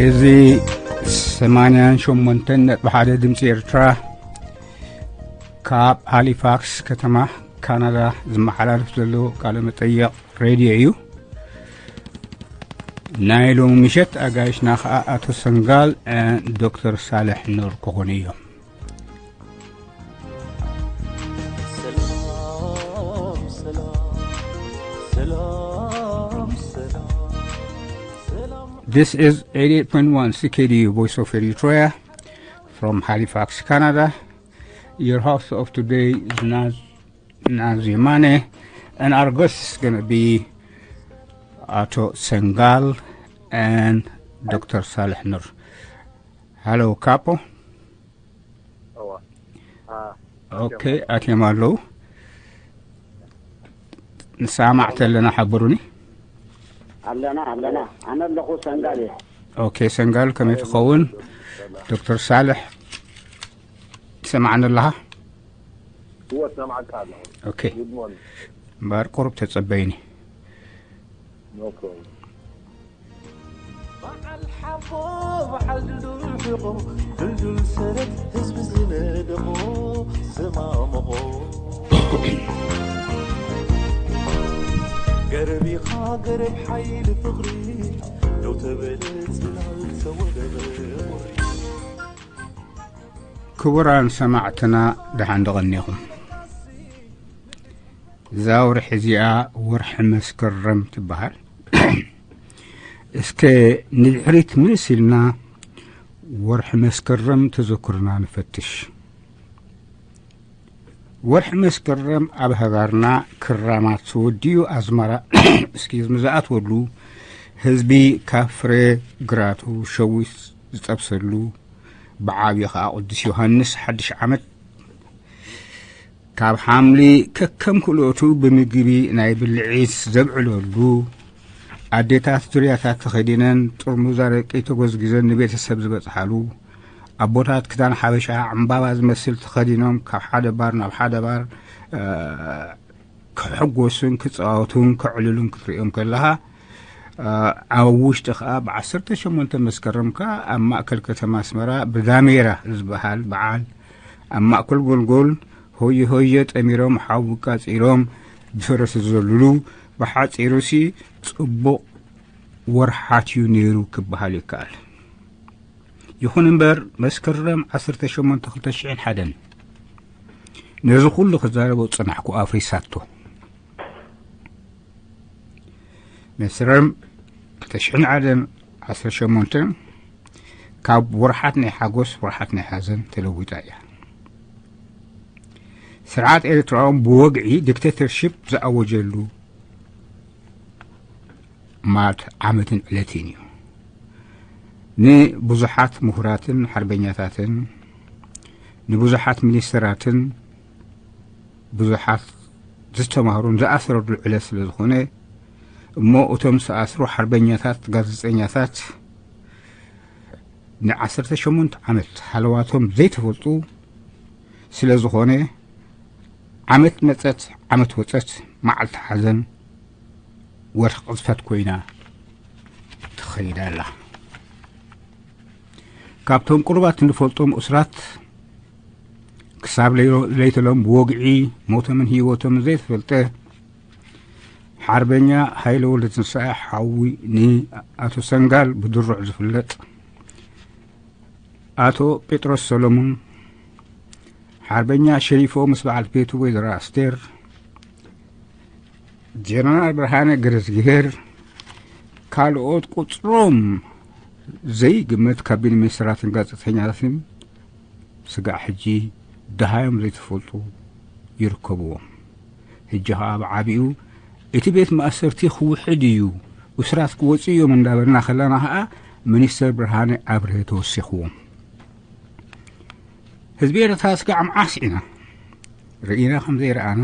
እዚ ሰማንያን ሸሞንተን ነጥቢ ሓደ ድምፂ ኤርትራ ካብ ሃሊፋክስ ከተማ ካናዳ ዝመሓላለፍ ዘሎ ቃለ መጠይቕ ሬድዮ እዩ። ናይ ሎሚ ምሸት ኣጋይሽና ኸዓ ኣቶ ሰንጋል ዶክተር ሳልሕ ኑር ክኾኑ እዮም። This is eighty-eight point one C K D U, Voice of Eritrea, from Halifax, Canada. Your host of today is Naz, Naz Yamane, and our guest is going to be Ato Sengal and Doctor Saleh Nur. Hello, Capo. ኦኬ፣ ኣትዮም ኣለዉ። ንሰማዕ ተለና ሓብሩኒ። ኣለና ኣለና፣ ኣነ ኣለኹ ሰንጋል እየ። ኦኬ፣ ሰንጋል ከመይ ትኸውን? ዶክተር ሳልሕ ትሰማዕኒ ኣለኻ? እወ፣ ሰማዕካ ኣለኹ። ኦኬ። እምበር ቁሩብ ተጸበይኒ። በዓል ሓቦ በዓል ድልዱል ሕቖ፣ ድልዱል ሰረት ህዝቢ ዝነደቖ፣ ዘማመቖ። ገረብ ኢኻ ገረብ ሓይሊ ፍቕሪ፣ ደው ተበለ ጽላል ተወደበ ቁሪ። ክቡራን ሰማዕትና፣ ደሓን ደቐኒኹም። እዛ ወርሒ እዚኣ ወርሒ መስከረም ትበሃል። እስከ ንድሕሪት ምልስ ኢልና ወርሒ መስከረም ተዘክርና ንፈትሽ። ወርሒ መስከረም ኣብ ሃገርና ክራማት ተወዲኡ ኣዝመራ፣ እስኪዝ፣ ዝኣትወሉ፣ ህዝቢ ካብ ፍረ ግራቱ ሸዊት ዝጠብሰሉ፣ ብዓብዩ ኸዓ ቅዱስ ዮሃንስ ሓድሽ ዓመት ካብ ሓምሊ ከከም ክእለቱ ብምግቢ ናይ ብልዒት ዘብዕለሉ፣ ኣዴታት ዙርያታት ተኸዲነን ጥርሙዝ ኣረቂ ተጎዝጊዘን ንቤተሰብ ዝበጽሓሉ፣ ኣቦታት ክዳን ሓበሻ ዕምባባ ዝመስል ተኸዲኖም ካብ ሓደ ባር ናብ ሓደ ባር፣ እ፣ ክሕጎሱን ክጻወቱን ከዕልሉን ክትርእዮም ከለኻ፣ እ፣ ኣብ ውሽጢ ኸኣ ብዓሰርተ ሸሞንተ መስከረም ከኣ ኣብ ማእከል ከተማ ኣስመራ ብዳሜራ ዝበሃል በዓል ኣብ ማእከል ጎልጎል ሆየ ሆየ ጠሚሮም ሓዊ ቃጺሎም ብፈረስ ዝዘልሉ፣ ብሓጺሩሲ ጽቡቕ ወርሓት እዩ ነይሩ ክበሃል ይከኣል። ይኹን እምበር መስከረም ዓሰርተ ሸሞንተ ክልተ ሽሕን ሓደን ነዚ ኩሉ ክዛረቦ ዝጸናሕኩ ኣፍሪሳቶ። መስከረም ክልተ ሽሕን ሓደን ዓሰርተ ሸሞንተ ካብ ወርሓት ናይ ሓጎስ ወርሓት ናይ ሓዘን ተለዊጣ እያ። ስርዓት ኤርትራኦም ብወግዒ ዲክቴተርሺፕ ዝኣወጀሉ ማለት ዓመትን ዕለትን እዩ። ንብዙሓት ምሁራትን ሓርበኛታትን፣ ንብዙሓት ሚኒስተራትን፣ ብዙሓት ዝተማህሩን ዝኣሰረሉ ዕለት ስለ ዝኾነ፣ እሞ እቶም ዝተኣስሩ ሓርበኛታት፣ ጋዜጠኛታት ንዓሰርተ ሸሞንተ ዓመት ሃለዋቶም ዘይተፈልጡ ስለ ዝኾነ፣ ዓመት መጸት ዓመት ወጸት፣ መዓልቲ ሓዘን ወርሒ ቅዝፈት ኮይና ትኸይድ ኣላ። ካብቶም ቅሩባት እንፈልጦም እሱራት ክሳብ ለይ-፣ ለይተሎም ብወግዒ ሞቶምን ህይወቶምን ዘይተፈልጠ ሓርበኛ ሃይለ ወልደትንሳኤ ሓዊ ንኣቶ ሰንጋል ብድሩዕ ዝፍለጥ፣ ኣቶ ጴጥሮስ ሰሎሙን፣ ሓርበኛ ሸሪፎ ምስ በዓልቲ ቤቱ ወይዘሮ ኣስቴር፣ ጀነራል ብርሃነ ገረዝግሄር፣ ካልኦት ቁጽሮም ዘይግመት ካቢነ ሚኒስትራትን ጋዜጠኛታትን ስጋዕ ሕጂ ደሃዮም ዘይተፈልጡ ይርከብዎም። ሕጂ ኸኣ ብዓቢኡ እቲ ቤት ማእሰርቲ ክውሕድ እዩ፣ እሱራት ክወጽኡ እዮም እንዳበልና ከለና ኸኣ ሚኒስተር ብርሃነ ኣብርሀ ተወሲኽዎም። ህዝቢ ኤርትራ ስጋዕ መዓስ ኢና ርኢና ከም ዘይረኣና፣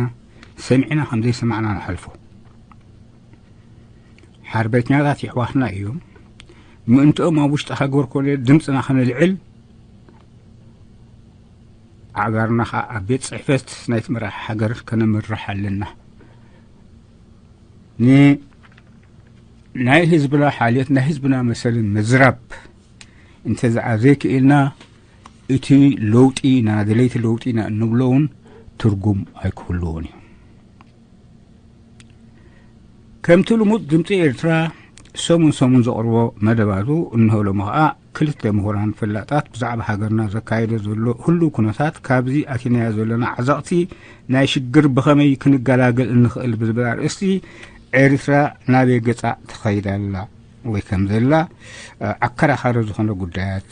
ሰሚዕና ከም ዘይሰማዕና ንሓልፎ? ሓርበኛታት የሕዋትና እዮም። ምእንትኦም ኣብ ውሽጢ ሃገር ኮነ ድምፅና ከነልዕል፣ ኣእጋርና ኸዓ ኣብ ቤት ጽሕፈት ናይቲ መራሒ ሃገር ከነምርሕ ኣለና። ን-፣ ናይ ህዝብና ሓልዮት፣ ናይ ህዝብና መሰልን ምዝራብ እንተዘኣ ዘይክኢልና፣ እቲ ለውጢ ኢና፣ ደለይቲ ለውጢ ኢና እንብሎ እውን ትርጉም ኣይክህልዎን እዩ። ከምቲ ልሙድ ድምፂ ኤርትራ ሰሙን ሰሙን ዘቕርቦ መደባቱ እንሆ ሎሚ ኸዓ ክልተ ምሁራን ፈላጣት ብዛዕባ ሃገርና ዘካየዶ ዘሎ ህሉው ኩነታት ካብዚ ኣቲናዮ ዘለና ዓዘቕቲ ናይ ሽግር ብኸመይ ክንገላገል እንኽእል ብዝብል ኣርእስቲ ኤርትራ ናበይ ገጻ ትኸይድ ኣላ ወይ ከም ዘላ ኣከራኻሪ ዝኾነ ጉዳያት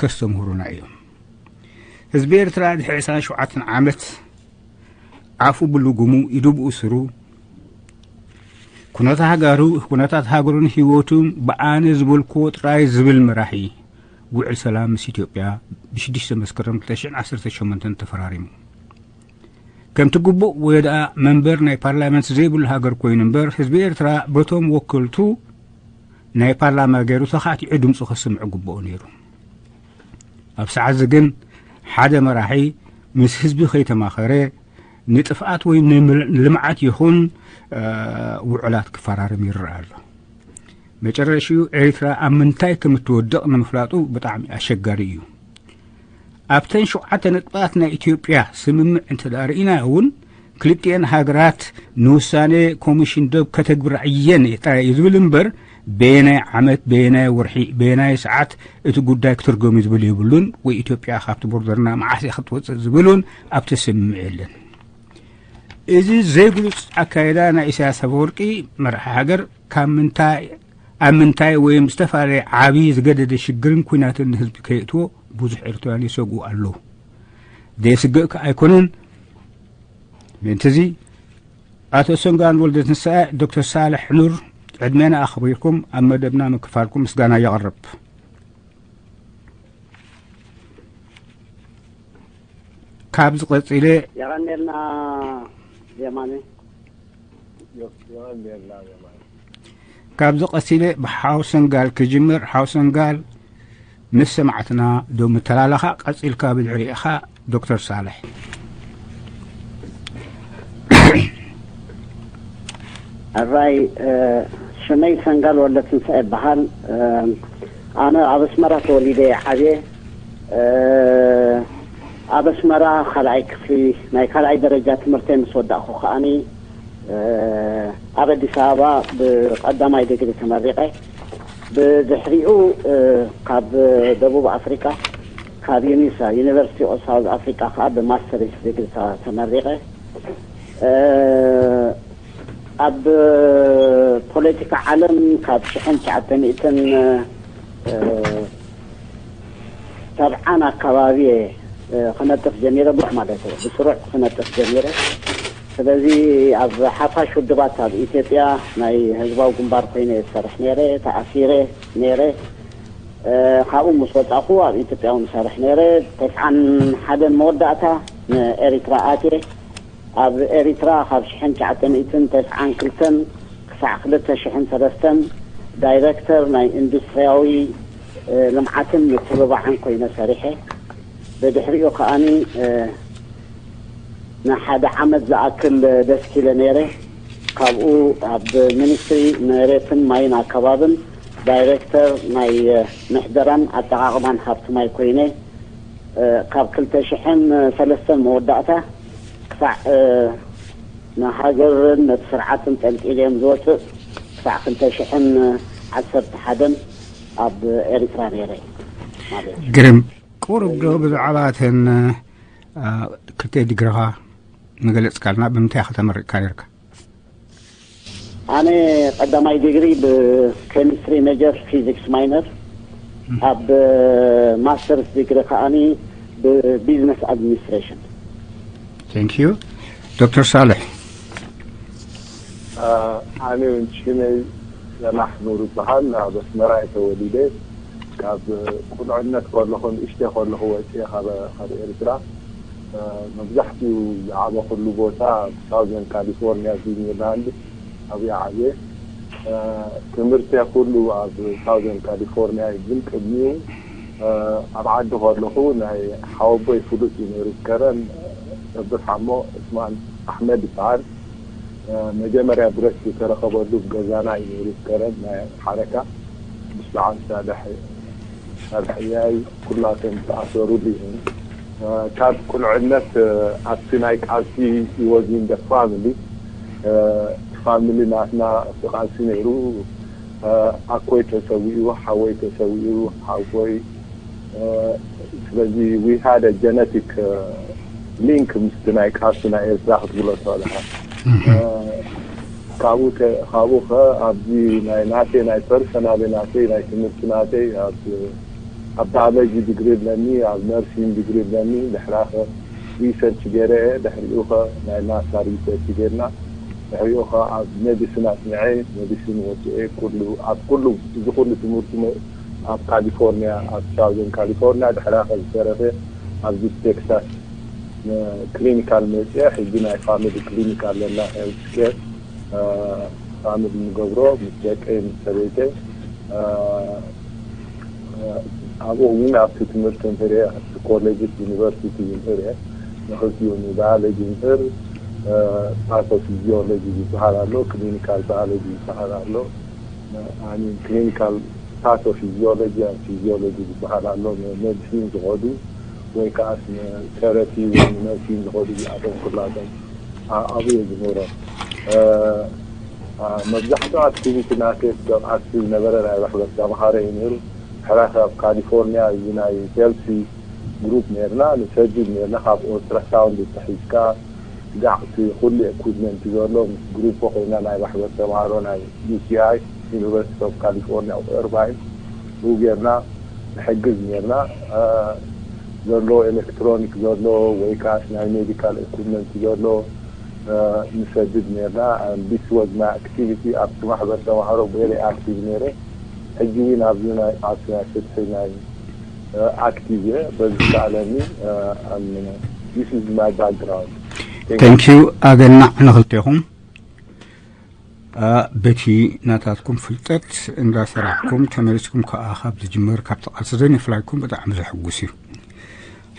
ከስተምህሩና እዮም። ህዝቢ ኤርትራ ድሕሪ ዕስራን ሸውዓተን ዓመት ኣፉ ብልጉሙ ኢዱ ብእሱሩ ኩነታት ሃገሩ ኩነታት ሃገሩን ህይወቱን ብኣነ ዝበልክዎ ጥራይ ዝብል መራሒ ውዕል ሰላም ምስ ኢትዮጵያ ብሽዱሽተ መስከረም ክልተ ሽሕን ዓሰርተ ሸሞንተን ተፈራሪሙ። ከምቲ ግቡእ ወይ ደኣ መንበር ናይ ፓርላመንት ዘይብሉ ሃገር ኮይኑ እምበር ህዝቢ ኤርትራ በቶም ወከልቱ ናይ ፓርላማ ገይሩ ተኻቲዑ ድምፁ ከስምዕ ግብኦ ነይሩ። ኣብ ሰዓት እዚ ግን ሓደ መራሒ ምስ ህዝቢ ከይተማኸረ ንጥፍኣት ወይ ንልምዓት ይኹን ውዕላት ክፈራርም ይረኣ ኣሎ። መጨረሽኡ ኤርትራ ኣብ ምንታይ ከም እትወድቕ ንምፍላጡ ብጣዕሚ ኣሸጋሪ እዩ። ኣብተን ሸውዓተ ነጥብታት ናይ ኢትዮጵያ ስምምዕ እንተ ደኣ ርኢና እውን ክልቲኤን ሃገራት ንውሳነ ኮሚሽን ዶብ ከተግብራ እየን ጥራይ እዩ ዝብል እምበር በየናይ ዓመት፣ በየናይ ወርሒ፣ በየናይ ሰዓት እቲ ጉዳይ ክትርጎም እዩ ዝብል የብሉን ወይ ኢትዮጵያ ካብቲ ቦርደርና መዓስ እያ ክትወፅእ ዝብል እውን ኣብቲ ስምምዕ የለን። እዚ ዘይግሉጽ ኣካይዳ ናይ ኢሳያስ ኣፈወርቂ መራሒ ሃገር ካብ ምንታይ ኣብ ምንታይ ወይም ዝተፈላለየ ዓቢ ዝገደደ ሽግርን ኲናትን ንህዝቢ ከየእትዎ ብዙሕ ኤርትራውያን ይሰግኡ ኣለዉ። ደየስግእ ከ ኣይኮነን። ምእንቲ እዚ ኣቶ ሰንጋን ወልደ ትንሳኤ ዶክተር ሳልሕ ኑር ዕድሜና ኣኽቢርኩም ኣብ መደብና ምክፋልኩም ምስጋና የቕርብ። ካብዚ ቀጺለ የቐንየልና የማነ። የቐንየልና የማነ። ካብዚ ቀጺለ ብሓው ሰንጋል ክጅምር። ሓው ሰንጋል ምስ ሰማዕትና ዶ ምተላለኻ ቀጺልካ ብድሕሪኻ ዶክተር ሳልሕ። ኣራይ ሽመይ ሰንጋል ወለትንሳ ይበሃል። ኣነ ኣብ ኣስመራ ተወሊደ ዓብየ። ኣብ ኣስመራ ካልኣይ ክፍሊ ናይ ካልኣይ ደረጃ ትምህርተይ ምስ ወዳእኩ ከዓኒ ኣብ ኣዲስ ኣበባ ብቀዳማይ ዲግሪ ተመሪቐ። ብድሕሪኡ ካብ ደቡብ ኣፍሪቃ ካብ ዩኒሳ ዩኒቨርሲቲ ኦፍ ሳውዝ ኣፍሪቃ ከዓ ብማስተርስ ዲግሪ ተመሪቐ። ኣብ ፖለቲካ ዓለም ካብ ሽሕን ትሽዓተ ሚእትን ሰብዓን ኣካባቢ እየ ክነጥፍ ጀሚረ፣ ብዙሕ ማለት እየ ብስሩዕ ክነጥፍ ጀሚረ። ስለዚ ኣብ ሓፋሽ ውድባት ኣብ ኢትዮጵያ ናይ ህዝባዊ ግንባር ኮይነ እየ ዝሰርሕ ነይረ፣ ተኣሲረ ነይረ። ካብኡ ምስ ወፃእኩ ኣብ ኢትዮጵያ እውን እሰርሕ ነይረ። ተስዓን ሓደን መወዳእታ ንኤሪትራ ኣትየ። ኣብ ኤሪትራ ካብ ሽሕን ትሽዓተ ሚእትን ተስዓን ክልተን ክሳዕ ክልተ ሽሕን ሰለስተን ዳይረክተር ናይ ኢንዱስትሪያዊ ልምዓትን ምትብባዕን ኮይነ ሰሪሐ። ብድሕሪኡ ከዓኒ ንሓደ ዓመት ዝኣክል ደስኪለ ነይረ። ካብኡ ኣብ ሚኒስትሪ መሬትን ማይን ኣከባብን ዳይረክተር ናይ ምሕደራን ኣጠቓቕማን ሃብቲ ማይ ኮይነ ካብ ክልተ ሽሕን ሰለስተን መወዳእታ ክሳዕ ንሃገርን ነቲ ስርዓትን ጠልጢለ እዮም ዝወፅእ ክሳዕ ክልተ ሽሕን ዓሰርተ ሓደን ኣብ ኤሪትራ ነይረ ማለት እዩ። ግርም። ቁሩብ ዶ ብዛዕባ እተን ክልተ ዲግሪኻ ምገለጽካልና ብምንታይ ኢኻ ተመሪቕካ ነርካ? ኣነ ቀዳማይ ዲግሪ ብኬሚስትሪ ሜጀር ፊዚክስ ማይነር ኣብ ማስተርስ ዲግሪ ከዓኒ ብቢዝነስ ኣድሚኒስትሬሽን። Thank you. ዶክተር ሳልሕ። ኣነ እውን ሽመይ ሰላሕ ኑር ይበሃል። ኣብ ኣስመራ እየ ተወሊደ። ካብ ቁልዕነት ከለኹ ንእሽተይ ከለኹ ወፅየ ካብ ካብ ኤርትራ። መብዛሕትኡ ዝዓበኹሉ ቦታ ሳውዘን ካሊፎርኒያ ቪኒላንድ ኣብኡ ዓብየ። ትምህርተ ኩሉ ኣብ ሳውዘን ካሊፎርኒያ እዩ። ግን ቅድሚኡ ኣብ ዓዲ ከለኹ ናይ ሓወቦይ ፍሉጥ እዩ ነይሩ። ከረን ነብር ሓሞ ዑስማን ኣሕመድ ይበሃል። መጀመርያ ብረት ዝተረኸበሉ ገዛና እዩ ነይሩ። ከረን ናይ ሓረካ ምስ በዓል ሳልሕ ኣርኣያይ ኩላቶም ዝተኣሰሩሉ እዮም። ካብ ቁልዕነት ኣብቲ ናይ ቃልሲ፣ he was in the family። ፋሚሊ ናትና ኣብቲ ቃልሲ ነይሩ። ኣኮይ ተሰዊኡ፣ ሓወይ ተሰዊኡ፣ ሓጎይ። ስለዚ we had a genetic link ምስቲ ናይ ቃልሲ ናይ ኤርትራ ክትብሎ ትኽእል ኢኻ። ካብኡ ከ- ካብኡ ከ ኣብዚ ናይ ናተይ ናይ ፐርሰናል ናተይ ናይ ትምህርቲ ናተይ ኣብ ኣብ ባዮሎጂ ዲግሪ ኣለኒ፣ ኣብ ነርሲንግ ዲግሪ ኣለኒ። ድሕራ ከ ሪሰርች ገይረ እየ። ድሕሪኡ ከ ናይ ናሳ ሪሰርች ገይርና። ድሕሪኡ ከ ኣብ ሜዲሲን ኣጽኒዐ፣ ሜዲሲን ወጽኤ ኩሉ ኣብ ኩሉ እዚ ኩሉ ትምህርቲ መ- ኣብ ካሊፎርኒያ ኣብ ሳውዘን ካሊፎርኒያ ድሕራ ከ ዝተረፈ ኣብዚ ቴክሳስ ክሊኒካል መፅያ ሕጂ ናይ ፋሚሊ ክሊኒክ ኣለና ሄልት ኬር ፋሚሊ ንገብሮ ምስ ደቀይ ምስ ሰበይተይ ኣብኡ እውን ኣብቲ ትምህርቲ ምህር ኣብቲ ኮሌጅ ዩኒቨርሲቲ ምህር ንክልቲኡ ንባዮሎጂ ምህር ፓቶፊዚዮሎጂ ዝበሃል ኣሎ ክሊኒካል ባዮሎጂ ዝበሃል ኣሎ ክሊኒካል ፓቶፊዚዮሎጂ ፊዚዮሎጂ ዝበሃል ኣሎ ሜዲሲን ዝኸዱ ወይ ከዓ ቴረፒ ወይ ነርሲን ዝኸዱ እዚኣቶም ኩላቶም ኣብኡ ዝምህሮም መብዛሕትኡ ኣክቲቪቲ ናተይ ኣክቲቭ ነበረ ናይ ማሕበር ተምሃሮ እዩ ነይሩ ሕራ ካብ ካሊፎርኒያ እዚ ናይ ሄልሲ ግሩፕ ነርና ንሰድድ ነርና ካብ ኦልትራሳውንድ ተሒዝካ ስጋዕ እቲ ኩሉ ኤኩፕመንት ዘሎ ምስ ግሩፕ ኮይና ናይ ማሕበር ተምሃሮ ናይ ዩ ሲ ኣይ ዩኒቨርሲቲ ኦፍ ካሊፎርኒያ ኦፍ ኤርባይን ብኡ ጌርና ንሕግዝ ኔርና ዘሎ ኤሌክትሮኒክ ዘሎ ወይ ከዓ ናይ ሜዲካል ኤኩፕመንት ዘሎ ንሰድድ ኔርና this was my activity ኣብቲ ማሕበር ተምሃሮ very active ነይረ ሕጂ እውን ኣብዚ ናይ ቃልሲ ናይ ፍትሒ ናይ ኣክቲቭ እየ በዚ ዝከኣለኒ ኣምነ this is my background thank you ኣገናዕ ንክልቴኹም በቲ ናታትኩም ፍልጠት እንዳሰራሕኩም ተመሊስኩም ከዓ ካብ ዝጅምር ካብ ተቃልሲ ዘይንፍላይኩም ብጣዕሚ ዘሕጉስ እዩ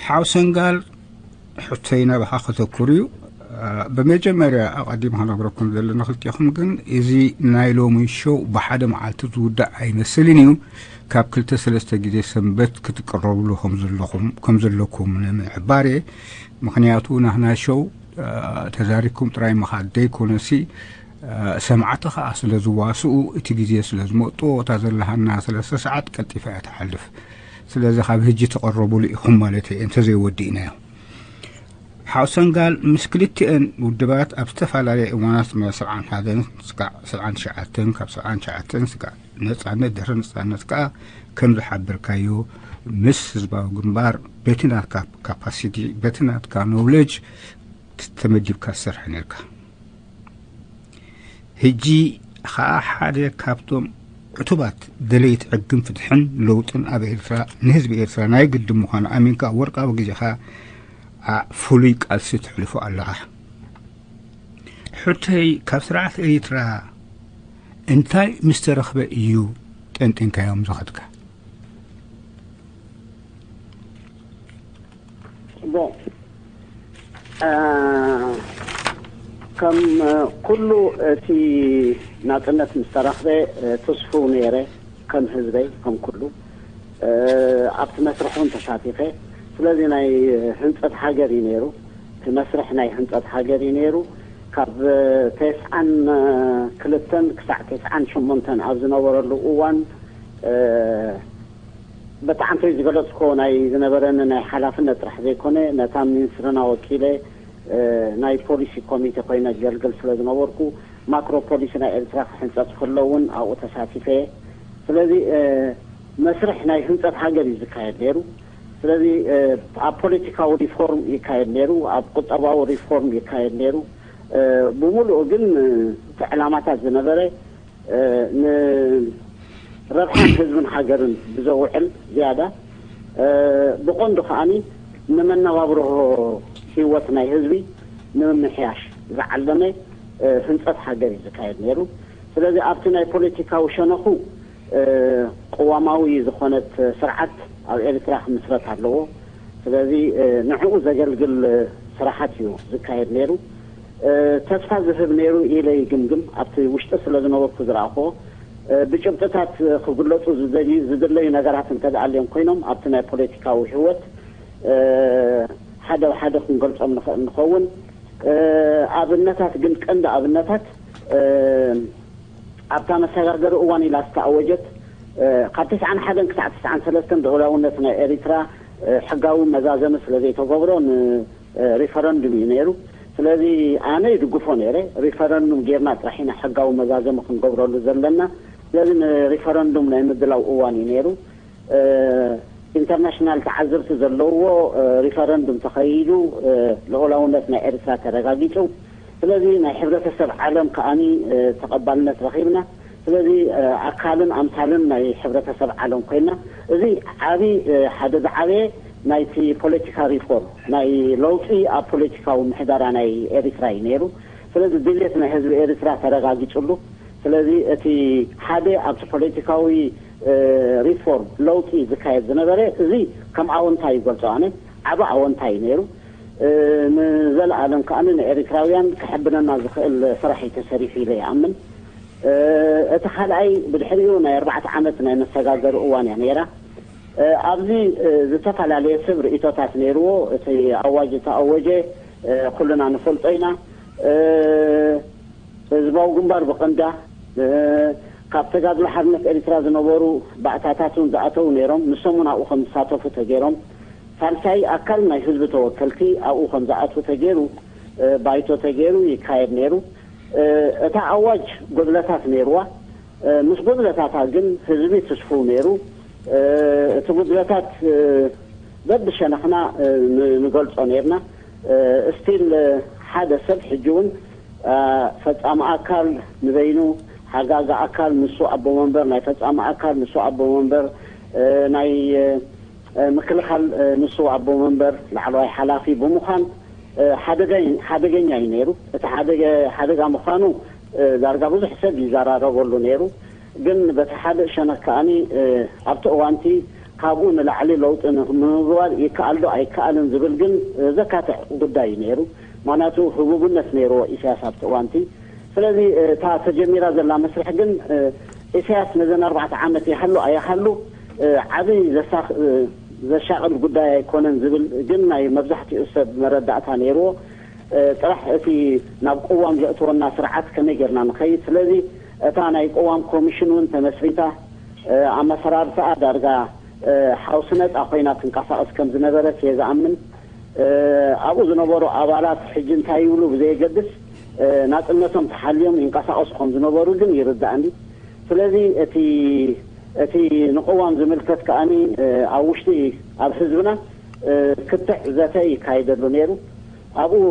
ሓው ሰንጋል ሕቶይ ናባኻ ከተኩር እዩ ብመጀመርያ ኣቐዲም ክነግረኩም ዘለና ክልቲኹም ግን እዚ ናይ ሎሚ ሾው ብሓደ መዓልቲ ዝውዳእ ኣይመስልን እዩ ካብ ክልተ ሰለስተ ግዜ ሰንበት ክትቅረብሉ ከም ዘለኩም ንምዕባር እየ ምክንያቱ ናህና ሾው ተዛሪኩም ጥራይ ምኻድ ዘይኮነሲ ሰማዕቲ ከዓ ስለ ዝዋስኡ እቲ ግዜ ስለ ዝመጥዎ እታ ዘለሃና ሰለስተ ሰዓት ቀልጢፋ እያ ትሓልፍ ስለዚ ካብ ህጂ ተቐረቡሉ ኢኹም ማለት እየ እንተዘይወዲእናዮ ሓው ሰንጋል ምስ ክልቲአን ውድባት ኣብ ዝተፈላለየ እዋናት መ ሰብዓን ሓደን ስጋዕ ሰብዓን ትሽዓተን ካብ ሰብዓን ትሽዓተን ስጋዕ ነጻነት ድሕሪ ነጻነት ከኣ ከም ዝሓበርካዮ ምስ ህዝባዊ ግንባር በቲ ናትካ ካፓሲቲ በቲ ናትካ ኖውለጅ ተመዲብካ ትሰርሐ ነርካ ህጂ ኸኣ ሓደ ካብቶም ዕቱባት ደለይቲ ሕግን ፍትሕን ለውጥን ኣብ ኤርትራ ንህዝቢ ኤርትራ ናይ ግድን ምዃኑ ኣሚንካ ኣብ ወርቃዊ ግዜኻ ፍሉይ ቃልሲ ተሕልፎ ኣለኻ። ሕቶይ ካብ ስርዓት ኤሪትራ እንታይ ምስ ተረኽበ እዩ ጠንጢንካዮም ዝኸድካ? ጽቡቕ። ከም ኩሉ እቲ ናጽነት ምስ ተረኽበ ትስፉው ነይረ ከም ህዝበይ ከም ኩሉ ኣብቲ መስርሕ እውን ተሳቲፈ። ስለዚ ናይ ህንጸት ሃገር እዩ ነይሩ። እቲ መስርሕ ናይ ህንጸት ሃገር እዩ ነይሩ። ካብ ተስዓን ክልተን ክሳዕ ተስዓን ሸሞንተን ኣብ ዝነበረሉ እዋን ብጣዕንተይ ዝገለፅኮ ናይ ዝነበረኒ ናይ ሓላፍነት ጥራሕ ዘይኮነ ነታ ሚኒስትርና ወኪለ ናይ ፖሊሲ ኮሚቴ ኮይነ ገልግል ስለ ዝነበርኩ ማክሮ ፖሊሲ ናይ ኤርትራ ክሕንፀፅ ከሎ እውን ኣብኡ ተሳቲፈ እየ። ስለዚ መስርሕ ናይ ህንፀት ሃገር እዩ ዝካየድ ነይሩ። ስለዚ ኣብ ፖለቲካዊ ሪፎርም ይካየድ ነይሩ፣ ኣብ ቁጠባዊ ሪፎርም ይካየድ ነይሩ። ብምሉኡ ግን እቲ ዕላማታት ዝነበረ ንረብሓን ህዝብን ሃገርን ብዘውዕል ዝያዳ ብቐንዱ ከዓኒ ንመነባብሮ ህይወት ናይ ህዝቢ ንምምሕያሽ ዝዓለመ ህንፀት ሃገር እዩ ዝካየድ ነይሩ። ስለዚ ኣብቲ ናይ ፖለቲካዊ ሸነኹ ቅዋማዊ ዝኾነት ስርዓት ኣብ ኤርትራ ክምስረት ኣለዎ። ስለዚ ንዕኡ ዘገልግል ስራሓት እዩ ዝካየድ ነይሩ። ተስፋ ዝህብ ነይሩ ኢለ ይግምግም። ኣብቲ ውሽጢ ስለ ዝነበርኩ ዝረኣኽዎ ብጭብጥታት ክግለፁ ዝደልዩ ነገራት እንተደኣ ኣልዮም ኮይኖም ኣብቲ ናይ ፖለቲካዊ ህይወት ሓደ ብሓደ ክንገልፆም ንኽእል ንኸውን። ኣብነታት ግን ቀንዲ ኣብነታት ኣብታ መሰጋገሪ እዋን ኢላ ዝተኣወጀት ካብ ትስዓን ሓደን ክሳዕ ትስዓን ሰለስተን ልዑላውነት ናይ ኤሪትራ ሕጋዊ መዛዘሚ ስለ ዘይተገብሮ ንሪፈረንዱም እዩ ነይሩ። ስለዚ ኣነ ይድግፎ ነይረ። ሪፈረንዱም ጌርና ጥራሕ ኢና ሕጋዊ መዛዘሚ ክንገብረሉ ዘለና። ስለዚ ንሪፈረንዱም ናይ ምድላው እዋን እዩ ነይሩ። ኢንተርናሽናል ተዓዘብቲ ዘለውዎ ሪፈረንዱም ተኸይዱ ልዑላውነት ናይ ኤርትራ ተረጋጊጹ። ስለዚ ናይ ሕብረተሰብ ዓለም ከኣኒ ተቐባልነት ረኺብና። ስለዚ ኣካልን ኣምሳልን ናይ ሕብረተሰብ ዓለም ኮይና። እዚ ዓቢ ሓደ ዝዓበየ ናይቲ ፖለቲካ ሪፎርም ናይ ለውጢ ኣብ ፖለቲካዊ ምሕደራ ናይ ኤርትራ እዩ ነይሩ። ስለዚ ድሌት ናይ ህዝቢ ኤርትራ ተረጋጊጹሉ። ስለዚ እቲ ሓደ ኣብቲ ፖለቲካዊ ሪፎርም ለውጢ ዝካየድ ዝነበረ እዚ ከም ኣወንታ ይገልጾ ኣነ። ዓቢ ኣወንታ እዩ ነይሩ። ንዘለኣለም ከኣ ንኤሪትራውያን ክሕብነና ዝኽእል ስራሕ እዩ ተሰሪሑ ኢለ ይኣምን። እቲ ካልኣይ ብድሕሪኡ ናይ ኣርባዕተ ዓመት ናይ መሰጋገሪ እዋን እያ ነይራ። ኣብዚ ዝተፈላለየ ሰብ ርእቶታት ነይርዎ። እቲ ኣዋጅ ዝተኣወጀ ኩልና ንፈልጦ ኢና። ህዝባዊ ግንባር ብቐንዳ ካብ ተጋድሎ ሓርነት ኤሪትራ ዝነበሩ ባእታታት እውን ዝኣተው ነይሮም። ንሶም እውን ኣብኡ ከም ዝሳተፉ ተገይሮም። ሳልሳይ ኣካል ናይ ህዝቢ ተወከልቲ ኣብኡ ከም ዝኣትዉ ተገይሩ ባይቶ ተገይሩ ይካየድ ነይሩ። እታ ኣዋጅ ጎድለታት ነይርዋ። ምስ ጎድለታታ ግን ህዝቢ ትስፉው ነይሩ። እቲ ጉድለታት በብሸነኽና ንገልጾ ነይርና። ስቲል ሓደ ሰብ ሕጂ እውን ፈጻሚ ኣካል ንበይኑ፣ ሓጋጊ ኣካል ንሱ ኣቦ መንበር፣ ናይ ፈጻሚ ኣካል ንሱ ኣቦ መንበር፣ ናይ ምክልኻል ንሱ ኣቦ መንበር ላዕለዋይ ሓላፊ ብምዃን ሓደገኛ እዩ ነይሩ። እቲ ሓደጋ ምዃኑ ዳርጋ ብዙሕ ሰብ ይዘራረበሉ ነይሩ። ግን በቲ ሓደ ሸነክ ከኣኒ ኣብቲ እዋንቲ ካብኡ ንላዕሊ ለውጢ ንምግባር ይከኣል ዶ ኣይከኣልን ዝብል ግን ዘካትዕ ጉዳይ እዩ ነይሩ። ምክንያቱ ህቡብነት ነይርዎ ኢሳያስ ኣብቲ እዋንቲ። ስለዚ እታ ተጀሚራ ዘላ መስርሕ ግን ኢሳያስ ነዘን ኣርባዕተ ዓመት ይሃሉ ኣይሃሉ ዓብዪ ዘሻቕል ጉዳይ ኣይኮነን ዝብል ግን ናይ መብዛሕትኡ ሰብ መረዳእታ ነይርዎ። ጥራሕ እቲ ናብ ቅዋም ዘእትወና ስርዓት ከመይ ጌርና ንኸይድ። ስለዚ እታ ናይ ቅዋም ኮሚሽን እውን ተመስሪታ ኣመሰራርተኣ ዳርጋ ሓውሲ ነፃ ኮይና ትንቀሳቐስ ከም ዝነበረት እየ ዝኣምን። ኣብኡ ዝነበሩ ኣባላት ሕጂ እንታይ ይብሉ ብዘየገድስ ናፅነቶም ተሓልዮም ይንቀሳቐሱ ከም ዝነበሩ ግን ይርዳእኒ። ስለዚ እቲ እቲ ንቅዋም ዝምልከት ከኣኒ ኣብ ውሽጢ ኣብ ህዝብና ክትዕ ዘተ ይካየደሉ ነይሩ። ኣብኡ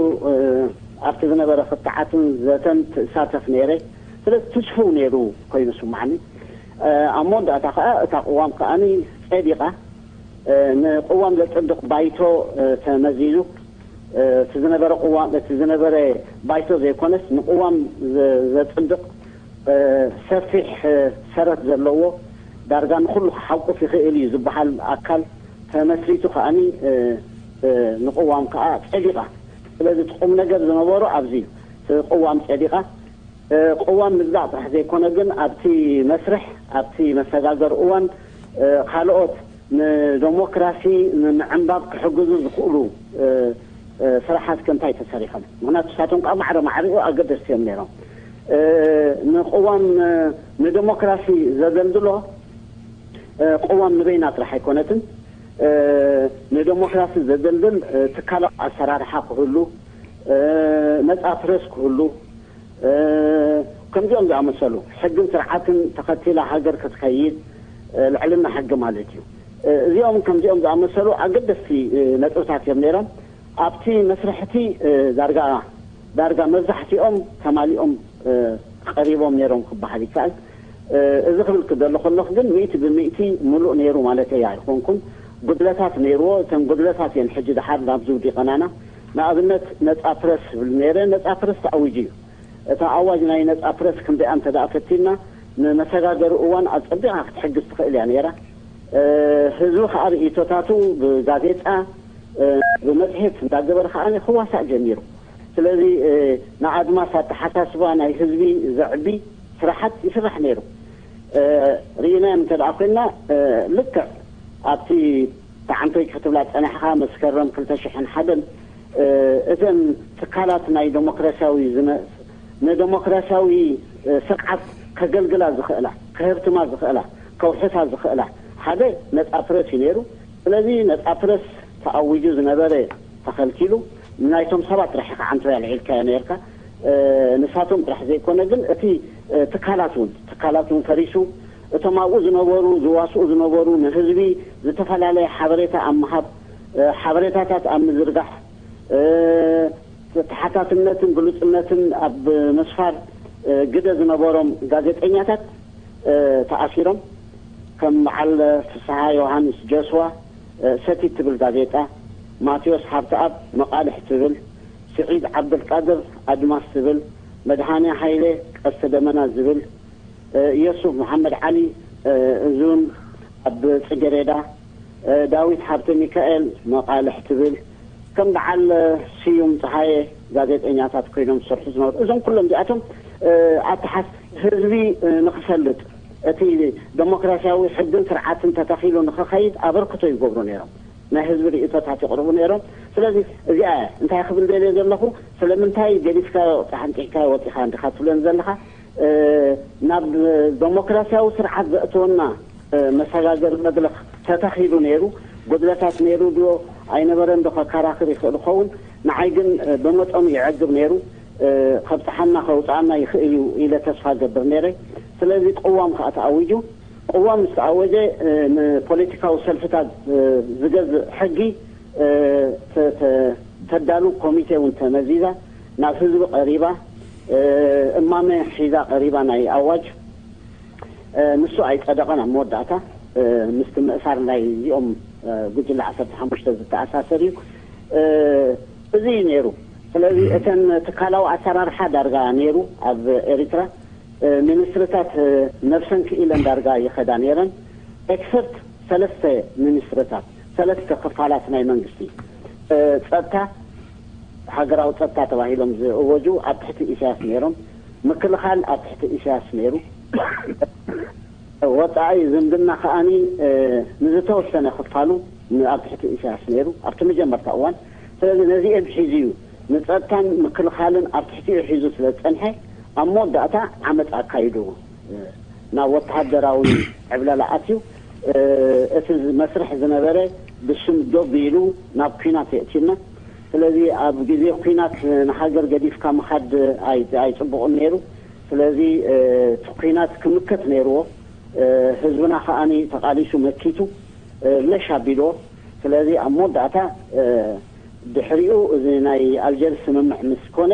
ኣብቲ ዝነበረ ክትዓትን ዘተን ትሳተፍ ነይረ። ስለዚ ትስፉው ነይሩ ኮይኑ ስማዕኒ። ኣብ መወዳእታ ከዓ እታ ቅዋም ከኣኒ ጸዲቓ። ንቅዋም ዘጽድቕ ባይቶ ተመዚዙ። እቲ ዝነበረ ቅዋም እቲ ዝነበረ ባይቶ ዘይኮነስ ንቅዋም ዘጽድቕ ሰፊሕ ሰረት ዘለዎ ዳርጋ ንኩሉ ክሓቁፍ ይኽእል እዩ ዝበሃል ኣካል ተመስሪቱ ከኣኒ ንቅዋም ከዓ ጸዲቓ። ስለዚ እቲ ቁም ነገር ዝነበሮ ኣብዚ እዩ። እቲ ቅዋም ጸዲቓ። ቅዋም ምጽዳቕ ጥራሕ ዘይኮነ ግን ኣብቲ መስርሕ ኣብቲ መሰጋገሪ እዋን ካልኦት ንደሞክራሲ ንምዕንባብ ክሕግዙ ዝኽእሉ ስራሓት ከ እንታይ ተሰሪሖም? ምክንያቱ ንሳቶም ከዓ ማዕረ ማዕሪኡ ኣገደስቲ እዮም ነይሮም። ንቅዋም ንደሞክራሲ ዘደልድሎ ቅዋም ንበይና ጥራሕ ኣይኮነትን። ንደሞክራሲ ዘደልድል ትካላዊ ኣሰራርሓ ክህሉ፣ ነፃ ፕረስ ክህሉ፣ ከምዚኦም ዝኣመሰሉ ሕግን ስርዓትን ተኸቲላ ሃገር ክትከይድ፣ ልዕልና ሕጊ ማለት እዩ። እዚኦም ከምዚኦም ዝኣመሰሉ ኣገደስቲ ነጥብታት እዮም ነይሮም። ኣብቲ መስርሕቲ ዳርጋ ዳርጋ መብዛሕትኦም ተማሊኦም ቀሪቦም ነይሮም ክበሃል ይከኣል። እዚ ክብል ክደሎ ከለኹ ግን ሚእቲ ብሚእቲ ሙሉእ ነይሩ ማለት እያ ኣይኮንኩን። ጉድለታት ነይርዎ። እተን ጉድለታት እየን ሕጂ ድሓር ናብ ዝውዲቐናና። ንኣብነት ነፃ ፕረስ ዝብል ነይረ። ነፃ ፕረስ ተኣዊጁ እዩ። እታ ኣዋጅ ናይ ነፃ ፕረስ ክንሪኣ እንተ ደኣ ፈቲና ንመሰጋገሪ እዋን ኣጸቢቓ ክትሕግዝ ትኽእል እያ ነይራ። ህዝቢ ከዓ ርእይቶታቱ ብጋዜጣ ብመፅሄት እንዳገበረ ከዓ ክዋሳእ ጀሚሩ። ስለዚ ንኣድማስ ኣተሓሳስባ ናይ ህዝቢ ዘዕቢ ስራሓት ይስራሕ ነይሩ። ርኢናዮም እንተ ደኣ ኮይንና፣ ልክዕ ኣብቲ ተዓንቶይ ክትብላ ጸኒሕኻ መስከረም ክልተ ሽሕን ሓደን እተን ትካላት ናይ ዴሞክራሲያዊ ንዴሞክራሲያዊ ስርዓት ከገልግላ ዝኽእላ፣ ከህብትማ ዝኽእላ፣ ከውሕሳ ዝኽእላ ሓደ ነጻ ፕረስ እዩ ነይሩ። ስለዚ ነጻ ፕረስ ተኣዊጁ ዝነበረ ተኸልኪሉ፣ ናይቶም ሰባት ጥራሕ ኢኻ ዓንቶይ ኣልዒልካዮ ነርካ። ንሳቶም ጥራሕ ዘይኮነ ግን እቲ ትካላት እውን ትካላት እውን ፈሪሱ፣ እቶም ኣብኡ ዝነበሩ ዝዋስኡ ዝነበሩ ንህዝቢ ዝተፈላለየ ሓበሬታ ኣብ ምሃብ፣ ሓበሬታታት ኣብ ምዝርጋሕ፣ ተሓታትነትን ግሉጽነትን ኣብ ምስፋር ግደ ዝነበሮም ጋዜጠኛታት ተኣሲሮም፣ ከም በዓል ፍስሃ ዮሃንስ ጀስዋ፣ ሰቲት ትብል ጋዜጣ፣ ማቴዎስ ሃብተኣብ መቓልሕ ትብል፣ ስዒድ ዓብደልቃድር ኣድማስ ትብል፣ መድሃኔ ሃይለ ቀስተ ደመና ዝብል፣ የሱፍ መሓመድ ዓሊ፣ እዚ እውን ኣብ ጽጌሬዳ፣ ዳዊት ሃብተ ሚካኤል መቓልሕ ትብል፣ ከም በዓል ስዩም ጸሃየ ጋዜጠኛታት ኮይኖም ዝሰርሑ ዝነበሩ። እዞም ኩሎም እዚኣቶም ኣተሓስ ህዝቢ ንክፈልጥ፣ እቲ ዴሞክራሲያዊ ሕግን ስርዓትን ተተኺሉ ንክኸይድ ኣበርክቶ ይገብሩ ነይሮም። ናይ ህዝቢ ርእቶታት ይቕርቡ ነይሮም። ስለዚ እዚኣ እያ እንታይ ክብል ደልየ ዘለኹ፣ ስለምንታይ ገዲፍካዮ ተሓንቂሕካዮ ወፂኻ እንዲኻ ትብለኒ ዘለኻ? ናብ ዴሞክራሲያዊ ስርዓት ዘእትወና መሰጋገሪ መድረኽ ተተኺሉ ነይሩ። ጉድለታት ነይሩ ድዮ ኣይነበረን ዶ ከከራኽር ይኽእል ይኸውን። ንዓይ ግን ብመጠኑ ይዕግብ ነይሩ። ከብጽሓና ከውጽኣና ይኽእል እዩ ኢለ ተስፋ ገብር ነይረ። ስለዚ ቅዋም ከኣ ተኣዊጁ። ቅዋም ምስ ተኣወጀ ንፖለቲካዊ ሰልፍታት ዝገዝእ ሕጊ ተዳሉ ኮሚቴ እውን ተመዚዛ ናብ ህዝቢ ቀሪባ፣ እማመ ሒዛ ቀሪባ ናይ ኣዋጅ። ንሱ ኣይጸደቐን ኣብ መወዳእታ፣ ምስቲ ምእሳር ናይ እዚኦም ጉጅለ ዓሰርተ ሓሙሽተ ዝተኣሳሰር እዩ። እዚ እዩ ነይሩ። ስለዚ እተን ትካላዊ ኣሰራርሓ ዳርጋ ነይሩ ኣብ ኤሪትራ። ሚኒስትርታት ነብሰን ክኢለን ዳርጋ ይኸዳ ነይረን። ኤክሰፕት ሰለስተ ሚኒስትርታት፣ ሰለስተ ክፋላት ናይ መንግስቲ፣ ጸጥታ፣ ሃገራዊ ጸጥታ ተባሂሎም ዝእወጁ ኣብ ትሕቲ ኢሳያስ ነይሮም። ምክልኻል ኣብ ትሕቲ ኢሳያስ ነይሩ። ወጻኢ ዝምድና ከኣኒ ንዝተወሰነ ክፋሉ ኣብ ትሕቲ ኢሳያስ ነይሩ ኣብቲ መጀመርታ እዋን። ስለዚ ነዚኦም ሒዙ እዩ፣ ንጸጥታን ምክልኻልን ኣብ ትሕቲኡ ሒዙ ስለ ዝጸንሐ፣ ኣብ መወዳእታ ዓመጽ ኣካይዱ ናብ ወተሃደራዊ ዕብለላ ኣትዩ። እቲ መስርሕ ዝነበረ ብስም ዶብ ኢሉ ናብ ኲናት የእትዩና። ስለዚ ኣብ ግዜ ኲናት ንሃገር ገዲፍካ ምኻድ ኣይጽቡቕን ነይሩ። ስለዚ እቲ ኲናት ክምከት ነይርዎ። ህዝብና ከኣ ተቓሊሱ መኪቱ፣ ለሽ ኣቢልዎ። ስለዚ ኣብ መወዳእታ ድሕሪኡ እዚ ናይ ኣልጀርስ ስምምዕ ምስ ኮነ፣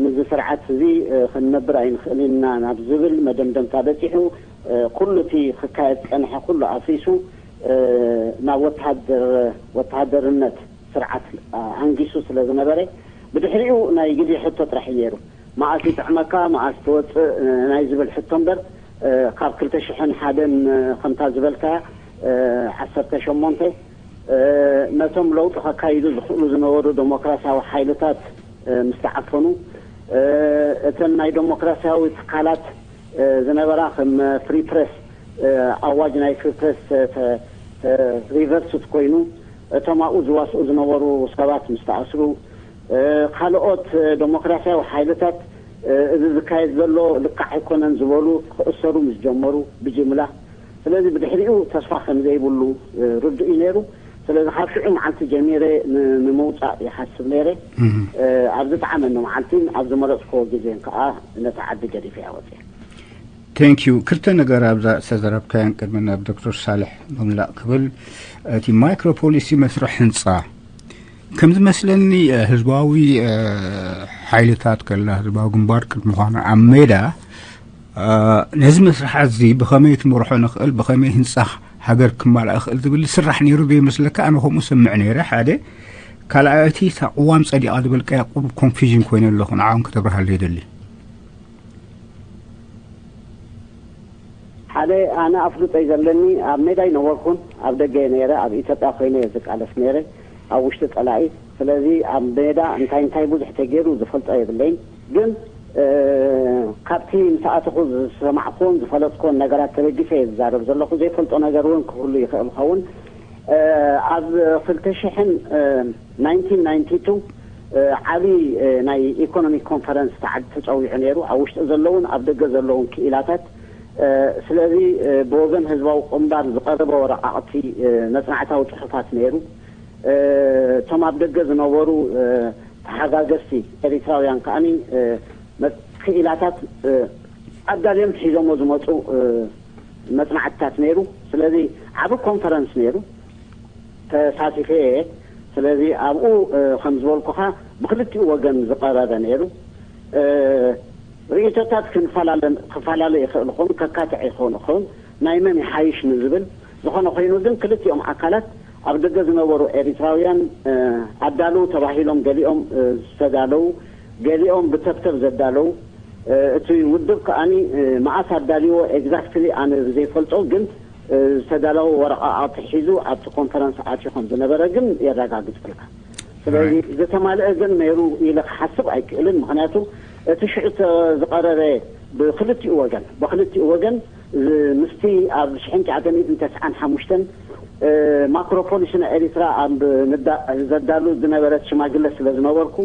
ምስዚ ስርዓት እዚ ክንነብር ኣይንኽእልን ኢና ናብ ዝብል መደምደምታ በጺሑ፣ ኩሉ እቲ ክካየድ ዝጸንሐ ኩሉ ኣፍሪሱ፣ ናብ ወተሃደር ወተሃደርነት ስርዓት ኣንጊሱ ስለ ዝነበረ፣ ብድሕሪኡ ናይ ግዜ ሕቶ ጥራሕ እዩ ነይሩ። መኣስ ይጥዕመካ፣ መኣስ ትወጽእ ናይ ዝብል ሕቶ እምበር፣ ካብ ክልተ ሽሕን ሓደን ከምታ ዝበልካያ፣ ዓሰርተ ሸሞንተ ነቶም ለውጢ ከካይዱ ዝኽእሉ ዝነበሩ ዴሞክራሲያዊ ሓይልታት ምስ ተዓፈኑ፣ እተን ናይ ዴሞክራሲያዊ ትካላት ዝነበራ ከም ፍሪ ፕረስ፣ ኣዋጅ ናይ ፍሪ ፕረስ ሪቨርስ ኮይኑ፣ እቶም ኣብኡ ዝዋስኡ ዝነበሩ ሰባት ምስ ተኣስሩ፣ ካልኦት ዴሞክራሲያዊ ሓይልታት እዚ ዝካየድ ዘሎ ልክዕ ኣይኮነን ዝበሉ ክእሰሩ ምስ ጀመሩ ብጅምላ። ስለዚ ብድሕሪኡ ተስፋ ከም ዘይብሉ ርዱእ እዩ ነይሩ። ስለዚ ካብ ሽዑ መዓልቲ ጀሚረ ንምውፃእ ይሓስብ ነይረ። ኣብ ዝጠዓመኒ መዓልቲን ኣብ ዝመረፅክዎ ግዜን ከዓ ነቲ ዓዲ ገዲፈ እያ ወፅየ። Thank you። ክልተ ነገር ኣብዛ ዝተዘረብካያን ቅድሚ ናብ ዶክተር ሳልሕ ምምላእ ክብል፣ እቲ ማይክሮ ፖሊሲ መስርሕ ህንፃ ከም ዝመስለኒ ህዝባዊ ሓይልታት ከላ ህዝባዊ ግንባር ቅድሚ ምዃኑ ኣብ ሜዳ ነዚ መስርሓት እዚ ብኸመይ ትመርሖ ንኽእል፣ ብኸመይ ህንፃ ሃገር ክማልኣ ይኽእል ዝብል ዝስራሕ ነይሩ ዘይመስለካ? ኣነ ከምኡ ሰምዕ ነይረ። ሓደ ካልኣይቲ እታ ቅዋም ጸዲቓ ዝበልካያ ቁሩብ ኮንፊዥን ኮይነ ኣለኹ፣ ንዓኹም ከተብርሃለይ ይደሊ። ሓደ ኣነ ኣፍልጦ እዩ ዘለኒ፣ ኣብ ሜዳ ኣይነበርኩን፣ ኣብ ደገ እየ ነይረ፣ ኣብ ኢትዮጵያ ኮይነ እየ ዝቃለስ ነይረ፣ ኣብ ውሽጢ ጸላኢ። ስለዚ ኣብ ሜዳ እንታይ እንታይ ብዙሕ ተገይሩ ዝፈልጦ የብለይን። ግን እ፣ ካብቲ ምስ ኣተኹ ዝሰማዕኩዎን ዝፈለጥኩዎን ነገራት ተበጊሰ እየ ዝዛረብ ዘለኹ። ዘይፈልጦ ነገር እውን ክህሉ ይኽእል ይኸውን። እ፣ ኣብ ክልተ ሽሕን፣ እ፣ ናይንቲን ናይንቲ ቱ፣ እ፣ ዓብዪ፣ እ፣ ናይ ኢኮኖሚክ ኮንፈረንስ ተዓ-፣ ተጸዊዑ ነይሩ። ኣብ ውሽጢ ዘለውን ኣብ ደገ ዘለውን ክኢላታት። እ፣ ስለዚ፣ እ፣ ብወገን ህዝባዊ ግንባር ዝቐረበ ወረቓቕቲ፣ እ፣ መጽናዕታዊ ጽሑፋት ነይሩ። እ፣ እቶም ኣብ ደገ ዝነበሩ፣ እ፣ ተሓጋገዝቲ ኤሪትራውያን ከኣኒ፣ እ፣ መ-፣ ክኢላታት፣ እ፣ ኣዳልዮም ሒዞሞ ዝመጹ፣ እ፣ መጽናዕትታት ነይሩ። ስለዚ ዓቢ ኮንፈረንስ ነይሩ። ተሳቲፈ እየ። ስለዚ ኣብኡ፣ እ፣ ከም ዝበልኩኻ ብክልቲኡ ወገን ዝቐረበ ነይሩ። እ፣ ርእይቶታት ክንፈላለ-፣ ክፈላለ ይኽእል ይኸውን፣ ከካትዕ ይኸውን ይኸውን፣ ናይ መን ይሓይሽ ንዝብል። ዝኾነ ኮይኑ ግን ክልቲኦም ኣካላት ኣብ ደገ ዝነበሩ ኤሪትራውያን፣ እ፣ ኣዳለዉ ተባሂሎም ገሊኦም፣ እ፣ ዝተዳለዉ፣ ገሊኦም ብተብተብ ዘዳለዉ፣ እ፣ እቲ ውድብ ከኣኒ፣ እ፣ መኣስ ኣዳልዎ ኤግዛክትሊ ኣነ ብዘይፈልጦ ግን፣ እ፣ ዝተዳለወ ወረቓቕቲ ሒዙ ኣብቲ ኮንፈረንስ ኣትዩ ከም ዝነበረ ግን የረጋግጸልካ። ስለዚ ዝተማልአ ግን ነይሩ ኢለ ክሓስብ ኣይክእልን። ምኽንያቱ እቲ ሽዑ ተ-፣ ዝቐረበ ብክልቲኡ ወገን፣ ብክልቲኡ ወገን ዝ-፣ ምስቲ ኣብ ሽሕን ትሽዓተ ሚእትን ተስዓን ሓሙሽተን፣ እ፣ ማክሮ ፖሊሲ ናይ ኤሪትራ ኣብ ንዳ-፣ ዘዳሉ ዝነበረት ሽማግለ ስለ ዝነበርኩ፣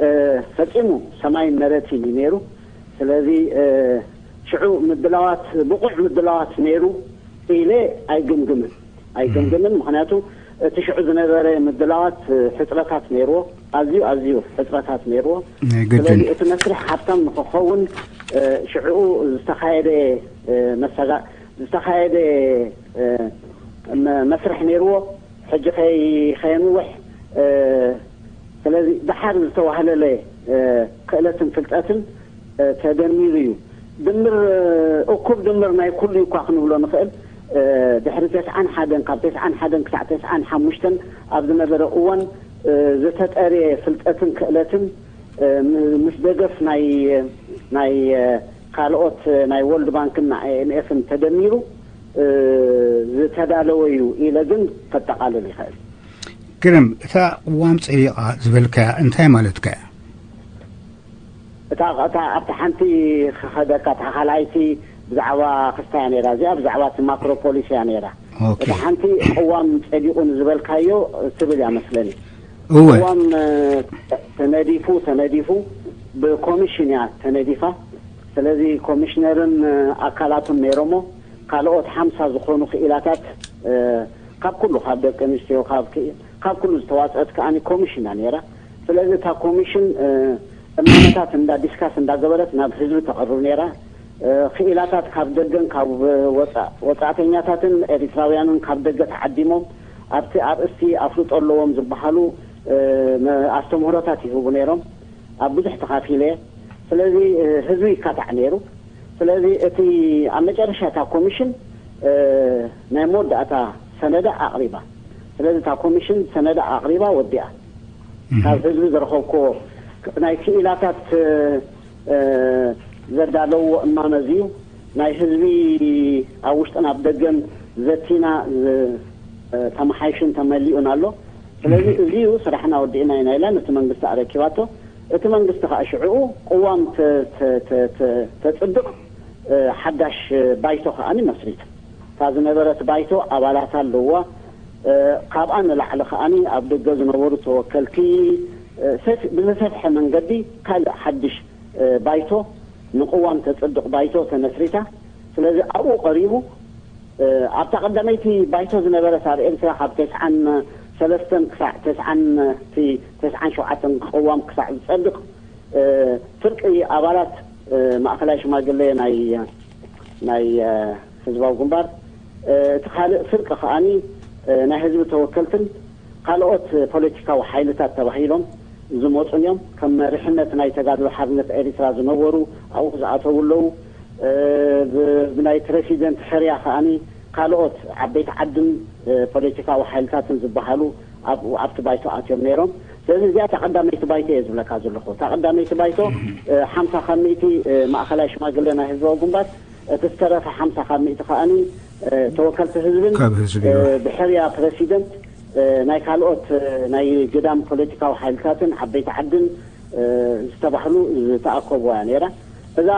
እ፣ ፈጺሙ ሰማይን መሬትን እዩ ነይሩ። ስለዚ፣ እ፣ ሽዑ ምድላዋት፣ ብቑዕ ምድላዋት ነይሩ ኢለ ኣይግምግምን፣ ኣይግምግምን። ምኽንያቱ እቲ ሽዑ ዝነበረ ምድላዋት፣ እ፣ ሕጽረታት ነይርዎ፣ ኣዝዩ፣ ኣዝዩ ሕጽረታት ነይርዎ። ናይ ስለዚ ገድል። እቲ መስርሕ ሃብታም ንክኸውን፣ እ፣ ሽዕኡ ዝተኻየደ፣ እ፣ መሰጋ-፣ ዝተኻየደ፣ እ፣ መ-፣ መስርሕ ነይርዎ። ሕጂ ከይ-፣ ከየንውሕ፣ እ፣ ስለዚ ደሓር ዝተዋህለለ፣ እ፣ ክእለትን ፍልጠትን፣ እ፣ ተደሚሩ እዩ። ድምር፣ እ፣ እኩብ ድምር ናይ ኩሉ እኳ ክንብሎ ንኽእል። እ፣ ድሕሪ ተስዓን ሓደን፣ ካብ ተስዓን ሓደን ክሳዕ ተስዓን ሓሙሽተን ኣብ ዝነበረ እዋን፣ እ፣ ዝተጠርየ ፍልጠትን ክእለትን፣ እ፣ ም-፣ ምስ ደገፍ ናይ፣ ናይ፣ እ፣ ካልኦት፣ እ፣ ናይ ወርልድ ባንክን ናይ ኣይ ኤም ኤፍን ተደሚሩ፣ እ፣ ዝተዳለወ እዩ ኢለ ግን ከጠቓልል ይኽእል። ግርም፣ እታ ቅዋም ጸዲቓ ዝበልካያ እንታይ ማለትካ እያ? እታ፣ እታ ኣብታ ሓንቲ ክኸደካ፣ እታ ካልኣይቲ ብዛዕባ ክስታ እያ ነይራ። እዚኣ ብዛዕባ እቲ ማክሮ ፖሊሲ እያ ነይራ። ኦኬ። እታ ሓንቲ ቅዋም ጸዲቑ ንዝበልካዮ ትብል እያ መስለኒ። እወ። ቅዋም፣ እ፣ ተነዲፉ፣ ተነዲፉ ብኮሚሽን እያ ተነዲፋ። ስለዚ ኮሚሽነርን፣ እ፣ ኣካላቱን ነይሮሞ፣ ካልኦት ሓምሳ ዝኾኑ ክኢላታት፣ እ፣ ካብ ኩሉ፣ ካብ ደቂ ኣንስትዮ፣ ካብ ክኢ-፣ ካብ ኩሉ ዝተዋጸአት ከኣ ኮሚሽን እያ ነይራ። ስለዚ እታ ኮሚሽን፣ እ፣ እማመታት እንዳ ዲስካስ እንዳገበረት ናብ ህዝቢ ተቕርብ ነይራ። እ፣ ክኢላታት ካብ ደገን ካብ ወጻ-፣ ወጻእተኛታትን ኤሪትራውያንን ካብ ደገ ተዓዲሞም ኣብቲ ኣርእስቲ ኣፍልጦ ኣለዎም ዝበሃሉ፣ እ፣ መ-፣ ኣስተምህሮታት ይህቡ ነይሮም። ኣብ ብዙሕ ተኻፊለ እየ። ስለዚ፣ እ፣ ህዝቢ ይካታዕ ነይሩ። ስለዚ እቲ ኣብ መጨረሻ እታ ኮሚሽን፣ እ፣ ናይ መወዳእታ ሰነዳ ኣቕሪባ። ስለዚ እታ ኮሚሽን ሰነዳ ኣቕሪባ ወዲኣ። እህ። ካብ ህዝቢ ዝረኸብኩዎ ናይ ክኢላታት፣ እ፣ እ፣ ዘዳለውዎ እማመ እዚ እዩ። ናይ ህዝቢ ኣብ ውሽጥን ኣብ ደገን ዘቲና ዝ-፣ እ፣ ተመሓይሹን ተመሊኡን ኣሎ። ስለዚ እህ። እዚ እዩ ስራሕና ወዲእና ኢና ኢላ ነቲ መንግስቲ ኣረኪባቶ። እቲ መንግስቲ ከዓ ሽዕኡ ቅዋም ተ-፣ ተ-፣ ተ-፣ ተ-፣ ተጽድቕ፣ እ፣ ሓዳሽ ባይቶ ከኣኒ መስሪቱ። እታ ዝነበረት ባይቶ ኣባላት ኣለዋ። እ፣ ካብኣ ንላዕሊ ከኣኒ ኣብ ደገ ዝነበሩ ተወከልቲ፣ እ፣ ሰፍ-፣ ብዝሰፍሐ መንገዲ ካልእ ሓድሽ፣ እ፣ ባይቶ፣ ንቅዋም ተጽድቕ ባይቶ ተመስሪታ። ስለዚ ኣብኡ ቀሪቡ፣ እ፣ ኣብታ ቀዳመይቲ ባይቶ ዝነበረት ኣብ ኤርትራ ካብ ተስዓን ሰለስተን ክሳዕ ተስዓን፣ እቲ ተስዓን ሸውዓተን ቅዋም ክሳዕ ዝጸድቕ፣ እ፣ ፍርቂ ኣባላት፣ እ፣ ማእከላይ ሽማግለ ናይ፣ ናይ፣ እ፣ ህዝባዊ ግንባር፣ እ፣ እቲ ካልእ ፍርቂ ከኣኒ፣ እ፣ ናይ ህዝቢ ተወከልትን ካልኦት ፖለቲካዊ ሓይልታት ተባሂሎም ዝመጹን እዮም። ከም መሪሕነት ናይ ተጋድሎ ሓርነት ኤሪትራ ዝነበሩ ኣብኡ ዝኣተዉ ኣለዉ። እ፣ ብ-፣ ብናይ ፕረሲደንት ሕርያ ከኣኒ ካልኦት ዓበይቲ ዓድን፣ እ፣ ፖለቲካዊ ሓይልታትን ዝበሃሉ ኣብኡ ኣብቲ ባይቶ ኣትዮም ነይሮም። ስለዚ እዚኣ እታ ቀዳመይቲ ባይቶ እየ ዝብለካ ዘለኹ። እታ ቀዳመይቲ ባይቶ፣ እ፣ ሓምሳ ካብ ሚእቲ፣ እ፣ ማእከላይ ሽማግለ ናይ ህዝባዊ ግንባር፣ እቲ ዝተረፈ ሓምሳ ካብ ሚእቲ ከኣኒ፣ እ፣ ተወከልቲ ህዝብን፣ ካብ ህዝቢ እ፣ እዩ። ብሕርያ ፕረሲደንት፣ እ፣ ናይ ካልኦት፣ እ፣ ናይ ግዳም ፖለቲካዊ ሓይልታትን ዓበይቲ ዓድን፣ ዝተባህሉ ዝተኣከብዋ እያ ነይራ። እዛ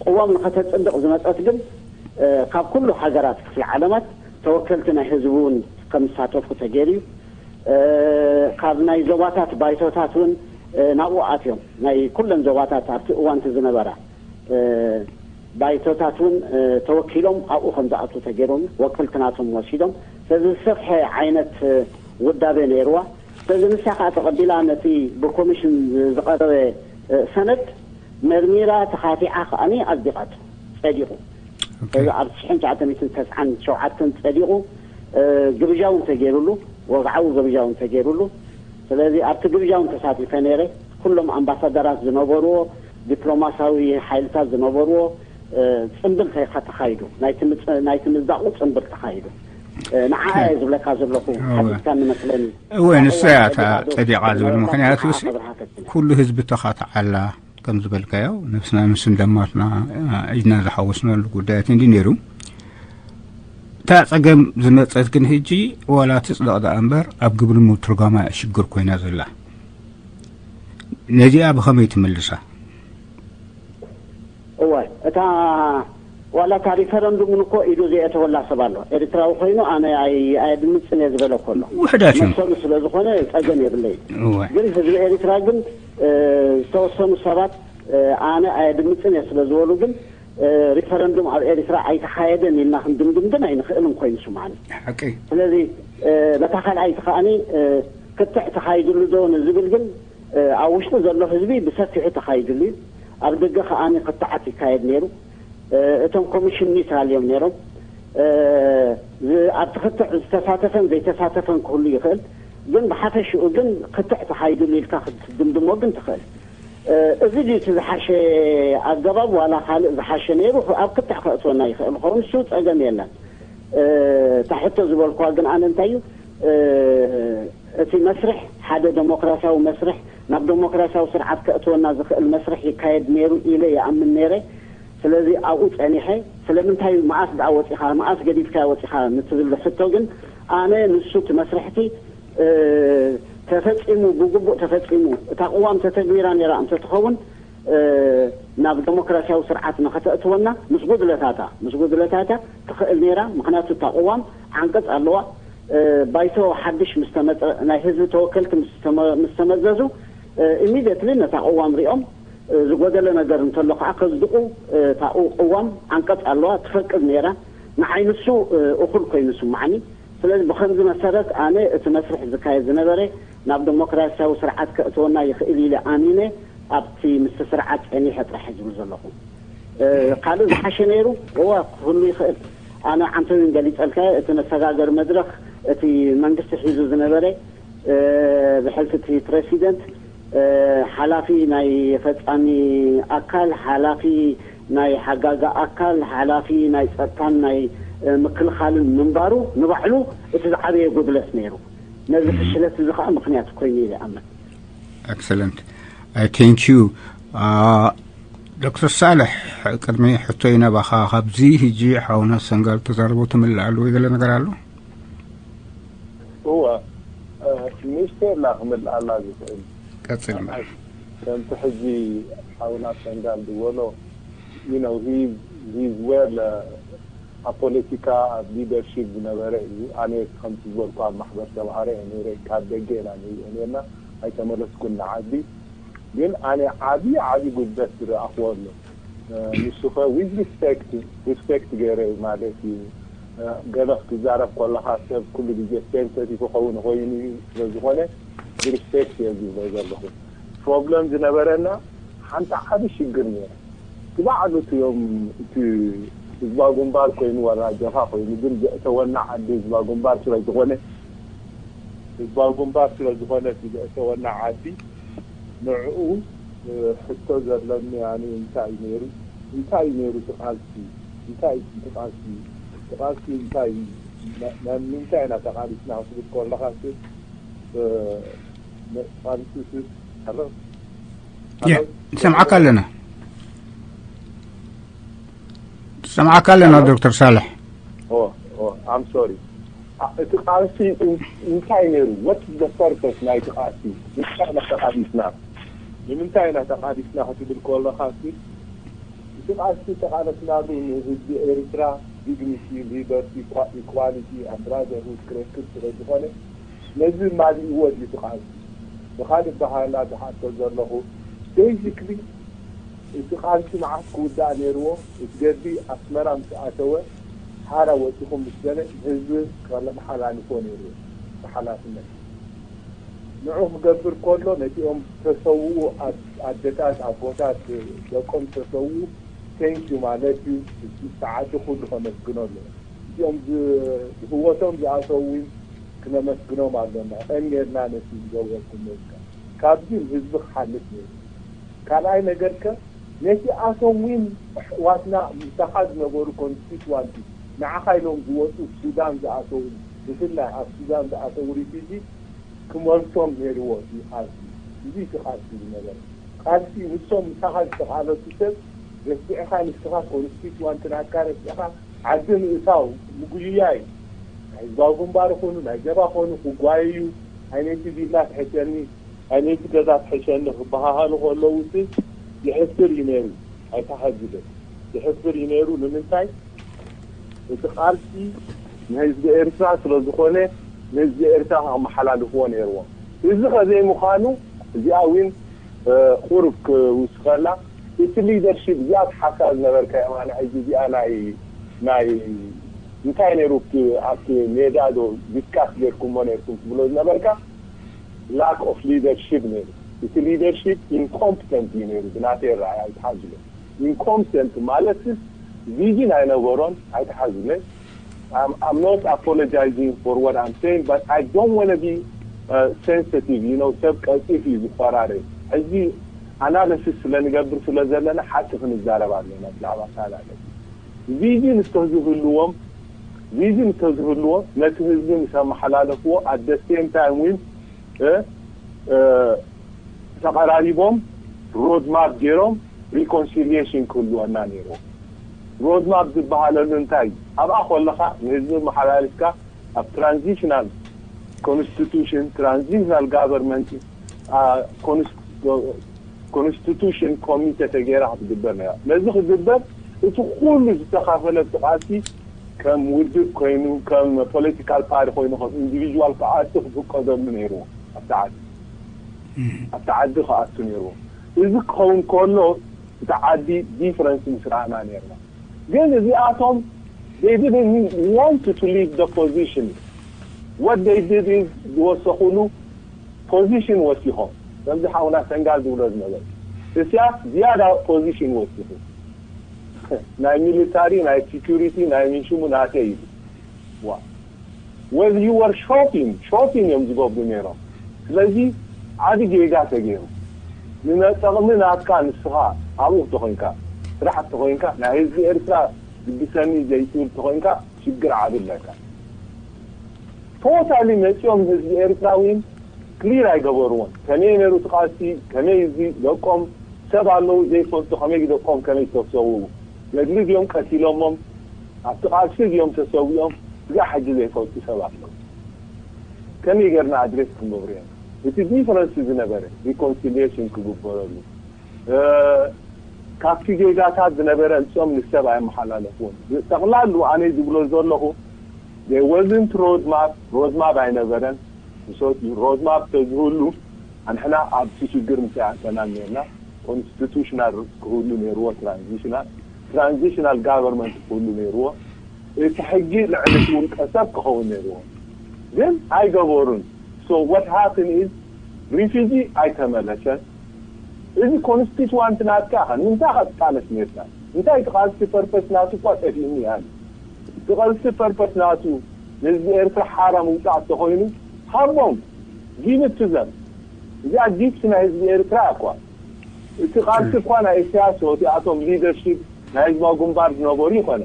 ቅዋም ንኸተፅድቕ ዝመፀት ግን ካብ ኩሉ ሃገራት ክፍለ ዓለማት ተወከልቲ ናይ ህዝቢ እውን ከም ዝሳተፉ ተገይሩ እዩ። ካብ ናይ ዞባታት ባይቶታት እውን ናብኡ ኣትዮም ናይ ኩለን ዞባታት ኣብቲ እዋንቲ ዝነበራ ባይቶታት እውን ተወኪሎም ኣብኡ ከም ዝኣትዉ ተገይሮም ወከልቲ ናቶም ወሲዶም። ስለዚ ዝሰፍሐ ዓይነት ውዳቤ ነይርዋ። ስለዚ ንሳ ከዓ ተቐቢላ ነቲ ብኮሚሽን ዝቐረበ ሰነድ መርሚራ ተኻቲዓ ከዓኒ ኣጽዲቓቶ ጸዲቑ። ስለዚ ኣብ ሽሕን ትሽዓተ ሚእትን ተስዓን ሸውዓተን ጸዲቑ። ግብዣ እውን ተገይሩሉ፣ ወግዓዊ ግብዣ እውን ተገይሩሉ። ስለዚ ኣብቲ ግብዣ እውን ተሳቲፈ ነይረ። ኩሎም ኣምባሳደራት ዝነበርዎ፣ ዲፕሎማሲያዊ ሓይልታት ዝነበርዎ ጽምብል ተኻይዱ፣ ናይቲ ምዝዛቑ ጽምብል ተኻይዱ። ንዓ እየ ዝብለካ ዘለኹ። ሓቲትካ ንመስለኒ። እወ፣ ንሳ እያ እታ ጸዲቓ ዝብል። ምክንያቱ ኩሉ ህዝቢ ተኻትዓላ ከም ዝበልካዮ፣ ነብስና ምስ እንደማትና ኢድና ዝሓወስናሉ ጉዳያት እንዲ ነይሩ። እታ ጸገም ዝመጸት ግን ህጂ ዋላ ትጽደቕ ደኣ እምበር ኣብ ግብሪ ምትርጓማ እያ ሽግር ኮይና ዘላ። ነዚኣ ብኸመይ ትምልሳ? እወ፣ እታ ዋላ እታ ሪፈረንዱምን እኮ ኢዱ ዘየእተወላ ሰብ ኣሎ። ኤርትራዊ ኮይኑ ኣነ ኣይ-፣ ኣየድምፅን እየ ዝበለ እኮ ኣሎ። ውሕዳት እዮም። መሰሉ ስለ ዝኾነ ጸገም የብለይ። እወ። ግን ህዝቢ ኤርትራ ግን ዝተወሰኑ ሰባት ኣነ ኣየድምፅን እየ ስለ ዝበሉ ግን ሪፈረንዱም ኣብ ኤርትራ ኣይተኻየደን ኢልና ክንድምድም ግን ኣይንኽእልን ኮይኑ ስምዓኒ። ሓቂ። ስለዚ ነታ ካልኣይቲ ከዓኒ ክትዕ ተኻይድሉ ዶ ንዝብል ግን ኣብ ውሽጢ ዘሎ ህዝቢ ብሰፊሑ ተኻይድሉ እዩ። ኣብ ደገ ከዓኒ ክትዓት ይካየድ ነይሩ። እቶም ኮሚሽን ኒውትራል እዮም ነይሮም። ኣብቲ ክትዕ ዝተሳተፈን ዘይተሳተፈን ክህሉ ይኽእል። ግን ብሓፈሽኡ ግን ክትዕ ተኻይድሉ ኢልካ ክትድምድሞ ግን ትኽእል። እዚ ድዩ እቲ ዝሓሸ ኣገባብ ዋላ ካልእ ዝሓሸ ነይሩ? ኣብ ክትዕ ከእትወና ይኽእል ኸውን፣ እሱ ጸገም የለን። እታ ሕቶ ዝበልኩዋ ግን ኣነ እንታይ እዩ፣ እቲ መስርሕ ሓደ ደሞክራሲያዊ መስርሕ ናብ ደሞክራሲያዊ ስርዓት ከእትወና ዝኽእል መስርሕ ይካየድ ነይሩ ኢለ ይኣምን ነይረ። ስለዚ ኣብኡ ጸኒሐ። ስለምንታይ መኣስ ደኣ ወጺኻ፣ መኣስ ገዲፍካያ ወጺኻ ንትብል ሕቶ ግን ኣነ ንሱ እቲ መስርሕቲ ተፈጺሙ፣ ብግቡእ ተፈጺሙ፣ እታ ቅዋም ተተግቢራ ነይራ እንተትኸውን ናብ ደሞክራሲያዊ ስርዓት ንኸተእትወና ምስ ጉድለታታ፣ ምስ ጉድለታታ ትኽእል ነይራ። ምኽንያቱ እታ ቅዋም ዓንቀጽ ኣለዋ። ባይቶ ሓድሽ ምስ ተመጸ፣ ናይ ህዝቢ ተወከልቲ ምስ ተመ-፣ ምስ ተመዘዙ ኢሚድየትሊ ነታ ቅዋም ሪኦም ዝጎደለ ነገር እንተሎ ከዓ ከጽድቑ እታ ቅዋም ዓንቀጽ ኣለዋ ትፈቅድ ነይራ። ንዓይ ንሱ እኹል ኮይኑ ስምዓኒ። ስለዚ ብኸምዚ መሰረት ኣነ እቲ መስርሕ ዝካየድ ዝነበረ ናብ ደሞክራሲያዊ ስርዓት ከእትወና ይኽእል ኢለ ኣሚነ ኣብቲ ምስቲ ስርዓት ጸኒሐ ጥራሕ ዝብል ዘለኹ። ካልእ ዝሓሸ ነይሩ? እዋ ክህሉ ይኽእል። ኣነ ዓንተዊን ገሊጸልካ እቲ መሰጋገሪ መድረኽ እቲ መንግስቲ ሒዙ ዝነበረ ብሕልፊ እቲ ፕረሲደንት ሓላፊ ናይ ፈጻሚ ኣካል፣ ሓላፊ ናይ ሓጋጋ ኣካል፣ ሓላፊ ናይ ጸጥታን ናይ ምክልኻልን ምንባሩ ንባዕሉ እቲ ዝዓበየ ጉድለት ነይሩ። ነዚ ፍሽለት እዚ ከዓ ምኽንያት ኮይኑ ኢለ ይኣምን። ኤክሰለንት። I thank you. ዶክተር ሳልሕ፣ ቅድሚ ሕቶይ ናባኻ፣ ካብዚ ሕጂ ሓውና ሰንጋል ተዛረቦ ትምልኣሉ ወይ ገለ ነገር ኣሎ? እወ፣ ሚኒስቴር ላ ክምልኣላ ዝኽእል ቀጽል ማለት ከምቲ ሕጂ ሓውና ሰንጋል ዝበሎ፣ you know, he he's well ኣብ ፖለቲካ ኣብ ሊደርሺፕ ዝነበረ እዩ። ኣነ ከምቲ ዝበልኩ ኣብ ማሕበር ተምሃሮ እየ ነይረ፣ ካብ ደገ ኢና ንሪኦ ነርና፣ ኣይተመለስኩን ንዓዲ። ግን ኣነ ዓቢ ዓቢ ጉድለት ዝረኣኽዎ ኣሎ። ንሱ ኸ with respect፣ ሪስፔክት ገይረ ማለት እዩ። ገለ ክትዛረብ ከለኻ ሰብ ኩሉ ግዜ ሴንሰቲቭ ክኸውን ኮይኑ እዩ። ስለ ዝኾነ ብሪስፔክት እየ ዝብሎ ዘለኹ። ፕሮብለም ዝነበረና ሓንቲ ዓቢ ሽግር ነይራ። እቲ ባዕሉ እቲኦም እቲ ህዝባዊ ግንባር ኮይኑ ዋላ ጀብሃ ኮይኑ ግን ዘእተወና ዓዲ ህዝባዊ ግንባር ስለ ዝኾነ፣ ህዝባዊ ግንባር ስለ ዝኾነ እቲ ዘእተወና ዓዲ ንዕኡ ሕቶ ዘለኒ ኣነ እንታይ እዩ ነይሩ? እንታይ እዩ ነይሩ እቲ ቃልሲ? እንታይ እዩ እቲ ቃልሲ? እቲ ቃልሲ እንታይ እዩ? ና-፣ ናብ ምንታይ ኢና ተቓሊስና ክትብል ከለኻ ሲ፣ እ፣ ነ-፣ ቃልሲ ሲ፣ ሀሎ? ያ፣ ሀሎ? ንሰምዓካ ኣለና። ንሰምዓካ ኣለና ሀሎ? ዶክተር ሳልሕ። ኦ፣ ኦ፣ I'm sorry። አ-፣ እቲ ቃልሲ እን-፣ እንታይ ነይሩ? What is the purpose ናይቲ ቃልሲ? እንታይ ኢና ተቓሊስና? ንምንታይ ኢና ተቓሊስና ክትብል ከለኻሲ፣ እቲ ቃልሲ ተቓለስናሉ ንህዝቢ ኤርትራ ዲግኒቲ፣ ሊበርቲ፣ ኢኳሊቲ፣ ብራዘርሁድ ክረክብ ስለ ዝኾነ፣ ነዚ ማሊእዎ ድዩ እቲ ቃልሲ? ብኻልእ ኣበሃህላ ዝሓቶ ዘለኹ፣ ቤዚክሊ እቲ ቃልሲ መዓስ ክውዳእ ነይርዎ? እቲ ገድሊ ኣስመራ ምስ ኣተወ፣ ሓራ ወጺኹም ምስ በለ፣ ንህዝቢ ከመሓላልፎ ነይርዎ፣ ብሓላፍነት። ንዑ ክገብር ከሎ፣ ነቲኦም ዝተሰውኡ ኣድ-፣ ኣደታት፣ ኣቦታት፣ ደቆም ዝተሰውኡ፣ ቴንክ ዩ ማለት እዩ። እቲ ዓዲ ኩሉ ከመስግኖ ኣለዎ። እዚኦም ዝ-፣ ብህይወቶም ዝኣተዉ እውን ክነመስግኖም ኣሎና። ቀን ጌርና ነቲ ዝገበርኩም ነርካ። ካብዚ ህዝቢ ክሓልፍ ነይሩ። ካልኣይ ነገር ከ፣ ነቲ ኣቶም እውን ኣሕዋትና ምሳኻ ዝነበሩ ኮንስቲትዋንቲ፣ ንዓኻ ኢሎም ዝወፁ ሱዳን ዝኣተዉ፣ ብፍላይ ኣብ ሱዳን ዝኣተዉ ሪፊጂ ክመልሶም ነይርዎ እዩ ቃልሲ። እዚ እቲ ቃልሲ ዝነበረ። ቃልሲ ንሶም ምሳኻ ዝተቓለሱ ሰብ ረሲዕኻ፣ ንስኻ ኮንስቲትዋንቲ ናትካ ረሲዕኻ ዓዲ ምእታው ምጉይያይ። ናይ ህዝባዊ ግንባር ይኹኑ፣ ናይ ጀባ ኾኑ ክጓየዩ፣ ዓይነይቲ ቪላ ትሕሸኒ፣ ዓይነይቲ ገዛ ትሕሸኒ ክበሃሃሉ ከለዉ ሲ ይሕፍር እዩ ነይሩ። ኣይተሓዝብን። ይሕፍር እዩ ነይሩ። ንምንታይ? እቲ ቃልሲ ንህዝቢ ኤርትራ ስለ ዝኾነ፣ ንህዝቢ ኤርትራ ከመሓላልፍዎ ነይርዎም። እዚ ከዘይምዃኑ፣ እዚኣ እውን፣ እ፣ ቁሩብ ክውስኸላ፣ እቲ ሊደርሺፕ፣ እዚኣ ትሓሳ ዝነበርካ የማነ፣ ሕጂ እዚኣ ናይ፣ ናይ እንታይ ነይሩ ኣብቲ፣ ኣብቲ ሜዳ ዶ ዲስካስ ጌርኩሞ ነይርኩም ትብሎ ዝነበርካ፣ ላክ ኦፍ ሊደርሺፕ ነይሩ። እቲ ሊደርሺፕ ኢንኮምፕተንት እዩ ነይሩ፣ ብናተይ ረኣይ ኣይትሓዝሎ። ኢንኮምፕተንት ማለት ቪዥን ኣይነበሮን፣ ኣይትሓዝለ። I'm, I'm not apologizing for what I'm saying, but I don't want to be, uh, sensitive, you know፣ ሰብ ቀልጢፍ እዩ ዝፈራረ። ሕጂ ኣናለሲስ ስለ ንገብር ስለ ዘለና ሓቂ ክንዛረብ ኣለና ብዛዕባ ካልእ ነገር። ቪዥን እንተዝህልዎም፣ ቪዥን እንተዝህልዎም ነቲ ህዝቢ ምስ ኣመሓላለፍዎ፣ at the same time እውን፣ እ፣ እ፣ ተቐራሪቦም ሮድማፕ ገይሮም ሪኮንሲሊየሽን ክህልወና ነይርዎ። ሮድማፕ ዝበሃለሉ እንታይ እዩ? ኣብኣ ከለኻ ንህዝቢ መሓላሊፍካ ኣብ ትራንዚሽናል ኮንስቲቱሽን፣ ትራንዚሽናል ጋቨርንመንት፣ አ፣ ኮንስ-፣ ኮንስቲቱሽን ኮሚቴ ተገይራ ክትግበር ነይራ። ነዚ ክግበር እቲ ኩሉ ዝተኻፈለ እቲ ቃልሲ ከም ውድብ ኮይኑ፣ ከም ፖለቲካል ፓርቲ ኮይኑ፣ ከም ኢንዲቪዥዋል ክኣቱ ክፍቀደሉ ነይርዎ። ኣብቲ ዓዲ፣ ኣብቲ ዓዲ ክኣቱ ነይርዎ። እዚ ክኸውን ከሎ፣ እቲ ዓዲ ዲፍረንስ ምስ ረኣና ነይርና። ግን እዚኣቶም፣ they didn't want to leave the position. What they did is ዝወሰኹሉ ፖዚሽን ወሲኾም። ከምዚ ሓውና ሰንጋል ዝብሎ ዝነበረ። እስያስ ዝያዳ ፖዚሽን ወሲኹ። ናይ ሚሊታሪ፣ ናይ ሴኩሪቲ፣ ናይ ምንሽሙ ናተይ ኢሉ። ዋ። Well, you were shopping፣ ሾፒንግ እዮም ዝገብሩ ነይሮም። ስለዚ ዓቢ ጌጋ ተገይሩ። ንመጠቕሚ ናትካ ንስኻ ኣብኡ ተኾይንካ፣ ስራሕ ተኾይንካ፣ ናይ ህዝቢ ኤርትራ ግድሰኒ ዘይትብል ተኾይንካ፣ ሽግር ዓቢ ኣለካ። ቶታሊ መጺኦም ህዝቢ ኤርትራዊን ክሊር ኣይገበርዎን። ከመይ ነይሩ እቲ ቃልሲ፣ ከመይ እዚ ደቆም ሰብ ኣለዉ ዘይፈልጡ፣ ከመይ ደቆም ከመይ ዝተሰውኡ፣ ገድሊ ድዮም ቀቲሎሞም፣ ኣብቲ ቃልሲ ድዮም ተሰዊኦም፣ እዚኣ ሕጂ ዘይፈልጡ ሰብ ኣለዉ። ከመይ ጌርና ኣድሬስ ክንገብሮ እዮም? እቲ ዲፈረንስ ዝነበረ ሪኮንሲሊየሽን ክግበረሉ፣ እ፣ ካብቲ ጌጋታት ዝነበረ ንሶም ንሰብ ኣየመሓላለፍዎን። ጠቕላሉ ኣነ ዝብሎ ዘለኹ፣ there wasn't roadmap፣ ሮድማፕ ኣይነበረን። ንሶት ሮድማፕ ተዝህሉ፣ ኣንሕና ኣብቲ ሽግር ምስ ኣይኣተናን ነርና። ኮንስቲቱሽናል ክህሉ ነይርዎ፣ ትራንዚሽናል፣ ትራንዚሽናል ጋቨርንመንት ክህሉ ነይርዎ። እቲ ሕጊ ልዕሊ እቲ ውልቀ ሰብ ክኸውን ነይርዎ። ግን ኣይገበሩን። So what happened is፣ ሪፊጂ ኣይተመለሰን። እዚ ኮንስቲቱዋንት ናትካ ኸ ንምንታይ ኸ ትቃለስ ነርካ? እንታይ እቲ ቃልሲ ፐርፐስ ናቱ እኳ ጠፊእኒ ኣነ። እቲ ቃልሲ ፐርፐስ ናቱ ንህዝቢ ኤርትራ ሓራ ምውጻእ እንተኾይኑ፣ ሃቦም፣ give it to them። እዚኣ ጊፍት ናይ ህዝቢ ኤርትራ እኳ። እቲ ቃልሲ እኳ ናይ ኢሳያስ፣ እቲኣቶም ሊደርሺፕ ናይ ህዝባዊ ግንባር ዝነበሩ ይኾነ።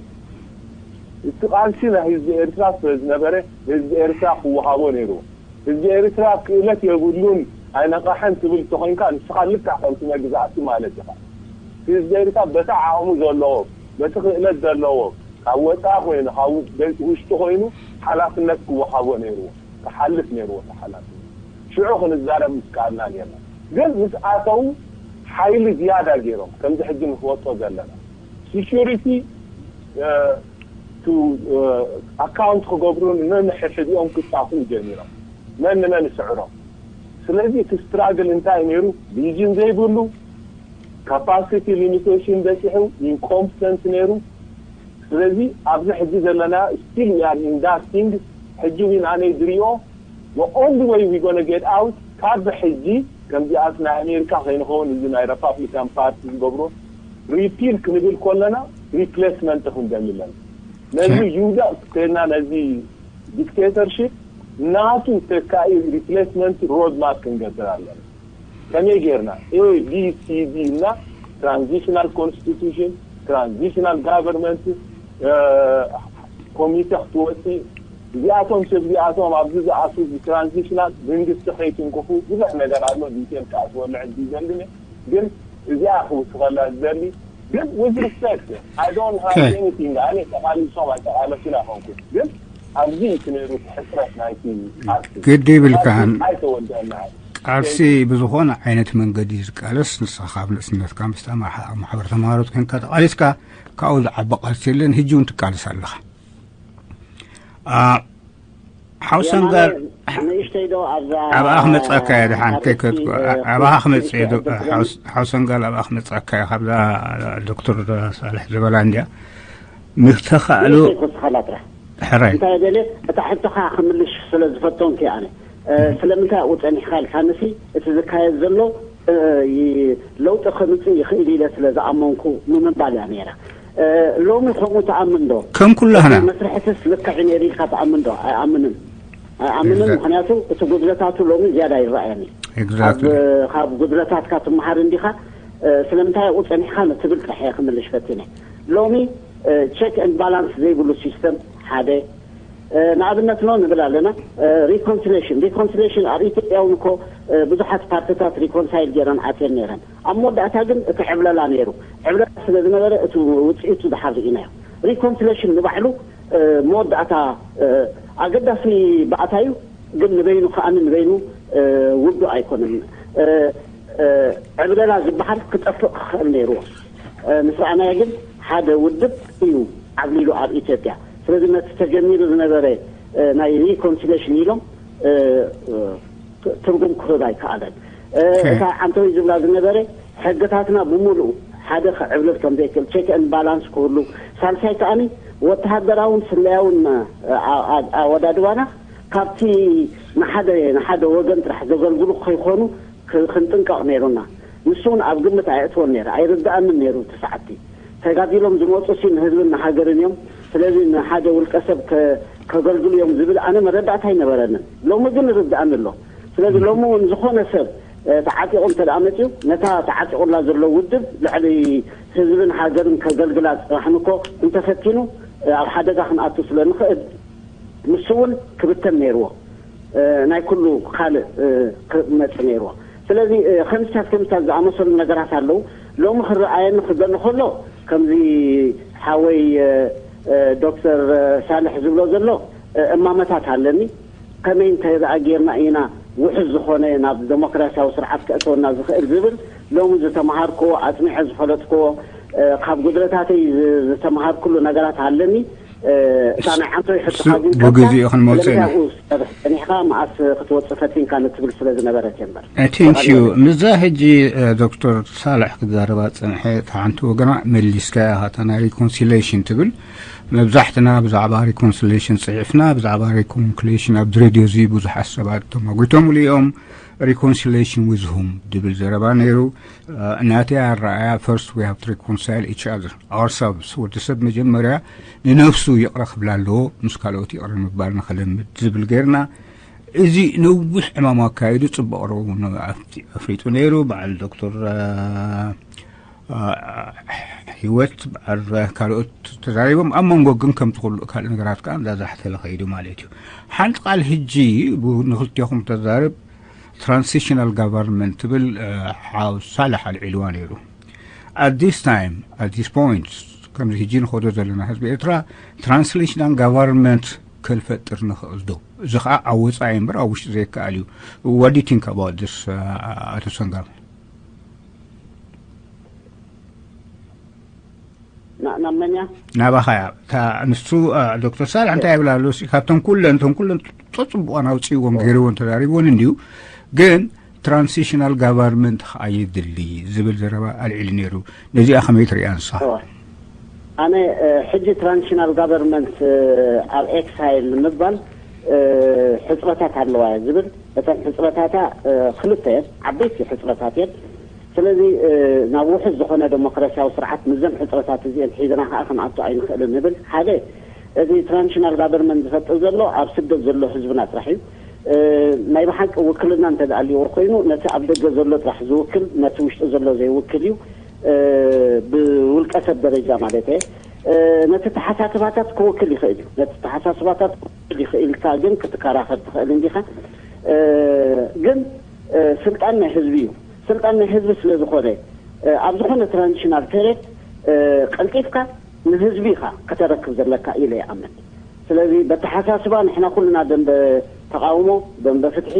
እቲ ቃልሲ ናይ ህዝቢ ኤርትራ ስለ ዝነበረ፣ ህዝቢ ኤርትራ ክወሃቦ ነይርዎ። ህዝቢ ኤርትራ ክእለት የብሉን፣ ኣይነቕሐን ትብል እንተኾይንካ፣ ንስኻ ልክዕ ከምቲ መግዛእቲ ማለት ኢኻ። ህዝቢ ኤርትራ በቲ ዓቕሙ ዘለዎ፣ በቲ ክእለት ዘለዎ፣ ካብ ወጻኢ ኮይኑ፣ ካብ ውሽጢ ኮይኑ፣ ሓላፍነት ክወሃቦ ነይርዎ፣ ክሓልፍ ነይርዎ እቲ ሓላፍነት። ሽዑ ክንዛረብ ምስ ከኣልና ኔርና። ግን ምስ ኣተዉ፣ ሓይሊ ዝያዳ ገይሮም ከምዚ ሕጂ ንክወጦ ዘለና security to account ክገብሩን ነንሕድሕዲኦም ክጻፍኡ ጀሚሮም። መን ንመን ይስዕሮም? ስለዚ እቲ struggle እንታይ ነይሩ? Vision ዘይብሉ፣ capacity limitation በፂሑ፣ incompetent ነይሩ። ስለዚ ኣብዚ ሕጂ ዘለና still we are in that thing። ሕጂ እውን ኣነ ዝሪኦ the only way we gonna get out ካብ ሕጂ ከምዚኣስ ናይ ኣሜሪካ ከይንኸውን እዚ ናይ Republican Party ዝገብሮ repeal ክንብል ከለና replacement ክንደሊ ኣለና። ነዚ ይውዳእ ከይድና ነዚ dictatorship ናቱ ተካኢ replacement road map ክንገብር ኣለና። ከመይ ጌርና A B C D እና transitional constitution፣ transitional government፣ ኮሚቴ ክትወፅእ እዚኣቶም ሰብ እዚኣቶም ኣብዚ ዝኣትዉ transitional መንግስቲ ከይትንክፉ ብዙሕ ነገር ኣሎ። detail ክኣትወሉ ሕጂ ይደልን እየ። ግን እዚኣ ክውስኸላ ዝደሊ ግን with respect I don't have anything ኣነ ተቓሊሶም ኣይተቓለሱን ኣይኮንኩን ግን ኣብዚ እቲ ነይሩ እቲ ሕፅረት ናይቲ ቃልሲ ግዲ ይብልካን ኣይተወደአና ቃልሲ ብዝኾነ ዓይነት መንገዲ ዝቃለስ ንስኻ ካብ ንእስነትካ ምስታ ማሕበር ተማሃሮት ኮንካ ተቓሊስካ ካብኡ ዝዓቢ ቃልሲ የለን። ሕጂ እውን ትቃለስ ኣለኻ። ሓውሰን ጋር ንእሽተይ ዶ ኣብዛ ኣብኣ ክመፀካ እየ ድሓን ከይከድኩ ኣብኣ ክመፅእ እየ ሓውሰን ጋር ኣብኣ ክመፀካ እየ ካብዛ ዶክተር ሳልሕ ዝበላ እንዲያ ምተኻእሉ ክስኸላ ጥራሕ ሕራይ እንታይ ደለ እታ ሕቶኻ ክምልሽ ስለ ዝፈቶንኪ ኣነ ስለምንታይ ኣብኡ ፀኒሕካ ኢልካንሲ እቲ ዝካየድ ዘሎ ለውጢ ከምፅእ ይኽእል ኢለ ስለ ዝኣመንኩ ንምባል እያ ነይራ። ሎሚ ከምኡ ትኣምን ዶ? ከም ኩላህና መስርሕትስ ልክዕ ነይሩ ኢልካ ትኣምን ዶ? ኣይኣምንን ኣይኣምንን። ምክንያቱ እቲ ጉድለታቱ ሎሚ ዝያዳ ይረኣየኒ። ካብ ጉድለታትካ ትመሃር እንዲኻ። ስለምንታይ ኣብኡ ፀኒሕካ ንትብል ጥራሕ እየ ክምልሽ ፈቲነ። ሎሚ check and balance ዘይብሉ system ሓደ ንኣብነት ኖ ንብል ኣለና። reconciliation reconciliation ኣብ ኢትዮጵያ እውን እኮ ብዙሓት ፓርትታት reconcile ገይረን ኣትየን ነይረን። ኣብ መወዳእታ ግን እቲ ዕብለላ ነይሩ። ዕብለላ ስለ ዝነበረ እቲ ውፅኢቱ ዝሓር ርኢናዮ። reconciliation ንባዕሉ መወዳእታ ኣገዳሲ ባእታ እዩ። ግን ንበይኑ ከኣ ንበይኑ ውዱእ ኣይኮነን። ዕብለላ ዝበሃል ክጠፍእ ክኽእል ነይርዎ። ምስ ረኣናዮ ግን ሓደ ውድብ እዩ ዓብሊሉ ኣብ ኢትዮጵያ። ስለዚ ነቲ ተጀሚሩ ዝነበረ ናይ reconciliation ኢሎም ትርጉም ክህብ ኣይከኣለን። እታ ዓንተወይ ዝብላ ዝነበረ ሕግታትና ብምሉኡ ሓደ ክዕብልል ከም ዘይክእል check and balance ክህሉ፣ ሳልሳይ ከኣኒ ወተሃደራውን ስለያውን ኣወዳድባና ካብቲ ንሓደ ንሓደ ወገን ጥራሕ ዘገልግሉ ከይኮኑ ክንጥንቀቕ ነይሩና። ንሱ እውን ኣብ ግምት ኣየእትወን ነይረ፣ ኣይርድኣንን ነይሩ። እቲ ሰዓብቲ ተጋዲሎም ዝመፁ ሲ ንህዝብን ንሃገርን እዮም። ስለዚ ንሓደ ውልቀ ሰብ ከገልግሉ እዮም ዝብል ኣነ መረዳእታ ኣይነበረንን። ሎሚ ግን ይርድኣኒ ኣሎ። ስለዚ ሎሚ እውን ዝኾነ ሰብ ተዓጢቑ እንተ ደኣ መፅዩ ነታ ተዓጢቑላ ዘሎ ውድብ ልዕሊ ህዝብን ሃገርን ከገልግላ ጥራሕ እኮ እንተፈቲኑ ኣብ ሓደጋ ክንኣቱ ስለ ንኽእል ንሱ እውን ክብተን ነይርዎ። ናይ ኩሉ ካልእ ክመፅ ነይርዎ። ስለዚ ከምዚታት ከምዚታት ዝኣመሰሉ ነገራት ኣለዉ። ሎሚ ክረኣየኒ ክደሊ ከሎ ከምዚ ሓወይ ዶክተር ሳልሕ ዝብሎ ዘሎ እማመታት ኣለኒ። ከመይ እንታይ ደኣ ጌርና ኢና ውሑስ ዝኾነ ናብ ዴሞክራሲያዊ ስርዓት ከእተወና ዝኽእል ዝብል ሎሚ ዝተምሃርክዎ ኣፅኒዐ ዝፈለጥክዎ ካብ ጉድለታተይ ዝተምሃርክሉ ነገራት ኣለኒ። እታ ናይ ዓንቶይ ሕቶኻ ግን ብግዚኡ ክንመልሶ ኢና። ጸኒሕካ መኣስ ክትወፅእ ፈቲንካ ንትብል ስለ ዝነበረት እየ እምበር። Thank you። ምዛ ሕጂ ዶክተር ሳልሕ ክዛረባ ፀንሐ እታ ሓንቲ ወገና መሊስካ ኢኻ እታ ናይ reconciliation ትብል። መብዛሕትና ብዛዕባ reconciliation ፅሒፍና ብዛዕባ reconciliation ኣብ ሬድዮ እዚ ብዙሓት ሰባት ተማጒቶምሉ እዮም። Reconciliation with whom ዝብል ዘረባ ነይሩ። ናተይ ኣረኣያ first we have to reconcile each other ourselves። ወዲ ሰብ መጀመርያ ንነፍሱ ይቕረ ክብላ ኣለዎ፣ ምስ ካልኦት ይቕረ ምባል ንኸለምድ ዝብል ጌርና። እዚ ነዊሕ ዕማም ኣካይዱ ፅቡቕ ረው ኣፍሪጡ ነይሩ። በዓል ዶክተር ህይወት በዓል ካልኦት ተዛሪቦም ኣብ መንጎ ግን ከምቲ ኩሉ ካልእ ነገራት ከዓ እንዳዛሕተለ ከይዱ ማለት እዩ። ሓንቲ ቃል ህጂ ንክልቴኹም ተዛርብ transitional government ትብል ሓው ሳልሕ ኣልዒልዋ ነይሩ። At this time at this point ከምዚ ህጂ ንኸዶ ዘለና ህዝቢ ኤርትራ transitional government ከልፈጥር ንኽእል ዶ? እዚ ከዓ ኣብ ወፃኢ እምበር ኣብ ውሽጢ ዘይከኣል እዩ። What do you think about this? ኣቶ ሰንጋር ናብ መን እያ? ናባኻ እያ እታ። ንሱ ዶክተር ሳልሕ እንታይ ይብል ኣሎ? ካብቶም ኩለን እቶም ኩለን ተፅቡቋን ኣውፅእዎን ገይርዎን ተዛሪብዎን እንዲዩ። ግን transitional government ከዓ የድሊ ዝብል ዘረባ ኣልዒሉ ነይሩ። ነዚኣ ከመይ ትሪኣ ንስኻ? ኣነ ሕጂ transitional government ኣብ ኤክሳይል ንምባል ሕፅረታት ኣለዋ ዝብል፣ እተን ሕፅረታታ ክልተ እየን፣ ዓበይቲ ሕፅረታት እየን። ስለዚ ናብ ውሑስ ዝኾነ ዴሞክራሲያዊ ስርዓት ምዘን ሕፅረታት እዚአን ሒዝና ከዓ ክንኣቱ ኣይንኽእልን ንብል። ሓደ፣ እዚ transitional government ዝፈጥር ዘሎ ኣብ ስደት ዘሎ ህዝብና ጥራሕ እዩ። ናይ ብሓቂ ውክልና እንተደኣልዎ ኮይኑ ነቲ ኣብ ደገ ዘሎ ጥራሕ ዝውክል፣ ነቲ ውሽጢ ዘሎ ዘይውክል እዩ። ብውልቀ ሰብ ደረጃ ማለት እየ። ነቲ ተሓሳስባታት ክውክል ይኽእል እዩ። ነቲ ተሓሳስባታት ክውክል ይኽእልካ ግን ክትከራኸር ትኽእል እንዲኻ። ግን ስልጣን ናይ ህዝቢ እዩ። ስልጣን ናይ ህዝቢ ስለ ዝኾነ ኣብ ዝኾነ transitional period ቀልጢፍካ ንህዝቢ ኢኻ ከተረክብ ዘለካ ኢለ ይኣምን። ስለዚ በተሓሳስባ ንሕና ኩልና ደንበ ተቃውሞ፣ ደንበ ፍትሒ፣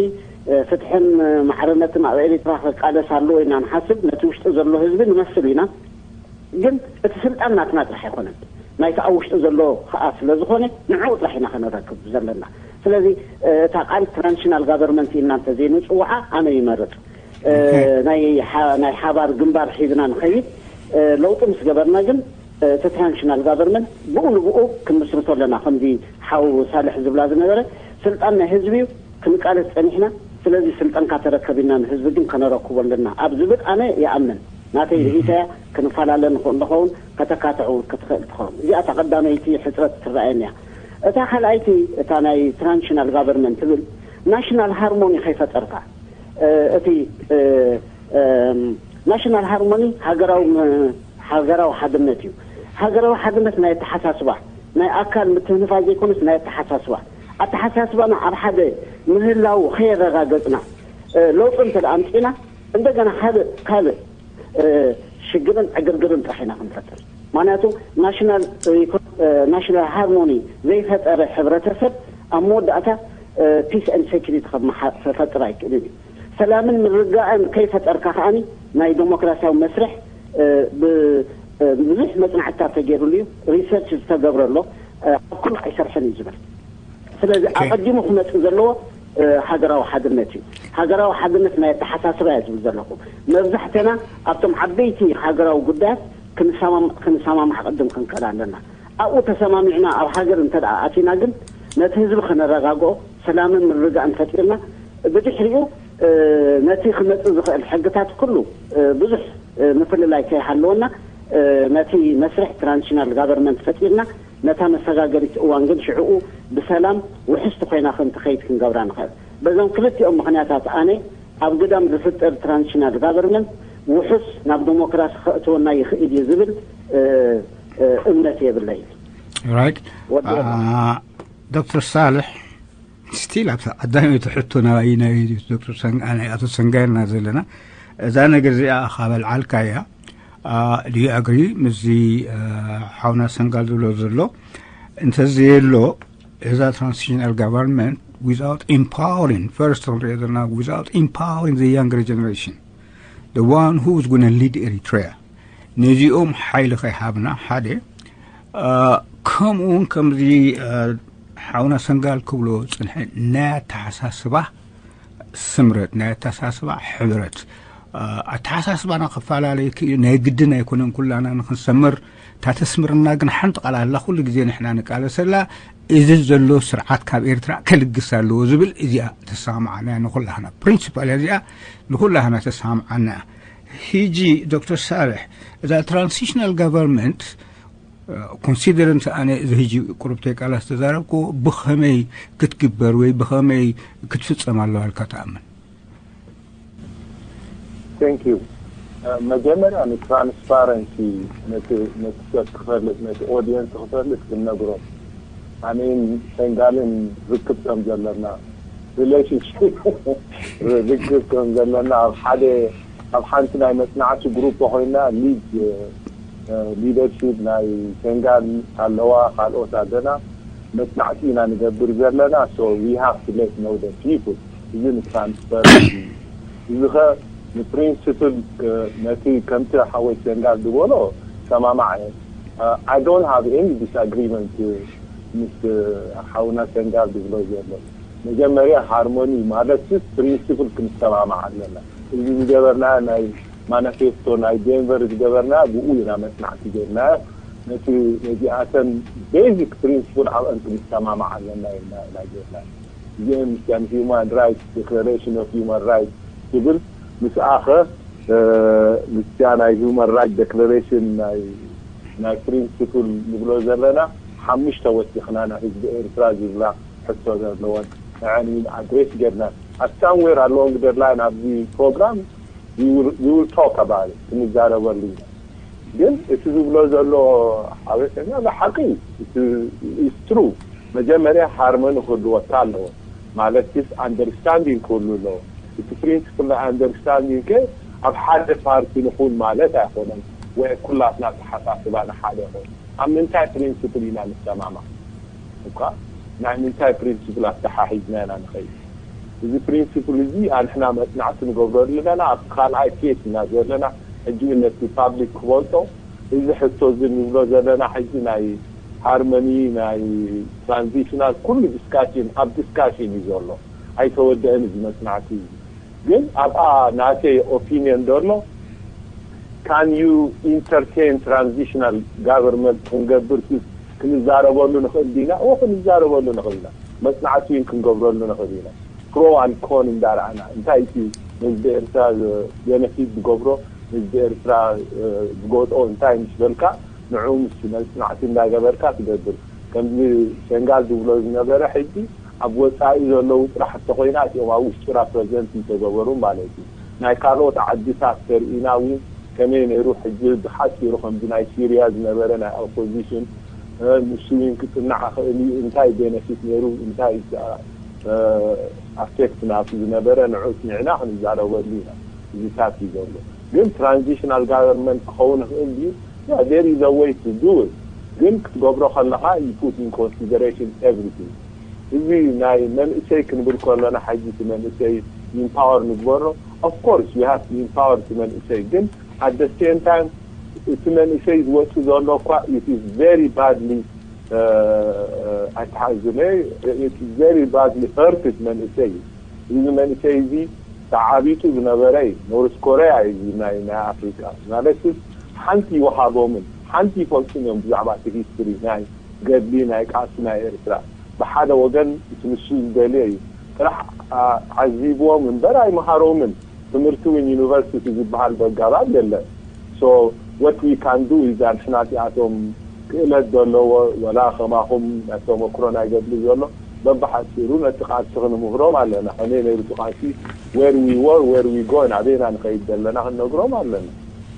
ፍትሕን ማዕርነትን ኣብ ኤሪትራ ክቃለስ ኣለዎ ኢና ንሓስብ። ነቲ ውሽጢ ዘሎ ህዝቢ ንመስል ኢና። ግን እቲ ስልጣን ናትና ጥራሕ ኣይኮነን፣ ናይቲ ኣብ ውሽጢ ዘሎ ከዓ ስለ ዝኾነ ንዕኡ ጥራሕ ኢና ከነረክብ ዘለና። ስለዚ እታ ቃል transitional government ኢልና እንተዘይንፅውዓ ኣነ ይመርፅ። ናይ ሓባር ግንባር ሒዝና ንኸይድ ለውጢ ምስ ገበርና ግን እቲ transitional government ብኡ ንብኡ ክንምስርቶ ኣለና። ከምዚ ሓው ሳልሕ ዝብላ ዝነበረ ስልጣን ናይ ህዝቢ እዩ፣ ክንቃለስ ፀኒሕና። ስለዚ ስልጣንካ ተረከብ ኢልና ንህዝቢ ግን ከነረክቦ ኣለና ኣብ ዝብል ኣነ ይኣምን። ናተይ ርኢቶ እያ። ክንፈላለ ንኽእል ንኸውን፣ ከተካትዕ እውን ክትኽእል ትኸውን። እዚኣ እታ ቀዳመይቲ ሕፅረት ትረኣየኒ እያ። እታ ካልኣይቲ እታ ናይ transitional government ትብል ናሽናል ሃርሞኒ ከይፈጠርካ እቲ ናሽናል ሃርሞኒ ሃገራዊ ሃገራዊ ሓድነት እዩ። ሃገራዊ ሓድነት ናይ ኣተሓሳስባ፣ ናይ ኣካል ምትህንፋ ዘይኮነስ ናይ ኣተሓሳስባ። ኣተሓሳስባና ኣብ ሓደ ምህላው ከየረጋገፅና ለውጢ እንተ ኣምፂና እንደገና ካልእ ካልእ ሽግርን ዕግርግርን ጥራሕ ኢና ክንፈጥር። ምክንያቱ ናሽናል ናሽናል ሃርሞኒ ዘይፈጠረ ሕብረተሰብ ኣብ መወዳእታ peace and security ክፈጥር ኣይክእልን እዩ። ሰላምን ምርጋእን ከይፈጠርካ ከዓኒ ናይ ዴሞክራሲያዊ መስርሕ ብዙሕ መፅናዕትታት ተገይሩሉ እዩ። ሪሰርች ዝተገብረሎ ኣብ ኩሉ ኣይሰርሕን እዩ ዝብል። ስለዚ ኣቀዲሙ ክመፅእ ዘለዎ ሃገራዊ ሓድነት እዩ። ሃገራዊ ሓድነት ናይ ኣተሓሳስባ እያ ዝብል ዘለኹ። መብዛሕተና ኣብቶም ዓበይቲ ሃገራዊ ጉዳያት ክንሰማማዕ ቅድም ክንክእል ኣለና። ኣብኡ ተሰማሚዕና ኣብ ሃገር እንተ ኣቲና ግን ነቲ ህዝቢ ከነረጋግኦ፣ ሰላምን ምርጋእን ፈጢርና ብድሕሪኡ ነቲ ክመፅእ ዝኽእል ሕግታት ኩሉ ብዙሕ ምፍልላይ ከይሃለወና ነቲ መስርሕ ትራንዚሽናል ጋቨርንመንት ፈጢርና ነታ መሰጋገሪት እዋን ግን ሽዕኡ ብሰላም ውሕስቲ ኮይና ከም ትኸይድ ክንገብራ ንኽእል። በዞም ክልቲኦም ምኽንያታት ኣነ ኣብ ግዳም ዝፍጠር ትራንዚሽናል ጋቨርንመንት ውሑስ ናብ ዲሞክራሲ ከእትወና ይኽእል እዩ ዝብል እምነት የብለይ። ራይት። ዶክተር ሳልሕ ስቲል ኣብታ ቀዳመይቲ ሕቶ ናይ ናይ ዶክተር ናይ ኣቶ ሰንጋይና ዘለና እዛ ነገር እዚኣ ካብ ኣልዓልካ እያ። ዲዩ ኣግሪ ምስዚ ሓውና ሰንጋል ዝብሎ ዘሎ እንተዘየሎ እዛ ትራንዚሽናል ጋቨርንመንት without empowering first ክንሪኦ ዘለና without empowering the younger generation the one who is going to lead Eritrea ነዚኦም ሓይሊ ከይሃብና ሓደ ከምኡ እውን ከምዚ ሓውና ሰንጋል ክብሎ ፅንሐ ናይ ኣተሓሳስባ ስምረት ናይ ኣተሓሳስባ ሕብረት ኣተሓሳስባና ክፈላለይ ክእዩ ናይ ግድን ኣይኮነን ኩላና ንክንሰምር እታ ተስምርና ግን ሓንቲ ቃል ኣላ ኩሉ ግዜ ንሕና ንቃለሰላ እዚ ዘሎ ስርዓት ካብ ኤርትራ ከልግስ ኣለዎ ዝብል እዚኣ ተሰማምዓና ንኩላህና ፕሪንሲፓል እዚኣ ንኩላህና ተሰማምዓና ሕጂ ዶክተር ሳልሕ እዛ ትራንዚሽናል ጋቨርንመንት ኮንሲደር እንተ ኣነ እዚ ሕጂ ቁሩብ ተቃላ ዝተዛረብኩ ብኸመይ ክትግበር ወይ ብኸመይ ክትፍጸም ኣለዋ ኢልካ ትኣምን? Thank you መጀመርያ ንትራንስፓረንሲ ነቲ ሰብ ክፈልጥ ነቲ ኦዲየንስ ክፈልጥ ክንነግሮም ኣነን ሰንጋልን ርክብ ከም ዘለና ሪሌሽንሽፕ ርክብ ከም ዘለና ኣብ ሓደ ኣብ ሓንቲ ናይ መፅናዕቲ ግሩፕ ኮይና ሊድ ሊደርሺፕ ናይ ሰንጋል ኣለዋ ካልኦት ኣለና መፅናዕቲ ኢና ንገብር ዘለና so we have to let know the people እዚ ንትራንስፓረንሲ እዚ ኸ ንፕሪንስፕል ነቲ ከምቲ ሓወይ ሰንጋል ዝበሎ ሰማማዕ እየ I don't have any disagreement ምስ ሓውና ሰንጋል ዝብሎ ዘሎ። መጀመርያ ሃርሞኒ ማለት ስ ፕሪንስፕል ክንሰማማዕ ኣለና። እዚ ዝገበርና ናይ ማኒፌስቶ ናይ ዴንቨር ዝገበርና ብኡ ኢና መጽናዕቲ ጌርናዮ። ነቲ ነዚኣተን ቤዚክ ፕሪንስፕል ኣብአን ክንሰማማዕ ኣለና ኢልና ኢና ጌርና። እዚአን ምስቲኣን human rights declaration of human rights ትብል ምስኣኸ ምስቲያ ናይ human rights declaration ናይ ናይ ፕሪንስፕል ንብሎ ዘለና ሓሙሽተ ወሲኽና ንህዝቢ ኤርትራ ዝብላ ሕቶ ዘለወን ንዐን እውን ኣድሬስ ጌርና ኣብ ሳምዌር ኣለዎም ግደርላ ናብዚ ፕሮግራም we will talk about it ክንዛረበሉ ኢና። ግን እቲ ዝብሎ ዘሎ ሓበሰኛ ብሓቂ ትሩ መጀመርያ ሃርመኒ ክህልወካ ኣለዎ ማለት ስ understanding ክህሉ ኣለዎ። እቲ ፕሪንስፕል ናይ understanding ከ ኣብ ሓደ ፓርቲ ንኹን ማለት ኣይኮነን ወይ ኩላትና ተሓሳስባ ንሓደ ይኮን። ኣብ ምንታይ ፕሪንስፕል ኢና ንሰማማዕ እኳ ናይ ምንታይ ፕሪንስፕል ኣተሓሒዝና ኢና ንኸይድ። እዚ ፕሪንስፕል እዚ ኣንሕና መጽናዕቲ ንገብረሉ ኣለና ኣብቲ ካልኣይ ኬስ ኢና ዘለና። ሕጂ ነቲ ፓብሊክ ክፈልጦ እዚ ሕቶ እዚ ንብሎ ዘለና ሕጂ ናይ ሃርመኒ ናይ ትራንዚሽናል ኩሉ ዲስካሽን ኣብ ዲስካሽን እዩ ዘሎ። ኣይተወደአን እዚ መጽናዕቲ እዚ ግን ኣብኣ ናተይ ኦፒኒየን ዘሎ can you entertain transitional government ክንገብር ክንዛረበሉ ንኽእል ዲና? እ ክንዛረበሉ ንኽእል ኢና። መጽናዕቲ እውን ክንገብረሉ ንኽእል ኢና። ፕሮ and ኮን እንዳረኣና እንታይ እቲ ህዝቢ ኤርትራ ቤነፊት ዝገብሮ ህዝቢ ኤርትራ ዝጎጦ እንታይ ምስ በልካ ንዑ ምስ መጽናዕቲ እንዳገበርካ ትገብር። ከምዚ ሸንጋል ዝብሎ ዝነበረ ሕጂ ኣብ ወፃኢ ዘለዉ ጥራሕ እንተኮይና እቲኦም ኣብ ውሽጢ ራፕረዘንት እንተገበሩ ማለት እዩ። ናይ ካልኦት ዓድታት ተርእና እውን ከመይ ነይሩ ሕጂ ብሓፂሩ ከምዚ ናይ ሲርያ ዝነበረ ናይ ኦፖዚሽን ንሱ እውን ክፅናዕ ክእል እዩ እንታይ ቤነፊት ነይሩ እንታይ ኣፌክት ናቱ ዝነበረ ንዑ ስሚዕና ክንዛረበሉ ኢና። እዚታት እዩ ዘሎ ግን ትራንዚሽናል ጋቨርንመንት ክኸውን ይኽእል ድዩ? There is a way to do it ግን ክትገብሮ ከለኻ you put in consideration everything። እዚ ናይ መንእሰይ ክንብል ከለና ሕጂ እቲ መንእሰይ ኢምፓወር ንግበሮ። Of course we have to empower እቲ መንእሰይ ግን at the same time እቲ መንእሰይ ዝወፅእ ዘሎ እኳ it is very badly ኣይተሓዝነ very badly hurted መንእሰይ እዩ። እዚ መንእሰይ እዚ ተዓቢጡ ዝነበረ እዩ። ኖርዝ ኮርያ እዩ ናይ ናይ ኣፍሪቃ ማለት ሓንቲ ይወሃቦምን ሓንቲ ይፈልጡን እዮም ብዛዕባ እቲ ሂስትሪ ናይ ገድሊ ናይ ቃልሲ ናይ ኤርትራ ብሓደ ወገን እቲ ንሱ ዝደልዮ እዩ ጥራሕ ዓዚብዎም እምበር ኣይመሃሮምን። ትምህርቲ እውን ዩኒቨርሲቲ ዝበሃል በጋባብ የለን። So what we can do is ኣንሕና እቲኣቶም ክእለት ዘለዎ ወላ ከማኹም ናይ ተመክሮ ናይ ገድሊ ዘሎ በብሓፂሩ ነቲ ቃልሲ ክንምህሮም ኣለና። ከመይ ነይሩ እቲ ቃልሲ where we were where we go ናበይና ንኸይድ ዘለና ክንነግሮም ኣለና።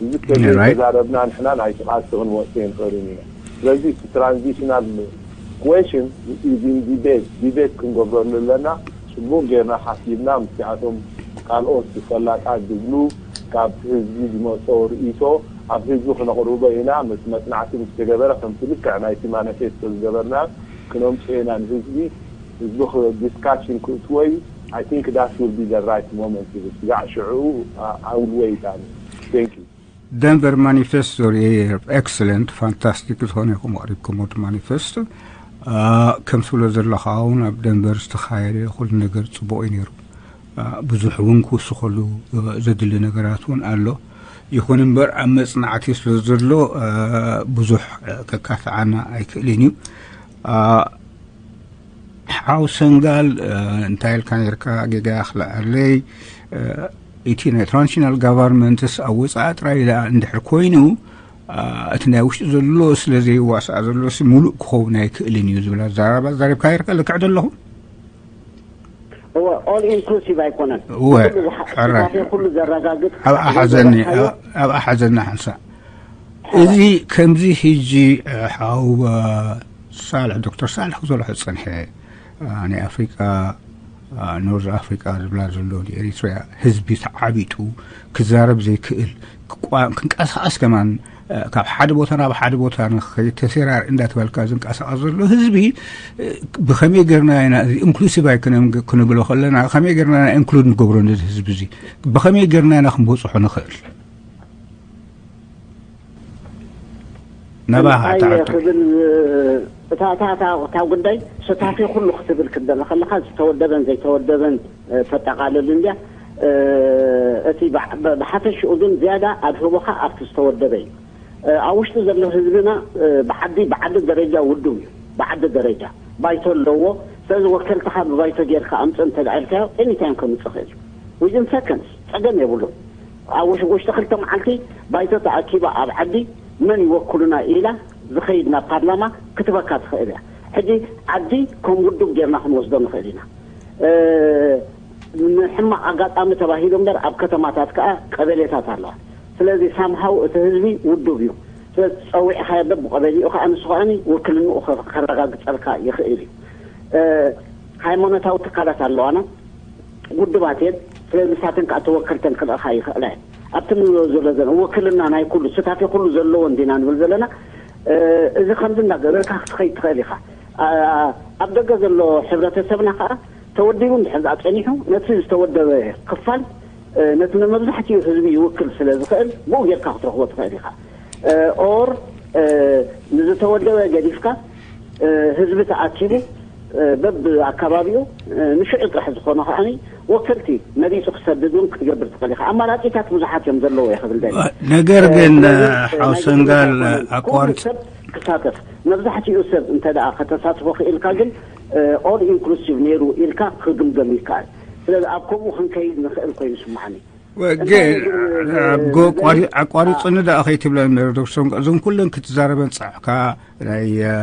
እዚ ከመይ ተዛረብና ንሕና ናይቲ ቃልሲ ክንወፅእ ንኽእልን ኢና። ስለዚ እቲ ትራንዚሽናል question is in debate debate ክንገብረሉ ኣለና። ፅቡቅ ጌርና ሓሲብና ምስቲኣቶም ካልኦት ፈላጣት ዝብሉ ካብ ህዝቢ ዝመፀኦ ርእይቶ ኣብ ህዝቢ ክነቕርቦ ኢና። ምስ መፅናዕቲ ምስ ተገበረ ከምቲ ልክዕ ናይቲ ማኒፌስቶ ዝገበርና ክነምፅኦ ኢና ንህዝቢ። ህዝቢ ዲስካሽን ክእትዎ እዩ። I think that will be the right moment ይብል ስጋዕ ሽዑ I will wait ኣነ። Thank you። ደንቨር ማኒፌስቶ ሪኤ ኤክሰለንት ፋንታስቲክ ዝኾነ ኢኹም ኣቕሪብኩም ወዲ ማኒፌስቶ ከም ትብሎ ዘለኻ እውን ኣብ ደንቨር ዝተኻየደ ኩሉ ነገር ፅቡቕ እዩ ነይሩ። ብዙሕ እውን ክውስኸሉ ዘድሊ ነገራት እውን ኣሎ። ይኹን እምበር ኣብ መፅናዕቲ ስለ ዘሎ ብዙሕ ከካትዓና ኣይክእልን እዩ። ሓው ሰንጋል እንታይ ኢልካ ነርካ ጌጋ ክልዓለይ እቲ ናይ ትራንዚሽናል ጋቨርንመንትስ ኣብ ወፃኢ ጥራይ ደኣ እንድሕር ኮይኑ እቲ ናይ ውሽጢ ዘሎ ስለ ዘይዋሳእ ዘሎ ሲ ሙሉእ ክኸውን ኣይክእልን እዩ ዝብል ኣዘራርባ ዛሪብካ ነርካ ልክዕ ዶ ኣለኹ? እወ ኦል ኢንክሉሲቭ ኣይኮነን እወ ኩሉ ዝሓ- ሕራይ ዝሓተ ኩሉ ዘረጋግጥ ኣብኣ ሓዘኒ ኣብኣ ሓዘኒ ሓንሳእ እዚ ከምዚ ሕጂ ሓው ሳልሕ ዶክተር ሳልሕ ክዘልሖ ዝፀንሐ ናይ ኣፍሪቃ ኖርዝ ኣፍሪቃ ዝብላ ዘሎ ንኤሪትሪያ ህዝቢ ተዓቢጡ ክዛረብ ዘይክእል ክንቀሳቀስ ከማን ካብ ሓደ ቦታ ናብ ሓደ ቦታ ንኸይተሴራር እንዳተባልካ ዝንቀሳቀስ ዘሎ ህዝቢ ብኸመይ ገርና ኢና እዚ ኢንክሉሲቭ ኣይኮነን ክንብሎ ከለና ከመይ ገርና ኢና ኢንክሉድ ንገብሮ ነዚ ህዝቢ እዚ ብኸመይ ገርና ኢና ክንበፅሖ ንኽእል ነባኻ እንታይ ትኣቱ? ክብል፣ እታ እታ እታ እታ ጉዳይ ሰታፊ ኩሉ ክትብል ክትደለ ከለኻ ዝተወደበን ዘይተወደበን፣ እ፣ ተጠቓልል እንድያ። እ፣ እቲ ብሓ- ብ- ብሓፈሽኡ ግን ዝያዳ ኣድህቦኻ ኣብቲ ዝተወደበ እዩ። እ፣ ኣብ ውሽጢ ዘሎ ህዝብና፣ እ፣ ብዓዲ ብዓዲ ደረጃ ውዱብ እዩ። ብዓዲ ደረጃ ባይቶ ኣለዎ። ስለዚ ወከልትኻ ብባይቶ ጌርካ ኣምፅእ እንተ ደኣ ኢልካዮ፣ ኤኒታይም ከምፅእ ይኽእል እዩ። ዊዝን ሰከንድስ፣ ፀገም የብሉን። ኣብ ውሽ- ውሽጢ ክልተ መዓልቲ ባይቶ ተኣኪባ ኣብ ዓዲ መን ይወክሉና ኢላ ዝኸይድ ናብ ፓርላማ ክትበካ ትኽእል እያ። ሕጂ ዓዲ ከም ውዱብ ጌርና ክንወስዶ ንኽእል ኢና። እ፣ ንሕማቕ ኣጋጣሚ ተባሂሉ እምበር ኣብ ከተማታት ከኣ ቀበሌታት ኣለዋ። ስለዚ ሳምሃው እቲ ህዝቢ ውዱብ እዩ። ስለዚ ጸዊዕኻዮ በብቐበሊኡ ከኣ ንሱ ከኣ ውክልንኡ ከ- ከረጋግጸልካ ይኽእል እዩ። እ፣ ሃይማኖታዊ ትካላት ኣለዋና፣ ውድባት እየን። ስለዚ ንሳተን ከኣ ተወከልተን ክልእኻ ይኽእላ እየን። ኣብቲ ንብሎ ዘሎ ዘለ ውክልና ናይ ኩሉ፣ ስታፌ ኩሉ ዘለዎ እንዲና ንብል ዘለና። እ፣ እዚ ከምዚ እንዳገበርካ ክትኸይድ ትኽእል ኢኻ። ኣ-፣ ኣብ ደገ ዘሎ ሕብረተሰብና ከኣ ተወዲቡ እንድሕር ደኣ ጸኒሑ፣ ነቲ ዝተወደበ ክፋል፣ እ፣ ነቲ ንመብዛሕትኡ ህዝቢ ይውክል ስለ ዝኽእል፣ ብኡ ጌርካ ክትረኽቦ ትኽእል ኢኻ። እ፣ ኦር፣ እ፣ ንዝተወደበ ገዲፍካ፣ እ፣ ህዝቢ ተኣኪቡ፣ እ፣ በብኣከባቢኡ፣ እ፣ ንሽዑ ጥራሕ ዝኾነ ከኣ ወከልቲ መሪጹ ክሰድድ እውን ክትገብር ትኽእል ኢኻ። ኣማራጺታት ብዙሓት እዮም ዘለዉ እየ ክብል ደሊ። ነገር እ፣ ግን፣ ስለዚ፣ እ፣ ሓው ናይ ሰንጋል፣ ግዴታ ኣይኮነን። ኩሉ ኣቋርጽ- ሰብ ክሳተፍ፣ መብዛሕትኡ ሰብ እንተ ደኣ ከተሳትፎ ክኢልካ ግን፣ እ፣ ኦል ኢንክሉሲቭ ነይሩ ኢልካ ክግምገም ይከኣል። ስለዚ ኣብ ከምኡ ክንከይድ ንኽእል ኮይኑ ይስምዓኒ። ወ-፣ ግን፣ እንታይ ግን፣ እ፣ ኣጎ ቋሪ-፣ ኣቋሪጽኒ ደኣ ከይትብለን ነይሩ ዶክተር ሰንጋል፣ እዞም ኩለን ክትዛረበን ጸዕካ ናይ፣ እ፣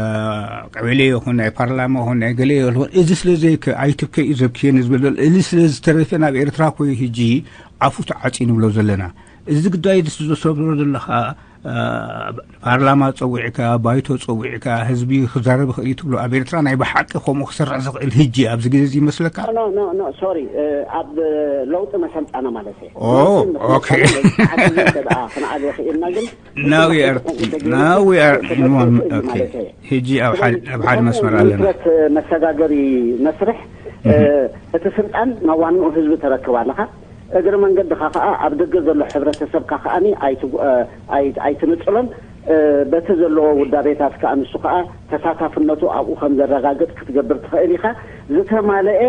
ቀበሌ ይኹን ናይ ፓርላማ ይኹን ናይ ገሌ ይኹን፣ እዚ ስለ ዘይከ-፣ ኣይትብከ እዩ ዘብክየኒ ዝብል ዘሎ። እዚ ስለ ዝተረፈ ናብ ኤርትራ ኮይ ሕጂ ኣፉ ተዓጺ ንብሎ ዘለና። እዚ ጉዳይ እዚ ዝሰብሮ ዘለኻ፣ እ፣ ፓርላማ ጸዊዕካ፣ ባይቶ ጸዊዕካ፣ ህዝቢ ክዛረብ ይኽእል እዩ ትብሎ። ኣብ ኤርትራ ናይ ብሓቂ ከምኡ ክሰርሕ ዝኽእል ህጂ ኣብዚ ግዜ እዚ ይመስለካ? ኖ፣ ኖ፣ ኖ፣ ሶሪ፣ እ፣ ኣብ ለውጢ መሰልጠና ማለት እየ። ኦ፣ ለውጢ መሰልጠና ኦኬ። ወይ ከዓ ግዜ እንተ ደኣ ክንኣልዮ ክኢልና ግን፣ Now we are፣ ተገይሩ now we are in one፣ ተገይሩ ኦኬ። ማለት እየ። ሕጂ ኣብ ሓደ፣ ኣብ ሓደ ስለዚ መስመር ኣለና። መስረት መሰጋገሪ መስርሕ፣ እ፣ እህ። እቲ ስልጣን ናብ ዋንኡ ህዝቢ ተረክብ ኣለኻ። እግሪ መንገድኻ ከኣ ኣብ ደገ ዘሎ ሕብረተሰብካ ከኣኒ ኣይትጉ-፣ እ፣ ኣይ-፣ ኣይትንጽሎን። እ፣ በቲ ዘለዎ ውዳቤታት ከኣ ንሱ ከኣ ተሳታፍነቱ ኣብኡ ከም ዘረጋግጽ ክትገብር ትኽእል ኢኻ። ዝተማልኤ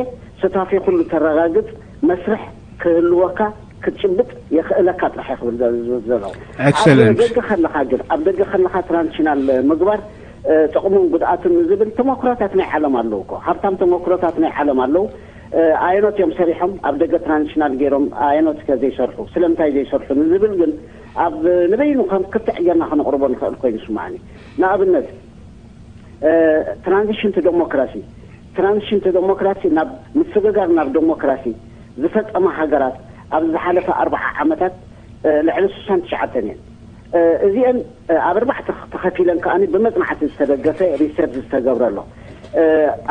ስታፌ ኩሉ ተረጋግጽ መስርሕ ክህልወካ ክትጭብጥ የኽእለካ ጥራሕ እየ ክብል ዘ-፣ ዘ-፣ ዘለኹ። ኣብ ኤክሰለንት። ደገ ከለኻ ግን፣ ኣብ ደገ ከለኻ ትራንዚሽናል ምግባር፣ እ፣ ጥቕሙን ጉድኣቱን ንዝብል ተመክሮታት ናይ ዓለም ኣለዉ እኮ። ሃብታም ተመክሮታት ናይ ዓለም ኣለዉ። እ፣ ኣየኖት እዮም ሰሪሖም ኣብ ደገ ትራንዚሽናል ገይሮም ኣየኖት ከ ዘይሰርሑ፣ ስለምንታይ ዘይሰርሑ ንዝብል ግን ኣብ ንበይኑ ከም ክትዕ ጌርና ከነቕርቦ ንኽእል ኮይኑ ይስምዓኒ። ንኣብነት፣ እ፣ ትራንዚሽን ቱ ዴሞክራሲ፣ ትራንዚሽን ቱ ዴሞክራሲ ናብ ምስግጋር ናብ ዴሞክራሲ ዝፈጸማ ሃገራት ኣብዚ ዝሓለፈ ኣርብዓ ዓመታት፣ እ፣ ልዕሊ ስሳን ትሽዓተን እየን። እ፣ እዚአን፣ እ፣ ኣብ ኣርባዕተ ተኸፊለን ከኣ ብመጽናዕቲ ዝተደገፈ ሪሰርች ዝተገብረ ኣሎ። እ፣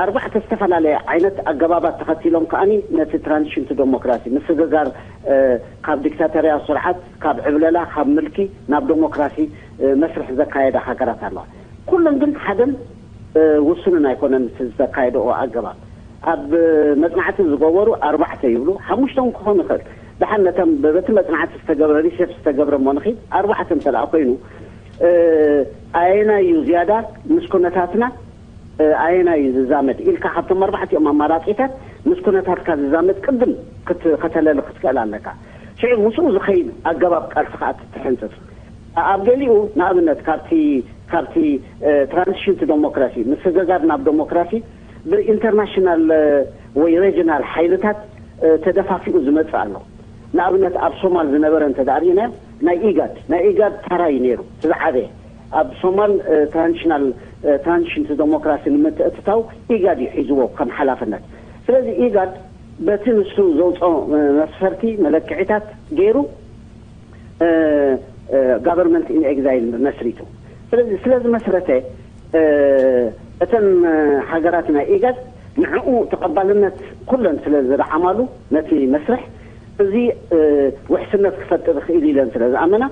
ኣርባዕተ ዝተፈላለየ ዓይነት ኣገባባት ተኸቲሎም ከኣ ነቲ ትራንዚሽን ቱ ዴሞክራሲ፣ ምስግጋር፣ እ፣ ካብ ዲክታቶርያዊ ስርዓት፣ ካብ ዕብለላ፣ ካብ ምልኪ ናብ ዴሞክራሲ፣ እ፣ መስርሕ ዘካየዳ ሃገራት ኣለዋ። ኩለን ግን ሓደን፣ እ፣ ውሱንን ኣይኮነን እቲ ዝተካየደኦ ኣገባብ። ኣብ መጽናዕቲ ዝገበሩ ኣርባዕተ ይብሉ፣ ሓሙሽተ እውን ክኾን ይኽእል። ደሓን ነተን በቲ መጽናዕቲ ዝተገብረ፣ ሪሰርች ዝተገብረ እሞ ንኺድ፣ ኣርባዕተ እንተ ደኣ ኮይኑ፣ እ፣ ኣየናይ እዩ ዝያዳ ምስ ኩነታትና፣ እ፣ ኣየናይ እዩ ዝዛመድ ኢልካ ካብቶም ኣርባዕቲኦም ኣማራጺታት ምስ ኩነታትካ ዝዛመድ ቅድም ክት-፣ ከተለሊ ክትክእል ኣለካ። ሽዑ ምስኡ ዝኸይድ ኣገባብ ቃልሲ ከኣ ትሕንጽጽ። ኣብ ገሊኡ ንኣብነት ካብቲ፣ ካብቲ፣ እ፣ ትራንዚሽን ቱ ዴሞክራሲ፣ ምስግጋር ናብ ዴሞክራሲ ብኢንተርናሽናል፣ እ፣ ወይ ሬጅናል ሓይልታት፣ እ፣ ተደፋፊኡ ዝመጽእ ኣሎ። ንኣብነት ኣብ ሶማል ዝነበረ እንተ ደኣ ርኢናዮ ናይ ኢጋድ፣ ናይ ኢጋድ ተራ እዩ ነይሩ እቲ ዝዓበየ። ኣብ ሶማል፣ እ፣ ትራንዚሽናል፣ እ፣ ትራንዚሽን ቱ ዴሞክራሲ ንምትእትታው ኢጋድ እዩ ሒዝዎ ከም ሓላፍነት። ስለዚ ኢጋድ በቲ ንሱ ዘውፅኦ፣ እ፣ መስፈርቲ መለክዒታት ገይሩ፣ እ፣ እ፣ ጋቨርንመንት ኢን ኤግዛይል መስሪቱ። ስለዚ ስለ ዝመስረተ፣ እ፣ እተን፣ እ፣ ሃገራት ናይ ኢጋድ ንዕኡ ተቐባልነት ኩለን ስለ ዝረዓማሉ ነቲ መስርሕ እዚ፣ እ፣ ውሕስነት ክፈጥር ይኽእል ኢለን ስለ ዝኣመና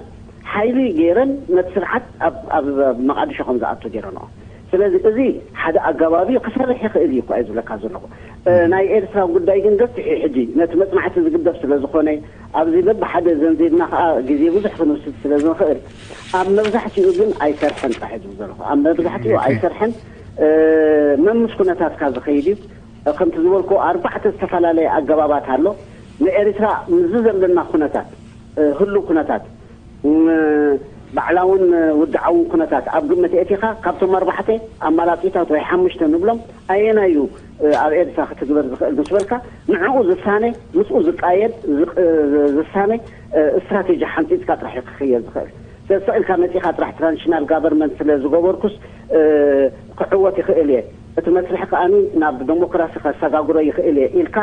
ሓይሊ ገይረን ነቲ ስርዓት ኣብ፣ ኣብ፣ ኣብ መቓድሾ ከም ዝኣቱ ገይረንኦ። ስለዚ እዚ ሓደ ኣገባብ እዩ፣ ክሰርሕ ይኽእል እዩ እኳ እዩ ዝብለካ ዘለኹ። እ፣ ናይ ኤርትራ ጉዳይ ግን ገፊሕ እዩ። ሕጂ ነቲ መጽናዕቲ ዝግደፍ ስለ ዝኾነ፣ ኣብዚ በብሓደ ዘንዚርና ከኣ ግዜ ብዙሕ ክንወስድ ስለ ዝንኽእል፣ ኣብ መብዛሕትኡ ግን ኣይሰርሐን ጥራሕ እዩ ዝብል ዘለኹ። ኣብ መብዛሕትኡ ኣይሰርሐን። እ፣ መምስ ኩነታትካ ዝኸይድ እዩ። ከምቲ ዝበልኩ ኣርባዕተ ዝተፈላለየ ኣገባባት ኣሎ። ንኤርትራ ምስዚ ዘለና ኩነታት፣ እ፣ ህሉው ኩነታት፣ ም፣ ባዕላውን ውድዓውን ኩነታት ኣብ ግምት የእቲኻ፣ ካብቶም ኣርባዕተ ኣማራጺታት ወይ ሓሙሽተ ንብሎም ኣየናይ እዩ፣ እ፣ ኣብ ኤርትራ ክትግበር ዝኽእል ምስ በልካ፣ ንዕኡ ዝሳነ፣ ምስኡ ዝቃየድ ዝቅ-፣ ዝሳነ፣ እ፣ ስትራቴጂ ሓንጺጽካ ጥራሕ እዩ ክኽየድ ዝኽእል። ስለዚ ስቕ ኢልካ መጺኻ ጥራሕ ትራንዚሽናል ጋቨርንመንት ስለ ዝገበርኩስ፣ እ፣ ክዕወት ይኽእል እየ፣ እቲ መስርሕ ከኣ ናብ ዴሞክራሲ ከሰጋግሮ ይኽእል እየ ኢልካ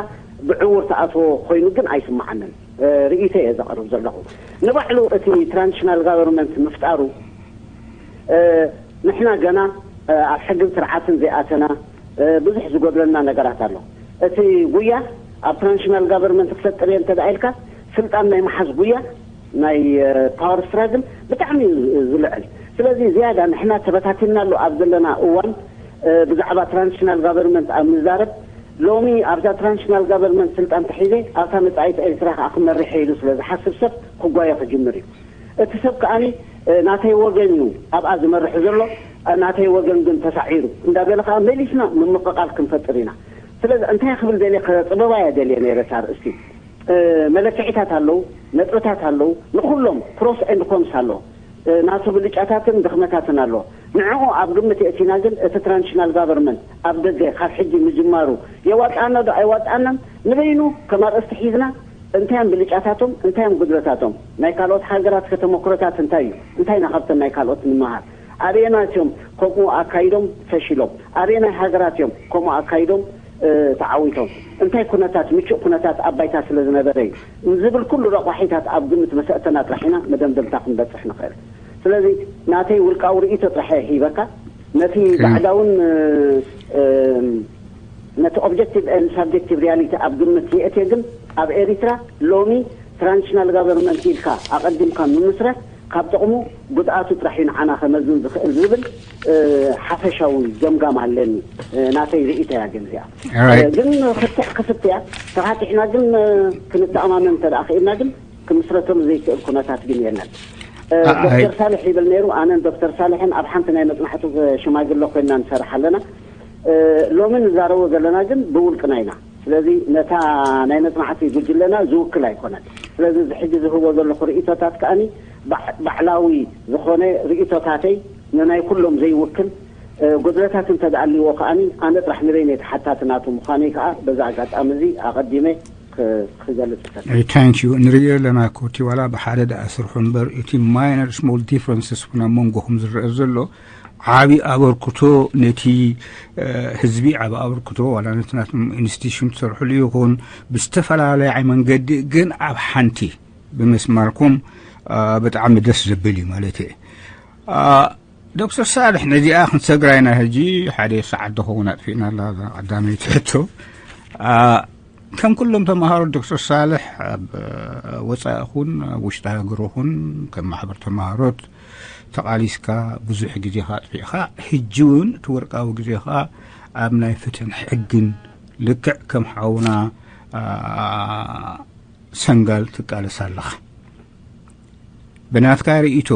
ብዕውር ትኣትዎ ኮይኑ ግን ኣይስምዓንን። እ፣ ርእይቶ እየ ዘቕርብ ዘለኹ። ንባዕሉ እቲ ትራንዚሽናል ጋቨርንመንት ምፍጣሩ፣ እ፣ ንሕና ገና፣ እ፣ ኣብ ሕግን ስርዓትን ዘይኣተና፣ እ፣ ብዙሕ ዝጎድለና ነገራት ኣሎ። እቲ ጉያ ኣብ ትራንዚሽናል ጋቨርንመንት ክፈጥር እየ እንተ ደኣ ኢልካ፣ ስልጣን ናይ ምሓዝ ጉያ ናይ፣ እ፣ ፓወር ስትራግል ብጣዕሚ እዩ ዝልዕል። ስለዚ ዝያዳ ንሕና ተበታቲንና ኣሎ ኣብ ዘለና እዋን፣ እ፣ ብዛዕባ ትራንዚሽናል ጋቨርንመንት ኣብ ንዛረብ፣ ሎሚ ኣብዛ ትራንዚሽናል ጋቨርንመንት ስልጣን ተሒዘ ኣብታ መጻኢት ኤርትራ ከኣ ክመርሕ እየ ኢሉ ስለ ዝሓስብ ሰብ ክጓየ ክጅምር እዩ። እቲ ሰብ ከኣኒ፣ እ፣ ናተይ ወገን እዩ ኣብኣ ዝመርሕ ዘሎ፣ እ፣ ናተይ ወገን ግን ተሳዒሩ እንዳበለ ከኣ መሊስና ምምቕቓል ክንፈጥር ኢና። ስለዚ እንታይ ክብል ደልየ፣ ከጽብባ እየ ደልየ ነይረ እታ ኣርእስቲ። እ፣ መለክዒታት ኣለዉ፣ ነጥብታት ኣለዉ፣ ንኹሎም ፕሮስ ኤንድ ኮንስ ኣሎ። እ፣ ናቱ ብልጫታትን ድኽመታትን ኣሎ። ንዕኡ ኣብ ግምት የእቲና ግን እቲ ትራንዚሽናል ጋቨርንመንት ኣብ ደገ ካብ ሕጂ ምጅማሩ የዋጽኣና ዶ ኣይዋጽኣናን ንበይኑ ከም ኣርእስቲ ሒዝና፣ እንታይ እዮም ብልጫታቶም፣ እንታይ እዮም ጉድለታቶም፣ ናይ ካልኦት ሃገራት ከተመክሮታት እንታይ እዩ፣ እንታይ ኢና ካብተን ናይ ካልኦት ንምሃር፣ ኣበየናት እዮም ከምኡ ኣካይዶም ፈሺሎም፣ ኣበየናይ ሃገራት እዮም ከምኡ ኣካይዶም፣ እ፣ ተዓዊቶም፣ እንታይ ኩነታት፣ ምቹእ ኩነታት ኣብ ባይታ ስለ ዝነበረ እዩ ንዝብል ኩሉ ረቋሒታት ኣብ ግምት መሰእተና ጥራሕ ኢና መደምደምታ ክንበጽሕ ንኽእል። ስለዚ ናተይ ውልቃዊ ርእይቶ ጥራሕ እየ ሂበካ። ነቲ ባዕዳውን፣ እ፣ እ፣ ነቲ ኦብጀክቲቭ ኤንድ ሳብጀክቲቭ ሪያሊቲ ኣብ ግምት የእትየ ግን ኣብ ኤሪትራ ሎሚ ትራንዚሽናል ጋቨርንመንት ኢልካ ኣቐዲምካ ምምስረት ካብ ጥቕሙ ጉድኣቱ ጥራሕ እዩ ንዓና ከመዝን ዝኽእል ዝብል፣ እ፣ ሓፈሻዊ ገምጋም ኣለኒ። እ፣ ናተይ ርእይቶ እያ ግን እዚኣ። ኦራይት። እ፣ ግን ክትዕ ክፍት እያ። ተኻቲዕና ግን፣ እ፣ ክንተኣማመን እንተ ደኣ ክኢልና ግን ክምስረተሉ ዘይክእል ኩነታት ግን የለን። እ፣ አ-፣ ኣይ- ዶክተር ሳልሕ ይብል ነይሩ። ኣነን ዶክተር ሳልሕን ኣብ ሓንቲ ናይ መጽናሕቲ ሽማግለ ኮይንና ንሰርሕ ኣለና። እ፣ ሎሚ ንዛረቦ ዘለና ግን ብውልቅና ኢና። ስለዚ ነታ ናይ መጽናዕቲ ጉጅለና ዝውክል ኣይኮነን። ስለዚ እዚ ሕጂ ዝህቦ ዘለኹ ርእይቶታት ከኣኒ ባዕ-፣ ባዕላዊ ዝኾነ ርእይቶታተይ ንናይ ኩሎም ዘይውክል፣ እ፣ ጉድለታት እንተ ደኣ ኣልዎ ከኣኒ ኣነ ጥራሕ ንበይነይ ተሓታቲ ናቱ ምዃነይ ከኣ በዚ ኣጋጣሚ እዚ ኣቐዲመ ክ-፣ ክገልጽ እፈቱ። ታንክ ዩ። ንርእዮ ኣለና ኮቲ ዋላ ብሓደ ደኣ ስርሑ እምበር እቲ ማይነር ስሞል ዲፍረንስስ እውን ኣብ መንጎኹም ዝረአ ዘሎ ዓቢ ኣበርክቶ ነቲ፣ እ፣ ህዝቢ ዓቢ ኣበርክቶ ዋላ ነቲ ናትኩም ኢንስቲትዩሽን ትሰርሕሉ ይኹን ብዝተፈላለየ መንገዲ ግን ኣብ ሓንቲ ብምስማርኩም፣ እ፣ ብጣዕሚ ደስ ዘብል እዩ ማለት እየ። እ፣ ዶክተር ሳልሕ ነዚኣ ክንሰግራ ኢና ሕጂ ሓደ ሰዓት ዝኸውን ኣጥፊእና ኣላ እዛ ቀዳመይቲ ሕቶ። እ፣ ከም ኩሎም ተምሃሮ ዶክተር ሳልሕ ኣብ ወጻኢ ኹን ኣብ ውሽጢ ሃገር ኹን ከም ማሕበር ተምሃሮት ተቓሊስካ ብዙሕ ግዜኻ ኣጥፊእኻ፣ ሕጂ እውን እቲ ወርቃዊ ግዜኻ ኣብ ናይ ፍትሕን ሕግን ልክዕ ከም ሓውና፣ ኣ፣ ሰንጋል ትቃለስ ኣለኻ። ብናትካ ርእይቶ፣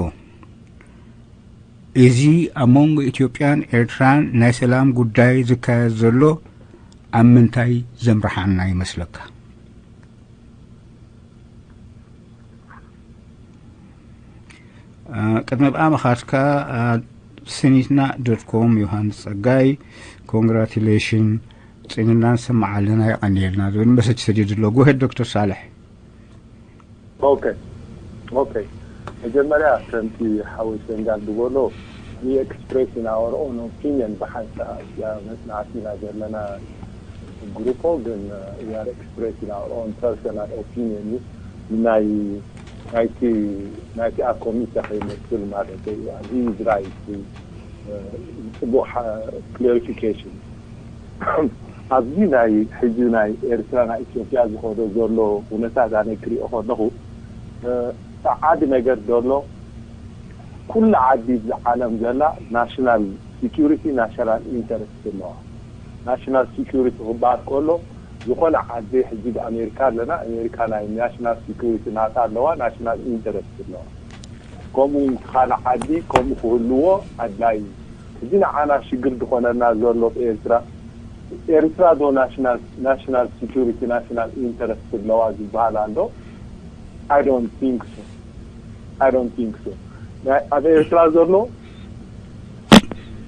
እዚ ኣብ መንጎ ኢትዮጵያን ኤርትራን ናይ ሰላም ጉዳይ ዝካየድ ዘሎ ኣብ ምንታይ ዘምርሓና ይመስለካ? አ፣ ቅድሚ ብኣ ምኻድካ፣ አ፣ ስኒትና ዶት ኮም ዮሃንስ ጸጋይ፣ ኮንግራቱሌሽን፣ ጽንና ንሰምዓ ኣለና፣ የቐንየልና ዝብል መሰጅ ሰዲዱ ኣሎ። ጎሄድ ዶክተር ሳልሕ። ኦኬ፣ ኦኬ። መጀመርያ ከምቲ ሓወይ ሰንጋል ዝበሎ፣ we express in our own opinion፣ ብሓንሳእ እያ መጽናዕቲ ኢና ዘለና ግሩፖ፣ ግን፣ uh, we are express in our own personal opinion እዩ። ናይ፣ ናይቲ፣ ናይቲ ኣብ ኮሚቴ ከይመስል ማለት እዩ። He is right። Uh, ጽቡቕ ሓ-፣ ክላሪፊኬሽን። ኣብዚ ናይ ሕጂ ናይ ኤርትራ ናይ ኢትዮጵያ ዝኸዶ ዘሎ ኩነታት ኣነ ክሪኦ ከለኹ፣ እ፣ ጸዓዲ ነገር ዘሎ፣ ኩሉ ዓዲ ኣብዚ ዓለም ዘላ ናሽናል security national interest ኣለዋ። National security ክበሃል ከሎ ዝኾነ ዓዲ ሕጂ ብኣሜሪካ ኣለና፣ ኣሜሪካ ናይ national security ናታ ኣለዋ፣ national interest ኣለዋ። ከምኡ እውን ካልእ ዓዲ ከምኡ ክህልዎ ኣድላይ እዩ። እዚ ንዓና ሽግር ዝኾነና ዘሎ ኤርትራ፣ ኤርትራ ዶ national security national interest ኣለዋ ዝበሃል ኣሎ? I don't think so. I don't think so. ኣብ ኤርትራ ዘሎ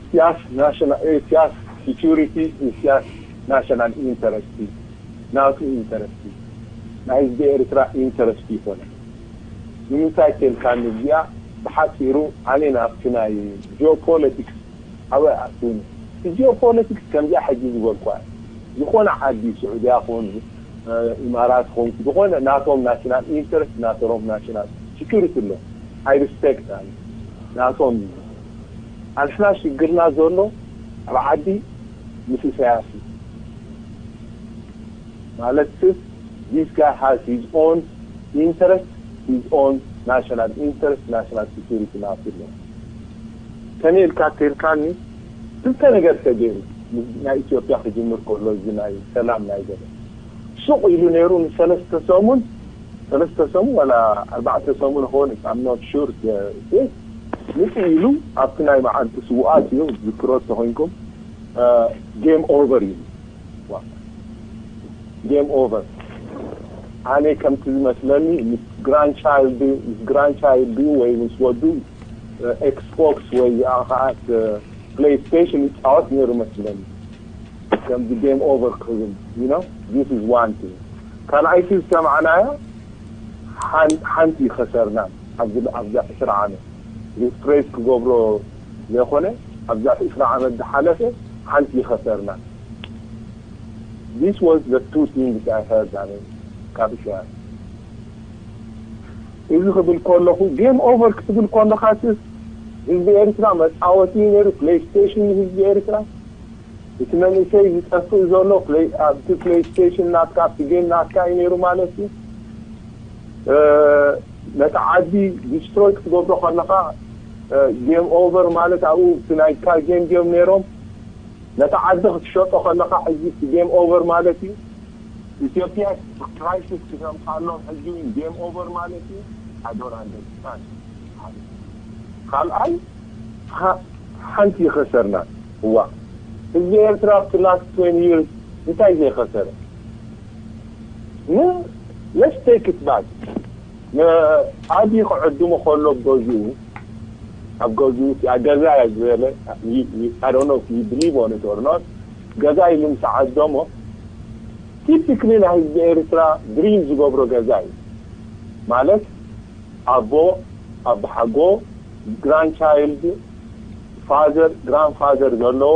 ኢሳያስ ናሽናል ኢሳያስ security ኢሳያስ national interest ናቱ interest ናይ ህዝቢ ኤርትራ interest ይኮነ። ንምንታይ ተልካኒ እዚኣ ብሓፂሩ ኣነ ናብቲ ናይ geopolitics ኣበይ ኣትኒ? እቲ geopolitics ከምዚኣ ሕጂ ዝበልኳ ዝኾነ ዓዲ ስዑድያ ኹን ኢማራት ኹን ዝኾነ ናቶም national interest ናቶም national security ኣሎ። I respect ናቶም። ኣንሕና ሽግርና ዘሎ ኣብ ዓዲ ምስ ኢሳያስ እዩ። ማለት ስስ this guy has his own interest, his own national interest, national security ናቱ ኣሎ። ከመይ ኢልካ ተልካኒ ክልተ ነገር ተገይሩ ናይ ኢትዮጵያ ክጅምር ከሎ እዚ ናይ ሰላም ናይ ገለ ሱቕ ኢሉ ነይሩ ንሰለስተ ሰሙን ሰለስተ ሰሙን ዋላ ኣርባዕተ ሰሙን ኾን I'm not sure ምጽእ ኢሉ ኣብቲ ናይ መዓልቲ ስውኣት እዩ ዝክሮ ተኾይንኩም game over እዩ። Game over። ኣነ ከምቲ ዝመስለኒ ምስ grandchild ምስ grandchild ወይ ምስ ወዱ Xbox ወይ ከዓ PlayStation ይፃወት ነይሩ መስለኒ። ከምዚ game over ክብል you know this is one thing። ካልኣይቲ ዝሰማዕናዮ ሓንቲ ይኸሰርና ኣብዚ ኣብዛ ዕስራ ዓመት refresh ክገብሮ ዘይኮነ ኣብዛ ዕስራ ዓመት ዝሓለፈ ሓንቲ ይኸሰርና። This was the two things I heard ኣነ ካብ ኢሳያስ። እዚ ክብል ከለኹ game over ክትብል ከለኻስ ህዝቢ ኤርትራ መፃወቲ ነይሩ PlayStation ንህዝቢ ኤርትራ እቲ መንእሰይ ዝጠፍእ ዘሎ ኣብቲ PlayStation ናትካ ኣብቲ game ናትካ እዩ ነይሩ ማለት እዩ። ነቲ ዓዲ destroy ክትገብሮ ከለኻ game over ማለት ኣብኡ እቲ ናይካ game እዮም ነይሮም ነቲ ዓዲ ክትሸጦ ከለኻ ሕጂ እቲ game over ማለት እዩ። ኢትዮጵያ crisis ክተምፅኣሎም ሕጂ እውን game over ማለት እዩ። I don't understand። ካልኣይ ሓንቲ ይኸሰርና እዋ ህዝቢ ኤርትራ ኣብቲ last twenty years እንታይ ዘይኸሰረ? Let's take it back። ኣቢ ክዕድሙ ከሎ ኣብ ገዝኡ ኣብ ገዝኡ ገዛ እያ ዝበለ I don't know if you believe on it or not ገዛ ኢሉ ምስ ዓደሞ typically ናይ ህዝቢ ኤርትራ dream ዝገብሮ ገዛ እዩ ማለት ኣቦ ኣባሓጎ grandchild father grandfather ዘለዎ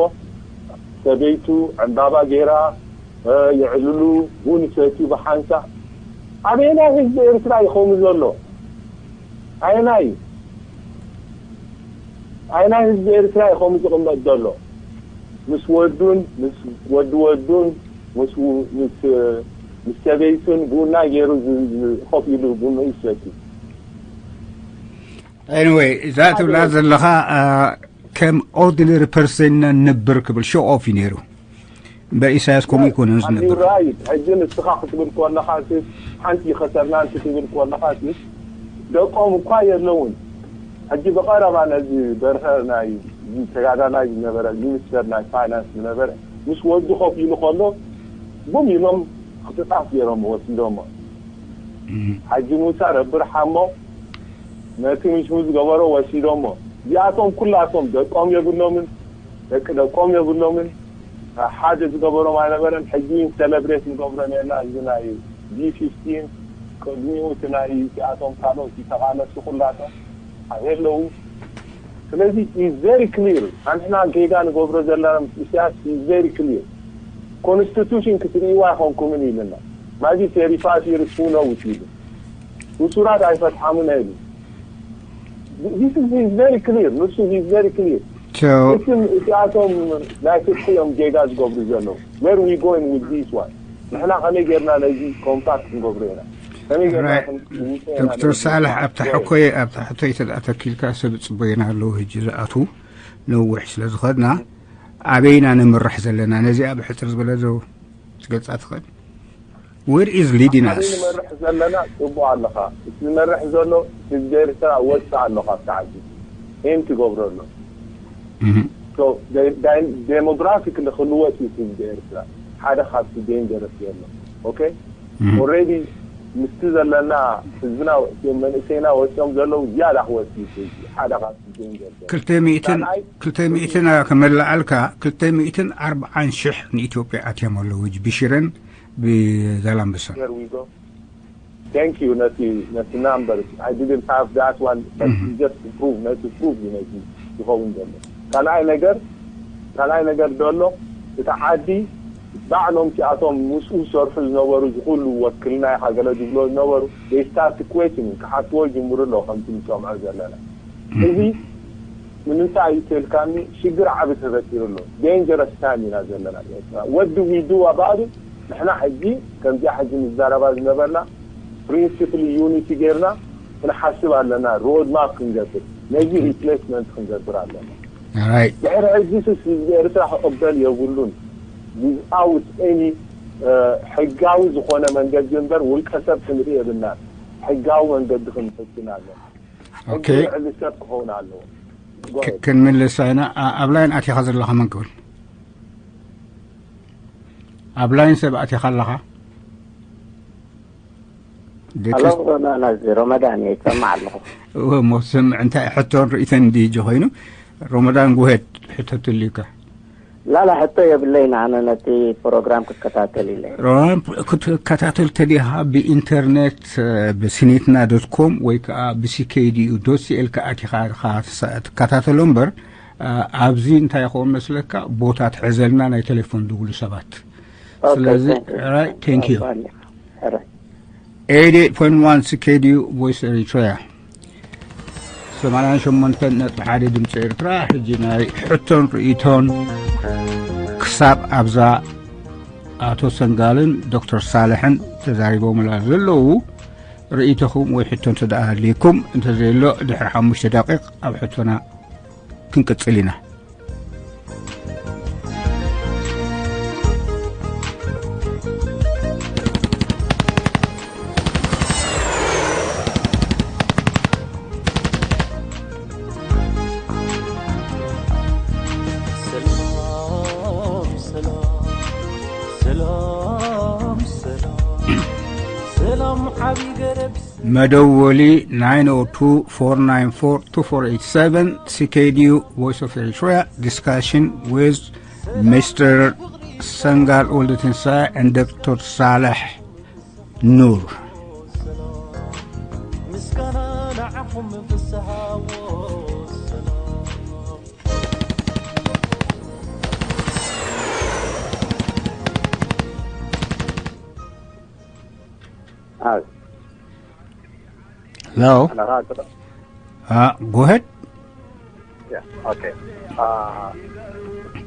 ሰበይቱ ዕምባባ ገይራ የዕልሉ ቡን ይሰትዩ ብሓንሳእ ኣበየናይ ህዝቢ ኤርትራ እዩ ከምኡ ዘሎ ኣየናይ ኣየናይ ህዝቢ ኤርትራ እዩ ከምኡ ዝቕመጥ ዘሎ ምስ ወዱን ምስ ወዲ ወዱን ምስ ምስ ምስ ሰበይቱን ቡና ገይሩ ኮፍ ኢሉ ቡኑ ይሰቲ Anyway እዛ ትብላ ዘለኻ ከም ordinary person ነብር ክብል show off እዩ ነይሩ እምበር ኢሳያስ ከምኡ ይኮነን ዝነብር ሕጂ ንስኻ ክትብል ከለኻ ሓንቲ ይኸሰርናን ክትብል ከለኻ ደቆም እኳ የለውን ሕጂ ብቐረባ ነዚ በርሀ ናይ ተጋዳላይ ዝነበረ ሚኒስተር ናይ finance ዝነበረ ምስ ወዱ ኮፍ ኢሉ ከሎ ቡም ኢሎም ክጥጣፍ ገይሮም ወሲዶሞ ሓጂ ሙሳ ረብር ሓሞ ነቲ ምሽሙ ዝገበሮ ወሲዶሞ እዚኣቶም ኩላቶም ደቆም የብሎምን ደቂ ደቆም የብሎምን ሓደ ዝገበሮም ኣይነበረን ሕጂ celebrate ንገብሮ ነርና እዚ ናይ B fifteen ቅድሚኡ እቲ ናይ እዚኣቶም ካልኦት ዝተቓለሱ ኩላቶም ኣየለዉ ስለዚ is very clear ኣንሕና ጌጋ ንገብሮ ዘለና ምስ ኢሳያስ is very clear constitution ክትርእይዋ ኣይኮንኩምን ኢልና ማዚ thirty five years who knows ኢሉ እሱራት ኣይፈትሓሙን ኢሉ this is very clear ንሱ is very clear እቲም እቲኣቶም ናይ ፍትሒ እዮም ጌጋ ዝገብሩ ዘለዉ where we going with this one ንሕና ከመይ ጌርና ነዚ ኮምፓክት ክንገብሮ ኢና ከመይ ጌርና ዶክተር ሳልሕ ኣብታ ሕኮየ ኣብታ ሕቶይ ተተኪልካ ሰብ ፅበየና ኣለዉ ህጂ ዝኣትዉ ነዊሕ ስለ ዝኸድና ኣበይና ንምራሕ ዘለና? ነዚኣ ብሕፅር ዝበለ ዘው ትገልፃ ትኽእል? Where is leading ኣበይ us? ንመርሕ ዘለና? ጽቡቕ ኣለኻ። እቲ ዝመርሕ ዘሎ ህዝቢ ኤርትራ ወጽእ ኣሎ ካብቲ ዓዲ። ኤም ትገብሮ ኣሎ። እህ። So ደ- ዳይ- ዴሞግራፊክ ንክልወጥ እዩ ህዝቢ ኤርትራ። ሓደ ካብቲ ዴንጀረስ ዘሎ። ኦኬ? እህ። ኦልሬዲ ምስቲ ዘለና ህዝብና ወጽዮም መንእሰይና ወጽዮም ዘለዉ ዝያዳ ክወጽእ እዩ ህዝቢ። ሓደ ካብቲ ዴንጀር ዘሎ። ክልተ ሚእትን ካልኣይ ክልተ ሚእትን ከመላኣልካ ክልተ ሚእትን ኣርብዓን ሽሕ ንኢትዮጵያ ኣትዮም ኣለዉ ብሽረን ብዛላምበሳን። Here we go. Thank you ነቲ ነቲ number. I didn't have that one, but Mhm. Just to prove ነቲ prove እዩ ነቲ ዝኸውን ዘሎ። ካልኣይ ነገር ካልኣይ ነገር ዘሎ እቲ ዓዲ ባዕሎም እቲኣቶም ምስኡ ዝሰርሑ ዝነበሩ ዝኩሉ ወክልና ኢኻ ገለ ዝብሎ ዝነበሩ they start questioning ክሓትዎ ይጅምሩ ኣለዉ ከምቲ ንሰምዖ ዘለና። እዚ ንምንታይ እዩ ተልካኒ ሽግር ዓቢ ተፈጢሩ ኣሎ። Dangerous time ኢና ዘለና ኤርትራ። What do we do about it? ንሕና ሕጂ ከምዚኣ ሕጂ ንዛረባ ዝነበርና ፕሪንሲፕሊ ዩኒቲ ጌርና ክንሓስብ ኣለና። ሮድ ማፕ ክንገብር ነዚ ሪፕሌስመንት ክንገብር ኣለና። Alright. ድሕሪ ሕጂ ስስ ህዝቢ ኤርትራ ክቕበል የብሉን። Without any ሕጋዊ ዝኾነ መንገዲ እምበር ውልቀ ሰብ ክንርኢ የብልናን። ሕጋዊ መንገዲ ክንፍትን ኣለና። ሕጊ Okay. ልዕሊ ሰብ ክኸውን ኣለዎ። Go ahead. ክንምልስ ኢና። ኣብ ላይን ኣቲኻ ዘለኻ መን ክብል? ኣብ ላይን ሰብ ኣቲኻ ኣለኻ? ኣሎ ሮመዳን እየ ይሰማዕ ኣለኹ። እሞ ስምዕ እንታይ ሕቶን ርእይቶን እንዲ ጆ ኮይኑ? ሮመዳን ጉሄድ ሕቶ ትልዩካ። ላላ ሕቶ የብለይን፣ ኣነ ነቲ ፕሮግራም ክከታተል ኢለ። ሮመዳን ክትከታተል ተዲኻ ብኢንተርኔት ብስኒትና ዶት ኮም ወይ ከዓ ብሲኬዲዩ ዶት ሲኤል ከኣቲኻ ትከታተሎ እምበር ኣብዚ እንታይ ይኸውን መስለካ፣ ቦታ ትሕዘልና ናይ ቴሌፎን ድውሉ ሰባት። ስለዚ ቴንክ ዩ። ኤይት ኤይት ፖይንት ዋን ሲኬዲዩ ቮይስ ኤሪትሪያ፣ ሰማንያን ሸሞንተን ነጥቢ ሓደ ድምፂ ኤርትራ። ሕጂ ናይ ሕቶን ርእይቶን ክሳብ ኣብዛ ኣቶ ሰንጋልን ዶክተር ሳልሕን ተዛሪቦምላ ዘለዉ ርእይቶኹም ወይ ሕቶ እንተ ደኣ ሃልይኩም፣ እንተዘየሎ ድሕሪ ሓሙሽተ ደቂቕ ኣብ ሕቶና ክንቅጽል ኢና። መደወሊ nine oh two, four nine four, two four eight seven፣ C K D U Voice of Eritrea, discussion with Mister Sangal Oldetinsa and Doctor Saleh Noor. Hello. Hello. Uh, go ahead. Yeah, okay. Uh,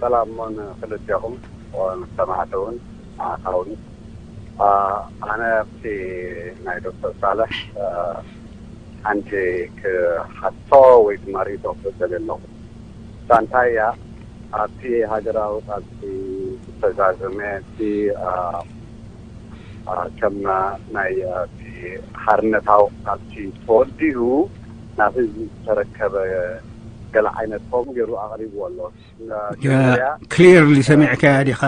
ሰላም ን ክልቲኹም ሰማዕቲ እውን ኣኻውን። ኣነ ኣብቲ ናይ ዶክተር ሳልሕ ሓንቲ ክሓቶ ወይ ድማ ርእይቶ ክብል ደልየ ኣለኹ። እታ እንታይ እያ፣ ኣብቲ ሃገራዊ ቃልሲ ዝተዛዘመ እቲ ከም ናይ ሓርነታዊ ቃልሲ ተወዲኡ ናብ ህዝቢ ዝተረከበ ገለ ዓይነት ከምኡ ገይሩ ኣቕሪብዎ ኣሎ። ክሊርሊ ሰሚዕካያ ዲኻ?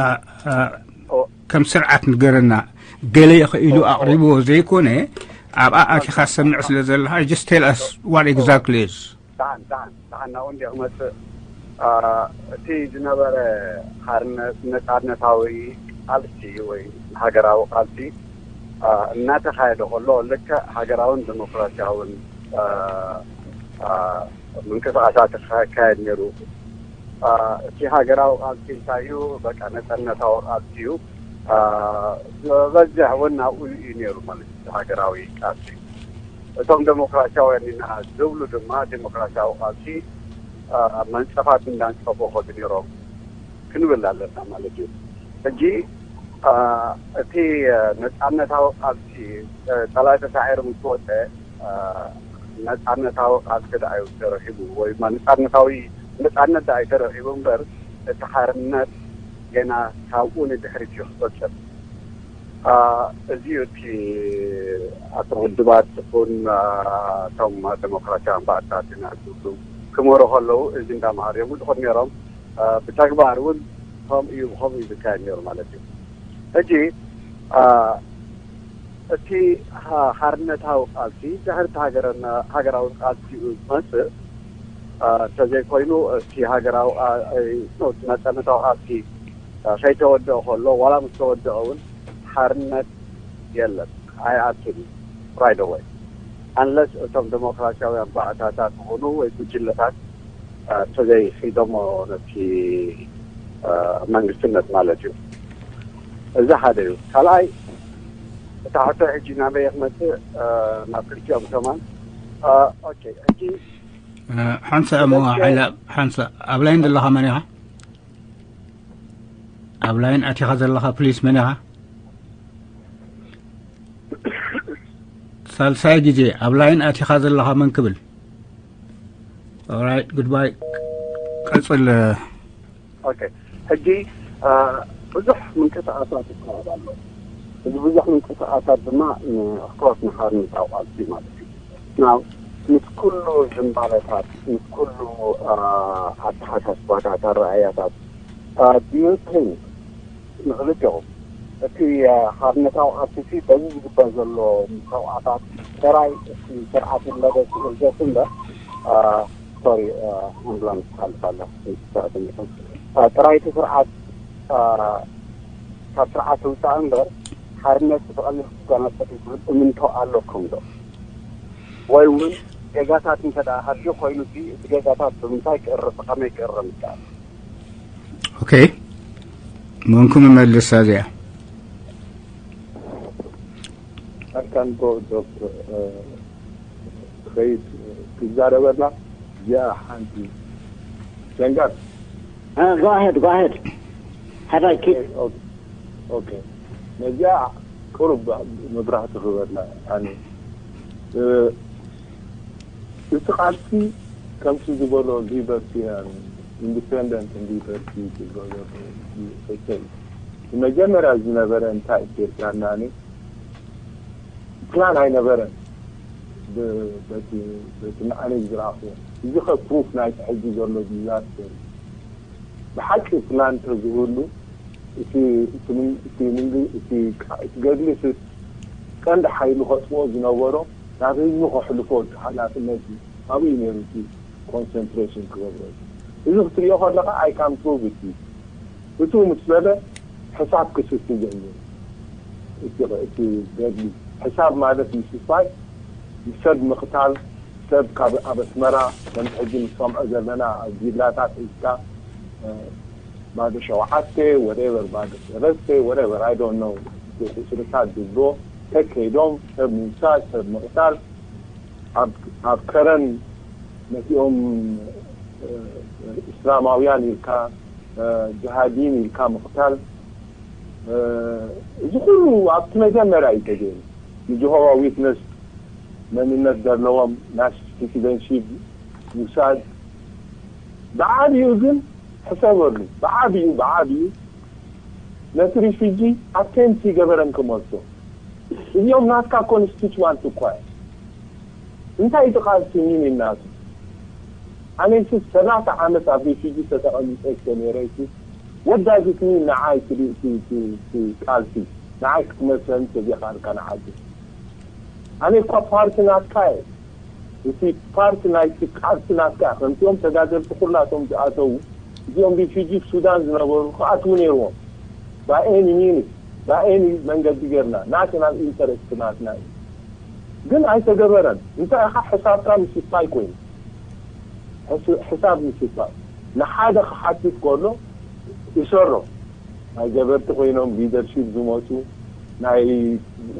ከም ስርዓት ንገረና። ገለ ኢሉ ኣቕሪብዎ ዘይኮነ ኣብኣ ኣቲኻ ሰምዕ ስለ ዘለኻ just tell us what exactly is. ደሓን ደሓን ደሓን ናብኡ እንድየ ክመፅእ። እቲ ዝነበረ ሓርነት ነፃነታዊ ቃልሲ ወይ ሃገራዊ ቃልሲ እናተኻየደ ከሎ ልክዕ ሃገራውን ዲሞክራሲያውን ምንቅስቃሳት ክካየድ ነይሩ። እቲ ሃገራዊ ቃልሲ እንታይ እዩ? በቃ ነፃነታዊ ቃልሲ እዩ። ዝበዝሕ እውን ናብኡ እዩ ነይሩ ማለት እዩ። ሃገራዊ ቃልሲ እቶም ዴሞክራሲያውያን ኢና ዝብሉ ድማ ዴሞክራሲያዊ ቃልሲ መንፀፋት እንዳንፀፉ ከዱ ነይሮም ክንብል ኣለና ማለት እዩ። ሕጂ እቲ ነፃነታዊ ቃልሲ ፀላኢ ተሳዒሩ ምስ ወፀ ነፃነታዊ ቃልሲ ደኣ እዩ ተረኺቡ ወይ ድማ ነፃነታዊ ነጻነት ደኣ ኣይተረኺቡ እምበር፣ እቲ ሓርነት ገና ካብኡ ንድሕሪት እዩ ክቕጽል። አ፣ እዚ እዩ እቲ ኣቶ ውድባት ይኹን፣ አ፣ እቶም ዴሞክራሲያውያን ባእታት ኢና ዝብሉ ክምህሩ ከለዉ፣ እዚ እንዳምሃሩ እዮም ዝኸዱ ነይሮም። አ፣ ብተግባር እውን ከምኡ እዩ፣ ከምኡ እዩ ዝካየድ ነይሩ ማለት እዩ። ሕጂ፣ አ፣ እቲ ሓ-፣ ሓርነታዊ ቃልሲ ድሕሪ እቲ ሃገርና-፣ ሃገራዊ ቃልሲኡ ዝመጽእ፣ አ፣ እንተዘይኮይኑ፣ እቲ ሃገራዊ ቃ-፣ እ፣ ኖ፣ እቲ ናጽነታዊ ቃልሲ፣ አ፣ ከይተወደኦ ከሎ፣ ዋላ ምስ ተወደኦ እውን ሓርነት የለን፣ ኣይኣቱን እዩ፣ right away። Unless እቶም ዴሞክራሲያውያን ባእታታት ዝኾኑ ወይ ጉጅለታት፣ አ፣ እንተዘይሒዞሞ ነቲ፣ አ፣ መንግስትነት ማለት እዩ። እዚ ሓደ እዩ። ካልኣይ፣ እታ ሕቶ ሕጂ ናበይ ክመጽእ፣ አ፣ ናብ ክልቲኦም ከማን። አ፣ ኦኬ፣ ሕጂ እ፣ ሓንሳእ እሞ ክልቲኦም ሓይላ፣ ሓንሳእ ኣብ ላይን ዘለኻ መን ኢኻ? ኣብ ላይን ኣቲኻ ዘለኻ ፕሊስ መን ኢኻ? ሳልሳይ ግዜ ኣብ ላይን ኣቲኻ ዘለኻ መን ክብል? Alright, goodbye። ቀጽል። ኦኬ፣ ሕጂ፣ አ፣ ብዙሕ ምንቅስቓሳት ይካየድ ኣሎ። እዚ ብዙሕ ምንቅስቓሳት ድማ ን-፣ of course ንሓርነታዊ ቃልሲ ማለት እዩ። ናው ምስ ኩሉ ዝንባለታት፣ ምስ ኩሉ፣ አ፣ ኣተሓሳስባታት፣ ኣረኣእያታት፣ አ፣ do you think ንኽልቲኦም እቲ፣ አ፣ ሓርነታዊ ቃልሲ በዚ ዝግበር ዘሎ ምንቅስቓሳት ጥራይ እቲ ስርዓት ይለበስ ይእገስ እምበር፣ አ፣ ሶሪ፣ አ፣ ኣምቡላንስ ትሓልፍ ኣላ። አ፣ ጥራይ እቲ ስርዓት፣ አ፣ ካብ ስርዓት ይውጻእ እምበር ሓርነት ብቐሊል ክጓናጸፍ እዩ ዝብል እምንቶ ኣለኩም ዶ? ወይ እውን ጌጋታት እንተ ደኣ ሃልዩ ኮይኑ፣ እቲ ጌጋታት ብምንታይ ክእረም፣ ብኸመይ ክእረም ይከኣል? ኦኬ፣ መንኩም መልሳ እዚኣ። I can go, ዶክተር፣ እ፣ ክኸይድ፣ እ፣ ክዛረበላ እዚኣ ሓንቲ ሸንጋር። እ፣ go ahead, go ahead. Have I keep? ኦኬ፣ ኦኬ። ነዚኣ ቁሩብ ምብራህቲ ክበላ ኣነ። እ፣ እቲ ቃልሲ ከምቲ ዝበሎ ሊበርቲያን፣ ኢንዲፔንደንት ሊበርቲ ዝብሎ ዘሎ እዩ። መጀመርያ ዝነበረ እንታይ ኢትዮጵያ እናኒ ፕላን ኣይነበረን። ብ-፣ በቲ፣ በቲ ንኣነ ዝረኣኽዎ። እዚ ኸ ፕሩፍ ናይቲ ሕጂ ዘሎ ዲዛስተር እዩ። ብሓቂ ፕላን ተዝህሉ፣ እቲ፣ እቲ ምን-፣ እቲ ምንግ-፣ እቲ ቃ-፣ እቲ ገድሊ ስ-፣ ቀንዲ ሓይሉ ከጥፍኦ ዝነበሮ፣ ናብ ህዝቢ ከሕልፎ እቲ ሓላፍነት እዩ። ኣብኡ እዩ ነይሩ እቲ ኮንሰንትሬሽን ክገብሮ። እዚ ክትሪኦ ከለኻ፣ I can prove it እዩ። እቱ ምስ በለ ሕሳብ ክስቲ ጀሚሩ። እቲ፣ እቲ ገድሊ ሕሳብ ማለት ምስፋይ፣ ሰብ ምቕታል፣ ሰብ ካብ ኣብ ኣስመራ ከምቲ ሕጂ ንሰምዖ ዘለና ኣብ ቪላታት ሒዝካ፣ እ፣ ባዶ ሸውዓተ፣ whatever፣ ባዶ ሰለስተ፣ whatever፣ I don't know፣ ቁጽርታት ዝብሎ ተከይዶም ሰብ ምውሳድ፣ ሰብ ምቕታል፣ ኣብ፣ ኣብ ከረን ነቲኦም፣ እ፣ እስላማውያን ኢልካ፣ እ፣ ጅሃዲን ኢልካ ምቕታል፣ እ፣ እዚ ኩሉ ኣብቲ መጀመርያ እዩ ተገይሩ። ንጀሆዋ ዊትነስ መንነት ዘለዎም ናይ ሲቲዘንሺፕ ምውሳድ፣ ብዓቢኡ ግን ሕሰበሉ፣ ብዓቢኡ፣ ብዓቢኡ ነቲ ሪፊጂ ኣቴምፕት ይገበረን ክመልሶ። እዚኦም ናትካ ኮንስቲትዋንት እኳ እዮም። እንታይ እቲ ቃልሲ ሚን ናቱ? ኣነሲ ሰላሳ ዓመት ኣብ ሪፊጂ ተተቐሚጠ እኮ ነይረ። እቲ ወዳጅትኒ ንዓይ እቲ፣ እቲ፣ እቲ፣ እቲ ቃልሲ ንዓይ ክትመልሰኒ ተዚኻልካ ንዓዲ። ኣነ እኳ ፓርቲ ናትካ እየ። እቲ ፓርቲ ናይቲ ቃልሲ ናትካ፣ ከምቲኦም ተጋደልቲ ኩላቶም ዝኣተዉ፣ እዚኦም ሪፊጂ ሱዳን ዝነበሩ ክኣትዉ ነይርዎም። By any means፣ by any መንገዲ ጌርና፣ ናሽናል ኢንተረስት ናትና እዩ። ግን ኣይተገበረን። እንታይ ኢኻ ሕሳብካ ምስፋይ ኮይኑ? ሕስ-፣ ሕሳብ ምስፋይ። ንሓደ ክሓትት ከሎ ይሰሮ። ናይ ገበርቲ ኮይኖም ሊደርሺፕ ዝመፁ፣ ናይ፣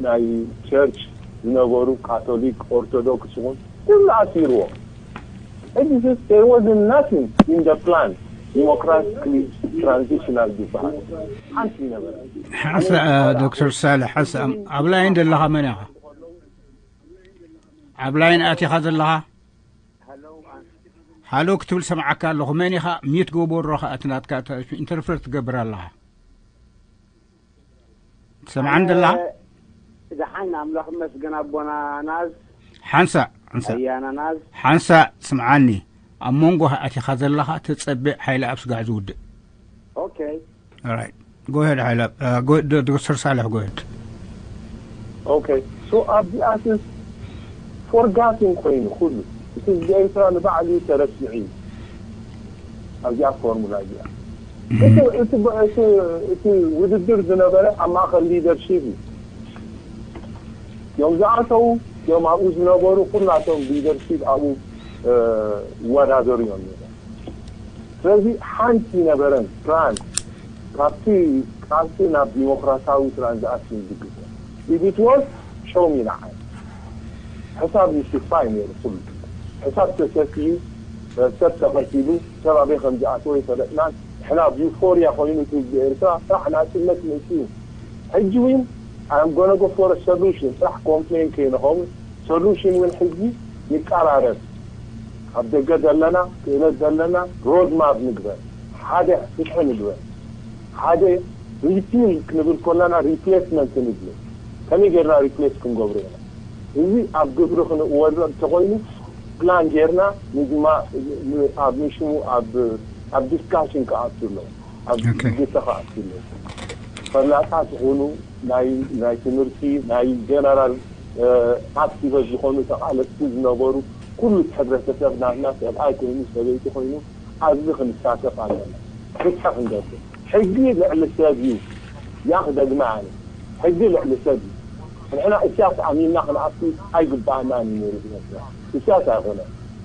ናይ ቸርች ዝነበሩ፣ ካቶሊክ፣ ኦርቶዶክስ ይኹን፣ ኩሉ ኣሲርዎ። ሕጂ ስ-፣ there was nothing in the plan፣ ዲሞክራቲክ ትራንዚሽናል ዝበሃል ሓንቲ ይነበረ። ሓንሳ፣ እ፣ ዶክተር ሳልሕ፣ ሓንሳ፣ ኣብ ላይን ዘለኻ መን ኢኻ? ኣብ ላይን ኣቲኻ ዘለኻ? ሃሎ ክትብል ሰምዓካ ኣለኹ። መን ኢኻ? ሚዩት ግበሮ ኸኣ እቲ ናትካ ኢንተርፕረት ትገብር ኣለኻ። ትሰምዓን ደላ? ደሓን ኣምላኽ ይመስገን ኣቦና ናዝ። ሓንሳእ ሓንሳእ ኣያና ናዝ። ሓንሳእ ስምዓኒ። ኣብ መንጎ ኣቲኻ ዘለኻ ተጸብዕ ሓይለ ኣብ ስጋዕ ዝውድእ። ኦኬ። All right. Go ahead, ሓይለ። ዶክተር ሳልሕ፣ go ahead. ኦኬ። ሶ ኣብዚኣትስ ፎርጋትን ኮይኑ ኩሉ እቲ ህዝቢ ኤርትራ ንባዕሉ ተረሲዑ እዩ ኣብዚኣ ፎርሙላ እዚኣ። እቲ ውድድር ዝነበረ ኣብ ማእኸል ሊደርሺፕ እዩ። እዮም ዝኣተዉ እዮም ኣብኡ ዝነበሩ ኩላቶም ሊደርሺፕ ኣብኡ ይወዳደሩ እዮም ነይሮም። ስለዚ ሓንቲ ነበረን ፕላን ካብቲ ቃልሲ ናብ ዲሞክራሲያዊ ትራንዛክሽን ዝግበር ኢቢትወስ ሾው ሚ ንዓይ ሕሳብ ይሽፋ እዩ ነይሩ። ኩሉ ሕሳብ ተሰፊዩ፣ ሰብ ተቐቲሉ፣ ሰብ ኣበይ ከም ዝኣተወ ይፈለጥናን። ሕና ኣብ ዩፎርያ ኮይኑ እቲ ህዝቢ ኤርትራ ጥራሕ ናጽነት መጽኡ። ሕጂ እውን ኣም ጎነ ጎፎረ ሶሉሽን ጥራሕ ኮምፕሌን ከይንኸውን ሶሉሽን እውን ሕጂ ንቀራረብ። ኣብ ደገ ዘለና ክእለት ዘለና ሮድማፕ ንግበር፣ ሓደ ፍትሒ ንግበር፣ ሓደ ሪፒል ክንብል ከለና ሪፕሌስመንት ንብል። ከመይ ጌርና ሪፕሌስ ክንገብሮ ኢና? እዚ ኣብ ግብሪ ክንወርቕ እንተኾይኑ ፕላን ጌርና ንዝማ ኣብ ንሽሙ ኣብ ኣብ ዲስካሽን ክኣቱ ኣለዎ። ኣብ ግተ ክኣቱ ኣለዎ። ፈላጣት ዝኾኑ ናይ ናይ ትምህርቲ ናይ ጀነራል ኣክቲቨት ዝኾኑ ተቓለስቲ ዝነበሩ ኩሉ ሕብረተሰብ ናትና ሰብኣይ ኮይኑ ሰበይቲ ኮይኑ ኣብዚ ክንሳተፍ ኣለና። ፍትሒ ክንገብር ሕጊ ልዕሊ ሰብ እዩ። ያ ክደግማ ኣነ ሕጊ ልዕሊ ሰብ እዩ። ንሕና እሳት ኣሚንና ክንኣቱ ኣይግባኣናን እዩ ነይሩ ዝመስለና። እሳት ኣይኮነ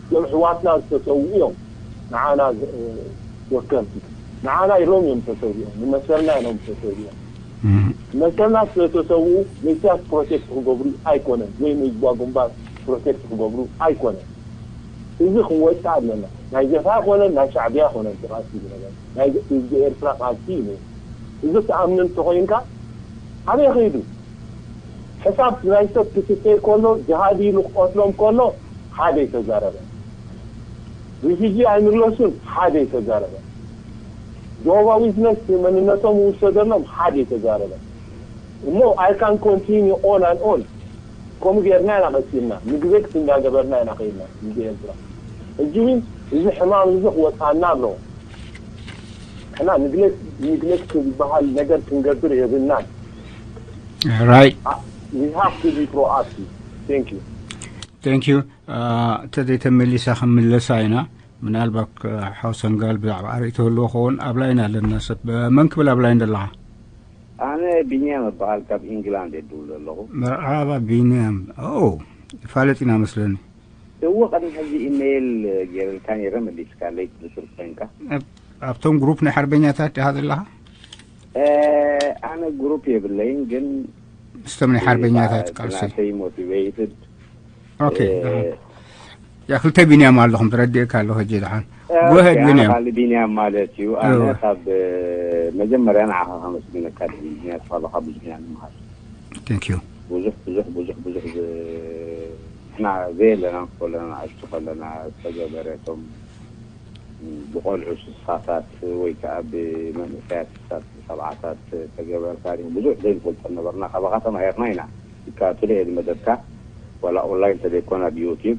እዮም ሕዋትና ዝተሰዉ እዮም ንዓና ወከልቲ ንዓና ኢሎም እዮም ተሰዊኦም ንመሰልና ኢሎም ተሰዊኦም መሰልና ስለተሰዉ ንእሳት ፕሮቴክት ክገብሩ ኣይኮነን ወይ ንህዝባ ግንባር ፕሮቴክት ክገብሩ ኣይኮነን። እዚ ክንወፅእ ኣለና። ናይ ጀብሃ ኮነን ናይ ሻዕብያ ኮነን ቃልሲ ዝነበረ ናይ ህዝቢ ኤርትራ ቃልሲ እዩ። እዚ ትኣምን እንተኮይንካ ኣበይ ከይዱ ሕሳብ ናይ ሰብ ክትተይ ከሎ ጅሃዲ ኢሉ ክቀትሎም ከሎ ሓደ ይተዛረበ። ሪፊጂ ኣይምለሱን ሓደ ይተዛረበ። ጆሆባ ዊትነስ መንነቶም ውሰደሎም ሓደ ይተዛረበ። እሞ I can continue on and on። ከምኡ ጌርና ኢና ቀፂልና። ንግዜክት እንዳገበርና ኢና ከይድና ህዝቢ ኤርትራ። ሕጂ እውን እዚ ሕማም እዚ ክወፅኣና ኣለዎ። ሕና ንግሌክት ዝበሃል ነገር ክንገብር የብልናን። Right. We have to be proactive. Thank you. Thank you. ተዘይተመሊሳ ክንምለሳ ኢና። ምናልባት ሓው ሰንጋል ብዛዕባ ርእይቶ ህልዎ ክኸውን ኣብ ላይን ኣለና ሰብ መን ክብል ኣብ ላይን ዘለኻ? ኣነ ቢንያም እበሃል ካብ ኢንግላንድ የድውል ዘለኹ። መርሓባ ቢንያም። ኦ ይፋለጥ ኢና መስለኒ። እወ ቅድሚ ሕዚ ኢሜይል ገይረልካ ነይረ መሊስካለይ ትዝክር ኮይንካ። ኣብቶም ግሩፕ ናይ ሓርበኛታት ዲኻ ዘለኻ? ኣነ ግሩፕ የብለይን ግን ምስቶም ናይ ሓርበኛታት ቃልሲ ናተይ ሞቲቬትድ ኦኬ ያ ክልተ ቢንያም ኣለኹም ተረዲእካ ኣለኹ ሕጂ ድሓን ጎሄድ ቢንያም ካል ቢንያም ማለት እዩ። ኣነ ካብ መጀመርያ ንዓኻ ከመስግነካ ደሊ ምክንያቱ ካለካ ብዙሕ ኢና ንምሃር። Thank you። ብዙሕ ብዙሕ ብዙሕ ብዙሕ ዝ- ንሕና ዘየለና ከለና ንኣሽቱ ከለና ዝተገበረ እቶም ብቆልዑ ስሳታት ወይ ከዓ ብመንእሰያት ስሳት ሰብዓታት ተገበረ ታሪክ ብዙሕ ዘይንፈልጦ ነበርና። ካባኻ ተማሂርና ኢና። ይከኣቱለ እየ ዝመደብካ ዋላ ኦንላይን ተዘይኮነ ኣብ ዩቲብ